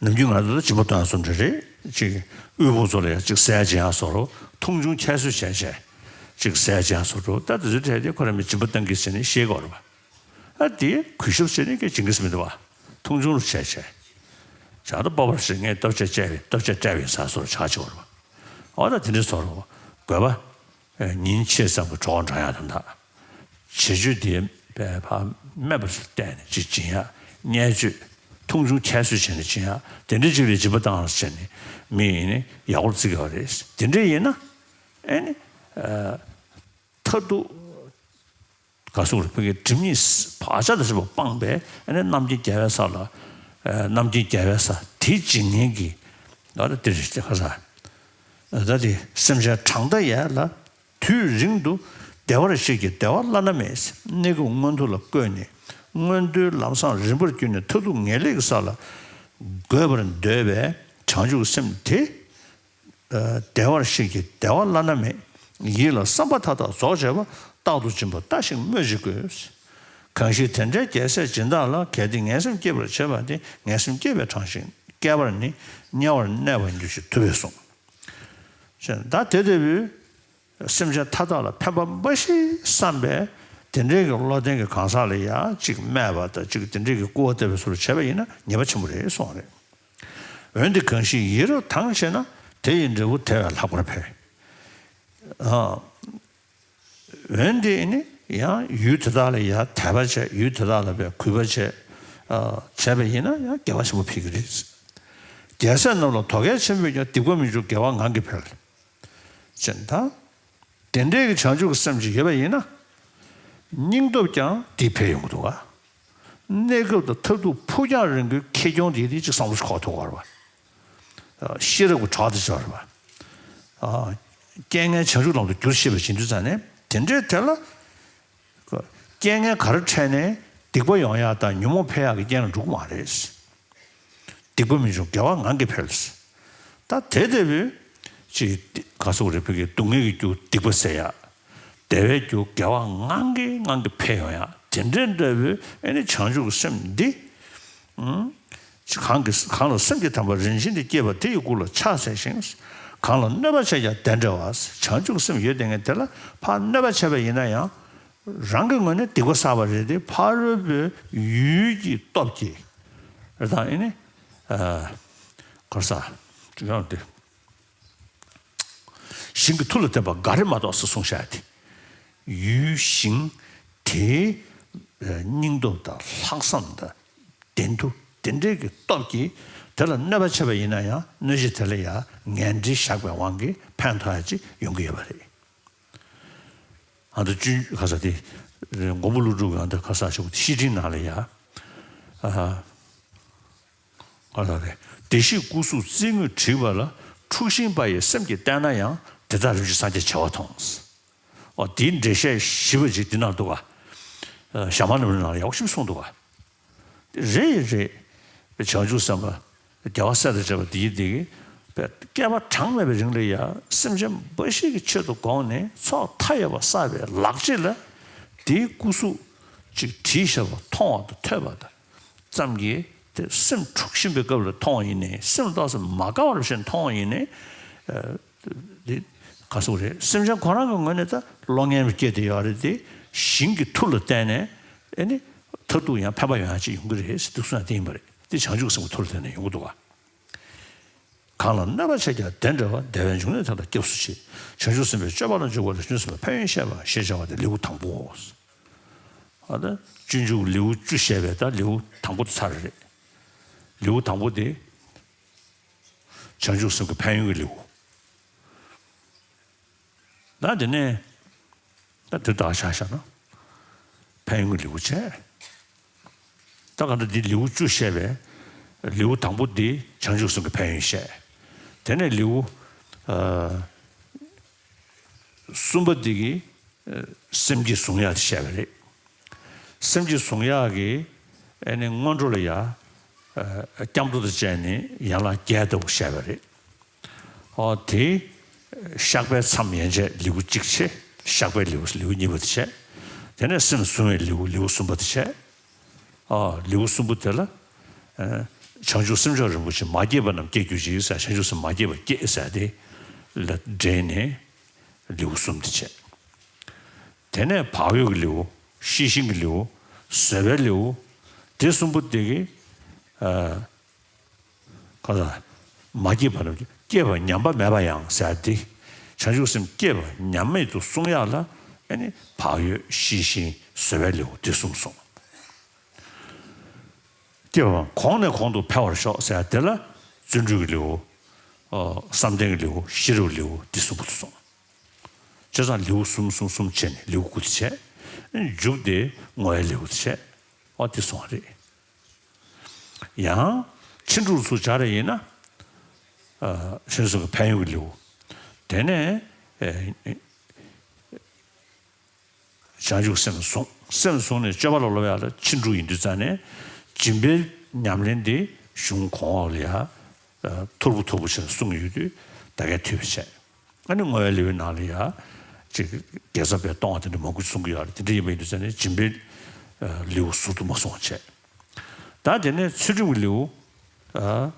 ནམ་རྒྱུན་ང་ཚོ་སྦྱིན་པ་གཏོང་ཡག་སུ་འདྲ་རེད། ཅིག་དབུལ་པོ་ཚོ་ལ་ཡང་ཅིག་ཟས་སྦྱིན་ཡག་བཟོ་འདྲ། མཐོང་ཆུང་ཁྱད་གསོད་བྱས་བྱས་ཅིག་ཟས་སྦྱིན་ཡག་བཟོ་འདྲ། ད་དེ་ཚོའི་གྲས་དེ་ཁོ་རང་མི་སྦྱིན་པ་གཏོང་གི་ཟེར་ནས་ཤེས་དགོས་རེད་པ། ཨ་དེ་གུས་ཞབས་བྱས་ནས་སྐད་ཅིག་གིས་མི་འདུག་བ། མཐོང་ཆུང་རུ་བྱས་བྱས། བྱ་དང་སྤོབས་པ་ཞིག་ངས་སྟོབས་ཆེ་བྱས་པའི་སྟོབས་ཆེ་སྤྲད་པའི་ཟ་སོར་ཆག་ཆེ་བར་བ། འོ་ད་དེ་འདྲའི་སོར་བ། དགོས་པ། ཉིན་ཕྱེད་ཙམ་གྱི་གྲོགས་འགྲོ་ཡག་དང་དག་བྱེད་སྤྱོད་དེ་ཕར་སྨད་པ་ཞིག་བལྟས་ནས་ཅིག་སྦྱིན་ཡག་བརྙས་བཅོས། མཐོང་ཆུང་ཁྱད་གསོད་བྱས་ནས་སྦྱིན་ཡག་དེ་འདྲའི་ཅིག་ལ་སྦྱིན་པ་བཏང་བྱས་ནས་མི་ཡིན་ནི་ཡག་པོ་བརྩི་དགོས་རེད། དེ་འདྲ་ཡིན་ན་ཨེ་ནི་མཐར་ཐུག་ག་སོགས་རིག་པའི་སྒྲིབ་གཉིས་བག་ཆགས་དང་བཅས་པ་སྤངས་པས་ཨ་ནི་རྣམ་མཁྱེན་རྒྱལ་བའི་ས་ལ། རྣམ་མཁྱེན་རྒྱལ་བའི་ས་དེ་བྱེད་མཁན་གྱི་ཨ་ནི་དེ་རེད་ཁ་ས། ད་དེ་སེམས་ཅན་གྲངས་མཐའ་ཡས་ལ་དུས་རིང་དུ་བདེ་བར་གཤེགས་ཀྱི་བདེ་བ་བླ་ན་མེད། གནས་སྐབས་མངོན་མཐོ་ལ་བཀོད་ནས་མངོན་མཐོའི་ལམ་བཟང་རིམ་པར་བསྐྱོད་ནས་མཐར་ཐུག་ངེས་ལེགས་ཀྱི་ས་ལ་འགོད་པར་འདོད་པའི་བྱང་ཆུབ་སེམས་དེ། བདེ་བར་གཤེགས་ཀྱི་བདེ་བ་བླ་ན་མེད། ཡིད་ལ་བསམ་པ་མཐའ་དག་རྫོགས་བྱེད་པ། རྟག་ཏུ་སྦྱིན་པ་ལྟ་ཞིང་སྨོས་ཅི་དགོས། གང་ཞིག་དེ་འདྲའི་རྒྱལ་སྲས་སྦྱིན་བདག་ལ། གལ་ཏེ་ངན་སེམས་བསྐྱེད་པར་བྱེད་པ་དེ། ངན་སེམས་བསྐྱེད་པའི་གྲངས་ཤིག་བསྐལ་པར་ནི་དམྱལ་བར་གནས་པར་འགྱུར་ཞེས་ཐུབ་པས་གསུངས། ད་དེ་ལྟ་བུའི་སེམས་ཅན་མཐའ་དག་ལ་ཕན་པ་འབའ་ཞིག་བསམ་པས། དེ་འདྲའི་གི་བློ་ལྡན་གྱི་གང་ཟག་ལ་ཡང་ཅིག་སྨད་པ་དང་ཅིག་དེ་འདྲའི་གི་སྐུར་བ་བཏབ་པའི་བཟོ་འདྲ་བྱས་པ་ཡིན་ན་ཉེས་པ་ཆེན་པོ་རེད་གསུངས་པ་རེད། འོན་ཏེ་གང་ཞིག་ཡིད་རབ་དྭངས་བྱས་ན། དེ་ཡི་འབྲས་བུ་དེ་བས་ལྷག་པར་འཕེལ། འོན་ཏེ་ནི་ཡང་ཡུལ་དེ་དག་ལ་ཡང་དད་པ་བྱས། ཡུལ་དེ་དག་ལ་བས་གུས་པ་བྱས། བྱས་པ་ཡིན་ན་ཡང་དགེ་བ་ཆེན་པོ་འཕེལ་གྱི་རེད། རྒྱལ་སྲས་རྣམས་ལ་དོ་གལ་ཆེན་པོས་ཀྱང་། སྡིག་པ་མི་འབྱུང་དགེ་བ་ངང་གིས་འཕེལ། ཅེས་དང་། དེ་འདྲའི་གི་བྱང་ཆུབ་ཀྱི་སེམས་ཅིག་ཡོད་པ་ཡིན་ན། སྙིང་སྟོབས་ཀྱང་དེ་འཕེལ་ཡོང་གི་འདུག་ག་གནས་སྐབས་དང་མཐར་ཐུག་ཕུགས་རྒྱང་རིང་པོའི་ཁེ་གྱོང་དེ་དེ་ཅིག་བསམ་བློ་ཞིག་འཁོར་ཐུབ་པ་རེད་པ། ཤེས་རབ་ཀྱི་གྲོགས་དེ་ཆགས་རེད་པ། རྐྱེན་ངན་བྱང་ཆུབ་ལམ་དུ་བསྒྱུར་ཤེས་པ་བྱེད་དུས་ཙང་ནས། དེ་འདྲའི་དེ་ལ་རྐྱེན་ངན་ག་རེ་འཕྲད་ནས་སྡིག་པ་ཡོང་ཡག་དང་ཉོན་མོངས་འཕེལ་ཡག་གི་རྐྱེན་ལ་འགྲོ་གི་མ་རེད། སྡིག་པ་མི་འབྱུང་དགེ་བ་ངང་གིས་འཕེལ། ད་དེ་ལྟ་བུའི་ཅིག་ག་ཟེར་དགོས་རེད། བོད་ཀྱི་སྡུག་བསྔལ་གྱི་རྒྱུ་སྡིག་པ་ཟེར་ཡ། བདེ་བའི་རྒྱུ་དགེ་བ་ངང་གིས་ངང་གིས་འཕེལ་ཡོང་ཡ། དེ་འདྲའི་འདྲ་བའི་ཨེ་ནི་བྱང་ཆུབ་ཀྱི་སེམས་འདི། ཨང་། གང་གིས་གང་ལ་སེམས་ཀྱི་དམ་པ་རིན་ཆེན་དུ་སྐྱེས་པ་དེ་ཡི་སྐུ་ལ་ཕྱག་འཚལ་ཞིང་། གང་ལ་གནོད་པ་བྱས་ཀྱང་བདེ་འབྲེལ་བ། བྱང་ཆུབ་སེམས་ཡོད་དེ་ངས་དེ་ལ་ཕར་གནོད་པ་བྱས་པ་ཡིན་ན་ཡང་། རང་གི་ངོས་ནས་སྡིག་པ་བསགས་པ་རེད་དེ། ཕ་རོལ་པོའི་ཡུལ་གྱི་སྟོབས་ཀྱིས་རེད་དང་། ཨེ་ནི་ག་རེ་ཟ་ཅིག་ཡང་དེ། ཞིང་གི་མཐུ་ལ་བརྟེན་པ་འགའ་རེ་མ་གཏོགས་ཟེར་གསུངས་བཞག་དེ། ཡུལ་ཞིང་དེའི་སྙིང་སྟོབས་དང་ལྷག་བསམ་དང་བདེན་མཐུ་དེ་འདྲའི་གི་སྟོབས་ཀྱིས་དེ་ལ་གནོད་པ་བྱས་པ་ཡིན་ན་ཡང་། གནོད་བྱེད་དེ་ལ་ཡང་ངན་འབྲེལ་བཞག་པའི་དབང་གིས་ཕན་ཐོགས་ཡ་ཅིག་ཡོང་གི་ཡོད་པ་རེད། ཨ་ད་ཅུན་ག་ས་དེ། མགོན་པོ་ཀླུ་སྒྲུབ་ཀྱི་ཨ་ད་ག་ས་ཞིག་བཤེས་སྤྲིང་ནང་ལ་ཡ། ཨ། ག་ས་རེད། བདེ་གཤེགས་སྐུ་གཟུགས་རྩིས་དངོས་བྲིས་པ་ལ། འཁྲུགས་ཤིང་པ་ཡིས་སེམས་ཀྱིས་བལྟས་ན་ཡང་། དེ་དག་རིམ་བཞིན་སངས་རྒྱས་བྱེ་བ་མཐོང་། ཨོ་དེའི་འགྲེལ་བཤད་ཞིབ་པ་ཅིག་འདི་ནང་འདུག་ག་ཞྭ་དམར་ནོར་བུའི་ནང་ལ་ཡག་པོ་ཞིག་གསུངས་འདུག་ག་རེད་རེད། བྱང་ཆུབ་སེམས་དཔའ་རྒྱལ་བ་སྲས་དང་བཅས་པ་འདི་ཡི་འདི་གི་བསྐལ་པ་གྲངས་མེད་པའི་རིང་ལ་ཡང་སེམས་ཅན་འབའ་ཞིག་གི་ཆེད་དུ་དགོངས་ནས་ཚོགས་མཐའ་ཡས་པ་བསགས་པའི་ལག་རྗེས་ལ། དེའི་སྐུ་གཟུགས་ཅིག་བྲིས་བཞག་པ་མཐོང་བ་དང་ཐོས་པ་དང་ཙམ་གྱིས། དེ་སེམས་འཁྲུགས་བཞིན་པའི་སྐབས་ལ་མཐོང་བ་ཡིན་ནའི། སེམས་ཏོག་ཙམ་མ་དགའ་བར་བྱས་མཐོང་བ་ཡིན་ནའི། དེ་ག་ཟེར་དགོས་རེད། སེམས་ཅན་ཁོ་རང་གི་ངོས་ནས་ད་བློ་ངན་པ་སྐྱེས་བསྡད་ཡོད་རེད་དེ། ཞིང་གི་མཐུ་ལ་བརྟེན་ནས་ཨེ་ནི་མཐར་ཐུག་ཡང་ཕན་པ་ཡོང་ཡ་ཅིག་ཡོང་གི་རེད་ཟེར་འདུག་གསུངས་ཡ་དེ་ཡིན་པ་རེད། དེ་བྱང་ཆུབ་སེམས་ཀྱི་མཐུ་ལ་བརྟེན་ནས་ཡོང་གི་འདུག་ག་གང་ལ་གནོད་པ་བྱས་ཀྱང་བདེ་འབྲེལ་བ། བདེ་བའི་འབྱུང་གནས་དེ་དག་སྐྱབས་སུ་མཆི། བྱང་ཆུབ་སེམས་དཔའི་སྤྱོད་པ་ལ་འཇུག་པ་ལ། བྱང་ཆུབ་སེམས་དཔའི་ཕན་ཡོན་བཤད་པ་ཞེས་བྱ་བ་སྟེ་ལེའུ་དང་པོའོ། ཨ་ད་སྤྱོད་འཇུག་ལེའུ་བཅུ་བཤད་པའི་ད་ལེའུ་དང་པོ་དེ་ཚར་རེད། ལེའུ་དང་པོ་དེ། བྱང་ཆུབ་སེམས་ཀྱི་ཕན་ཡོན་གྱི་ལེའུ། ད་དེ་ནས་ད་དེ་དག་ཆ་བཞག་ན་ཕན་ཡོན་གྱི་ལེའུ་བྱས། ད་ག་ད་འདི་ལེའུ་བཅུ་བཤད་པའི་ལེའུ་དང་པོ་འདི་བྱང་ཆུབ་སེམས་ཀྱི་ཕན་ཡོན་བཤད། དེ་ནས་ལེའུ་ཨ་གསུམ་པ་འདི་གི་སེམས་བསྐྱེད་བཟུང་ཡག་དེ་བཤད་པ་རེད། སེམས་བསྐྱེད་བཟུང་ཡག་གི་ཨེ་ནི་སྔོན་འགྲོ་ལ་ཡ། ཨ་སྐྱབས་འགྲོ་དང་བཅས་ནས་ཡན་ལག་བརྒྱད་ལྟ་བུ་བཤད་པ་རེད། ཨོ་དེ་བཤགས་པའི་མཚམས་ཡན་ཆད་ལེའུ་གཅིག་བྱས། བཤགས་པའི་ལེའུ་ལེའུ་གཉིས་པ་དེ་བྱས། དེ་ནས་སེམས་བཟུང་བའི་ལེའུ་ལེའུ་གསུམ་པ་དེ་བྱས། ཨོ་ལེའུ་གསུམ་པོ་དེ་ལ་ཨ་བྱང་ཆུབ་སེམས་མཆོག་རིན་པོ་ཆེ་མ་སྐྱེས་པ་རྣམས་སྐྱེ་གྱུར་ཅིག་ཟེར། བྱང་ཆུབ་སེམས་མ་སྐྱེས་པ་སྐྱེས་ཟེར་དེ་ལ་འབྲེལ་ནས་ལེའུ་གསུམ་དེ་བྱས། དེ་ནས་བག་ཡོད་ཀྱི་ལེའུ། ཤེས་བཞིན་གྱི་ལེའུ། བཟོད་པའི་ལེའུ། དེ་གསུམ་པོ་དེ་གི་ཨ་ག་ལ་མ་སྐྱེས་པ་རྣམས་སྐྱེས་པ་ཉམས་པ་མེད་པ་ཡང་ཟེར་ཏེ། བྱང་ཆུབ་སེམས་སྐྱེས་པ་ཉམས་མེད་དུ་གསུང་ཡག་ལ་ཨ་ནི་བག་ཡོད། ཤེས་བཞིན། བཟོད་པའི་ལེའུ་དེ་གསུམ་གསུངས། སྐྱེས་པ་གོང་ནས་གོང་དུ་འཕེལ་བར་ཤོག་ཟེར་དེ་ལ་བརྩོན་འགྲུས་ཀྱི་ལེའུ། ཨ་བསམ་གཏན་གྱི་ལེའུ། ཤེས་རབ་ལེའུ་འདི་གསུམ་པོ་དུ་སོང་། བྱས་ཙང་ལེའུ་གསུམ་གསུམ་གསུམ་བྱས་ནས་ལེའུ་དགུ་དེ་བྱས། མཇུག་དེ་བསྔོ་བའི་ལེའུ་དེ་བྱས། ཨོ་དེ་སོང་བ་རེད། ཡང་ཕྱིན་དྲུག་ཚུར་སྦྱར་རེ་ཡིན་ན། ཨ་ཕྱིན་སོང་གི་ཕན་ཡོན་གྱི་ལེའུ། དེ་ནས་ཨེ། བྱང་ཆུབ་སེམས་བཟུང་། སེམས་བཟུང་ནས་སྤྱོད་པ་ལ་སློབ་ཡག་ལ་ཕྱིན་དྲུག་ཡིན་དུས་ཙང་ནས་སྦྱིན་པའི་ཉམས་ལེན་དེ་གཞུང་གོང་འོག་ལ་ཡ་མཐུར་པོ་མཐུར་པོ་བྱས་ནས་གསུངས་ཡོད་དུས། ད་གས་ཐུབ་པ་བྱས། ཨ་ནི་བསྔོ་བའི་ལེའུའི་ནང་ལ་ཡ་ཅིག་དགེ་རྩ་བས་སྟོང་བ་དེ་འདྲ་མང་པོ་གསུང་གི་ཡོད་རེད། དེ་འདྲ་ཡིན་པ་ཡིན་དུས་ཙང་ནས་སྦྱིན་པའི་ལེའུ་ཟུར་དུ་མ་སོང་བ་བྱས། ད་དེ་ནས་ཚུལ་ཁྲིམས་ཀྱི་ལེའུ། ཨ།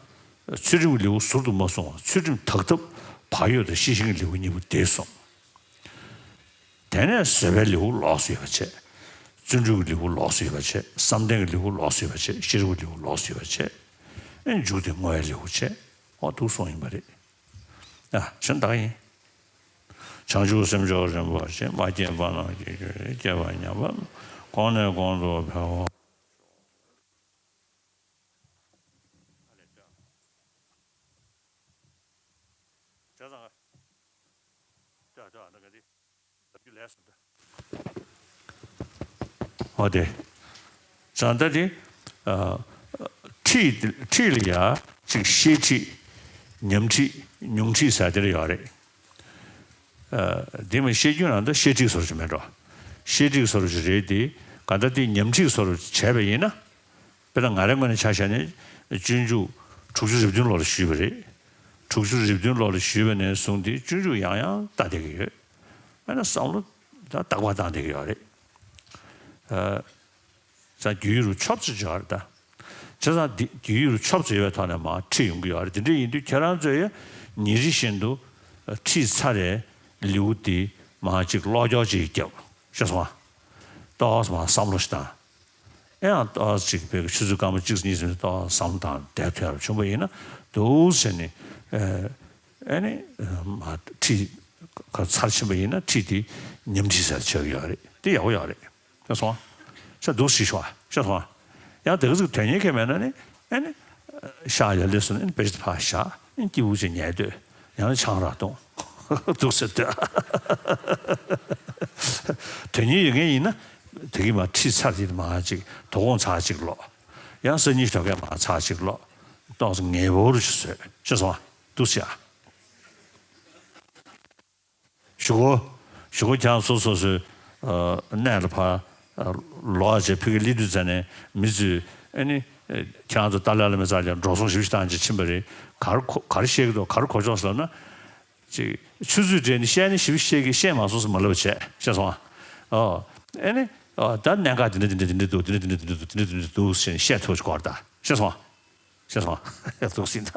ཚུལ་ཁྲིམས་ཀྱི་ལེའུ་ཟུར་དུ་མ་སོང་བར་ཚུལ་ཁྲིམས་དག་ཐབས་བག་ཡོད་དང་ཤེས་བཞིན་གྱི་ལེའུ་གཉིས་པོ་དེ་སོང་། དེ་ནས་བཟོད་པའི་ལེའུ་ལོགས་སུ་ཡོད་པ་བྱས། བརྩོན་འགྲུས་ཀྱི་ལེའུ་ལོགས་སུ་ཡོད་པ་བྱས། བསམ་གཏན་གྱི་ལེའུ་ལོགས་སུ་ཡོད་པ་བྱས། ཤེས་རབ་ཀྱི་ལེའུ་ལོགས་སུ་ཡོད་པ་བྱས། ཨེ་མཇུག་དེ་བསྔོ་བའི་ལེའུ་བྱས། ཨོ་འདུག་སོང་ཡིན་པ་རེད། ཨ་བྱོན་ད་ག་ཡིན། བྱང་ཆུབ་སེམས་མཆོག་རིན་པོ་ཆེ། མ་སྐྱེས་པ་རྣམས་སྐྱེ་གྱུར་ཅིག་སྐྱེས་པ་ཉམས་པ་གོང་ནས་གོང་དུ་འཕེལ་བ། ཨོ་དེ། བྱས་ཙང་ད་དེ། ཨ། ཁྲིད་ཁྲིད་ལ་ཡ་ཅིག་ཤེས་ཁྲིད། ཉམས་ཁྲིད། མྱོང་ཁྲིད་ཟེར་དེ་ལ་ཡོད་རེད། ཨ། དེ་མ་ཤེས་རྒྱུ་ན་ད་ཤེས་ཁྲིད་བཟོ་འདྲ་ཅིག་མེད་འགྲོ། ཤེས་ཁྲིད་བཟོ་འདྲ་ཅིག་རེད་དེ། ག་ད་དེ་ཉམས་ཁྲིད་བཟོ་འདྲ་ཅིག་བྱས་པ་ཡིན་ན། དཔེར་ན་ང་རའི་ངོས་ནས་ཆ་བཞག་ན་སྤྱོད་འཇུག་དྲུག་ཅུ་རེ་བདུན་ལོ་ལ་ཞུས་པ་རེད། དྲུག་ཅུ་རེ་བདུན་ལོ་ལ་ཞུས་པ་ནས་བཟུང་སྟེ་སྤྱོད་འཇུག་ཡང་ཡང་ལྟ་བསྡད་ཀྱི་ཡོད། དཔེར་ན་བསམ་བློ་ད་རྟག་པར་བཏང་བསྡད་ཀྱི་ཡོད་རེད། ཨ། ཙང་རྒྱུས་ཡོད་རུང་ཆོབ་ཙམ་ཅིག་ཡོད་རེད་ད། བྱས་ཙང་འདི་རྒྱུས་ཡོད་རུང་ཆོབ་ཙམ་ཡོད་པའི་ཐོག་ནས་མར་ཁྲིད་ཡོང་གི་ཡོད་རེད། དེ་འདྲ་ཡིན་དུས་ཁྱེད་རང་ཚོས་ཡང་ཉིན་རེ་བཞིན་དུ་ཁྲིད་ཚར་རེ་ལེའུ་འདི་མར་ཅིག་ཀློག་སྐྱོར་ཅིག་རྒྱབ། ཤེས་སོང་ང་། ཏོག་ཙམ་མར་བསམ་བློ་ཞིག་བཏང་། ཨེ་ཡང་ཏོག་ཙམ་ཅིག་བོད་ཀྱི་ཆུ་ཚོད་སྐར་མ་གཅིག་གཉིས་ཙམ་ཏོག་ཙམ་བསམ་བློ་བཏང་བསྡད་ཐུབ་ཡག་བྱུང་པ་ཡིན་ན་འདུག་ཟེར་ནས། ཨེ་ནི་མར་ཁྲིད་ག་ཚར་ཕྱིན་པ་ཡིན་ན་ཁྲིད་དེ་ཉམས་ཁྲིད་ཟེར་ཆགས་ཀྱི་ཡོད་རེད། དེ་ཡག་པོ་ཡོད་རེད། ཤེས་སོང་ང་། ཤ་འདུག་སེ་ཤོག་ཤེས་སོང་ང་། ཡང་དེ་ག་ཚོད་དོན་གཉེར་གང་ཡང་མེད་ན་ནི། ཨེ་ནི། ཤག་ཡར་སླེབས་སོང་ནི་ཨེ་ནི་བེད་སྤྱོད་ཕར་བཞག་ཨེ་ནི་སྐྱིད་པོ་ཅིག་ཉལ་སྡོད། ཡང་ན་ཆང་རག་འཐུང་། འདུག་སེ་སྡོད། དོན་གཉེར་ཡོད་མཁན་ཡིན་ན། དེ་གི་མར་ཁྲིད་ཚར་དེ་མར་ཅིག་དོ་དགོང་ཚར་ཅིག་ཀློག་ཡང་སང་ཉིན་ཞོགས་ཀས་མར་ཚར་ཅིག་ཀློག་ཏོག་ཙམ་ངལ་བོ་རུ་ཅིག་བཟོས། ཤེས་སོང་ང་། འདུག་སེ་ཨ། གཞུག་གུ། གཞུག་གུ་ཁྱེད་རང་སོ་སོ་སོའི། ཨ། གནས་ལ་ཕར། ཨ། ལོག་བྱས་ཕ་གིར་སླེབས་དུས་ཙ་ནས་མི་ཚོས་ཨ་ནི། ཨ། ཁྱེད་རང་ཚོ་ཏཱ་ལའི་བླ་མའི་རྩ་ལ་འགྲོ་སོང་ཞེ་པོ་ཅིག་བཏང་བྱས་ཕྱིན་པ་རེད། ག་རེ་གོ་ག་རེ་བཤད་ཀྱི་འདུག་ག་རེ་གོ་ཆོག་ཟེར་ན། ཅིག་ཆུ་ཚོད་སྦྲེལ་ནས་བཤད་ན་ཞེ་པོ་བཤད་ཀྱི་བཤད་མ་སོང་ཟེར་མ་ལབ་བྱས། ཤེས་སོང་ང་། ཨོ། ཨ་ནི། ཨོ། ད་གནད་འགག་དེ་འདྲ་དེ་འདྲ་དེ་འདྲ་འདུག་དེ་འདྲ་དེ་འདྲ་དེ་འདྲ་འདུག་དེ་འདྲ་དེ་འདྲ་འདུག་ཟེར་ནས་བཤད་ཐུབ་པ་ཅིག་དགོས་རེད་ད། ཤེས་སོང་ང་། ཤེས་སོང་ང་། འདུག་སེ་ད།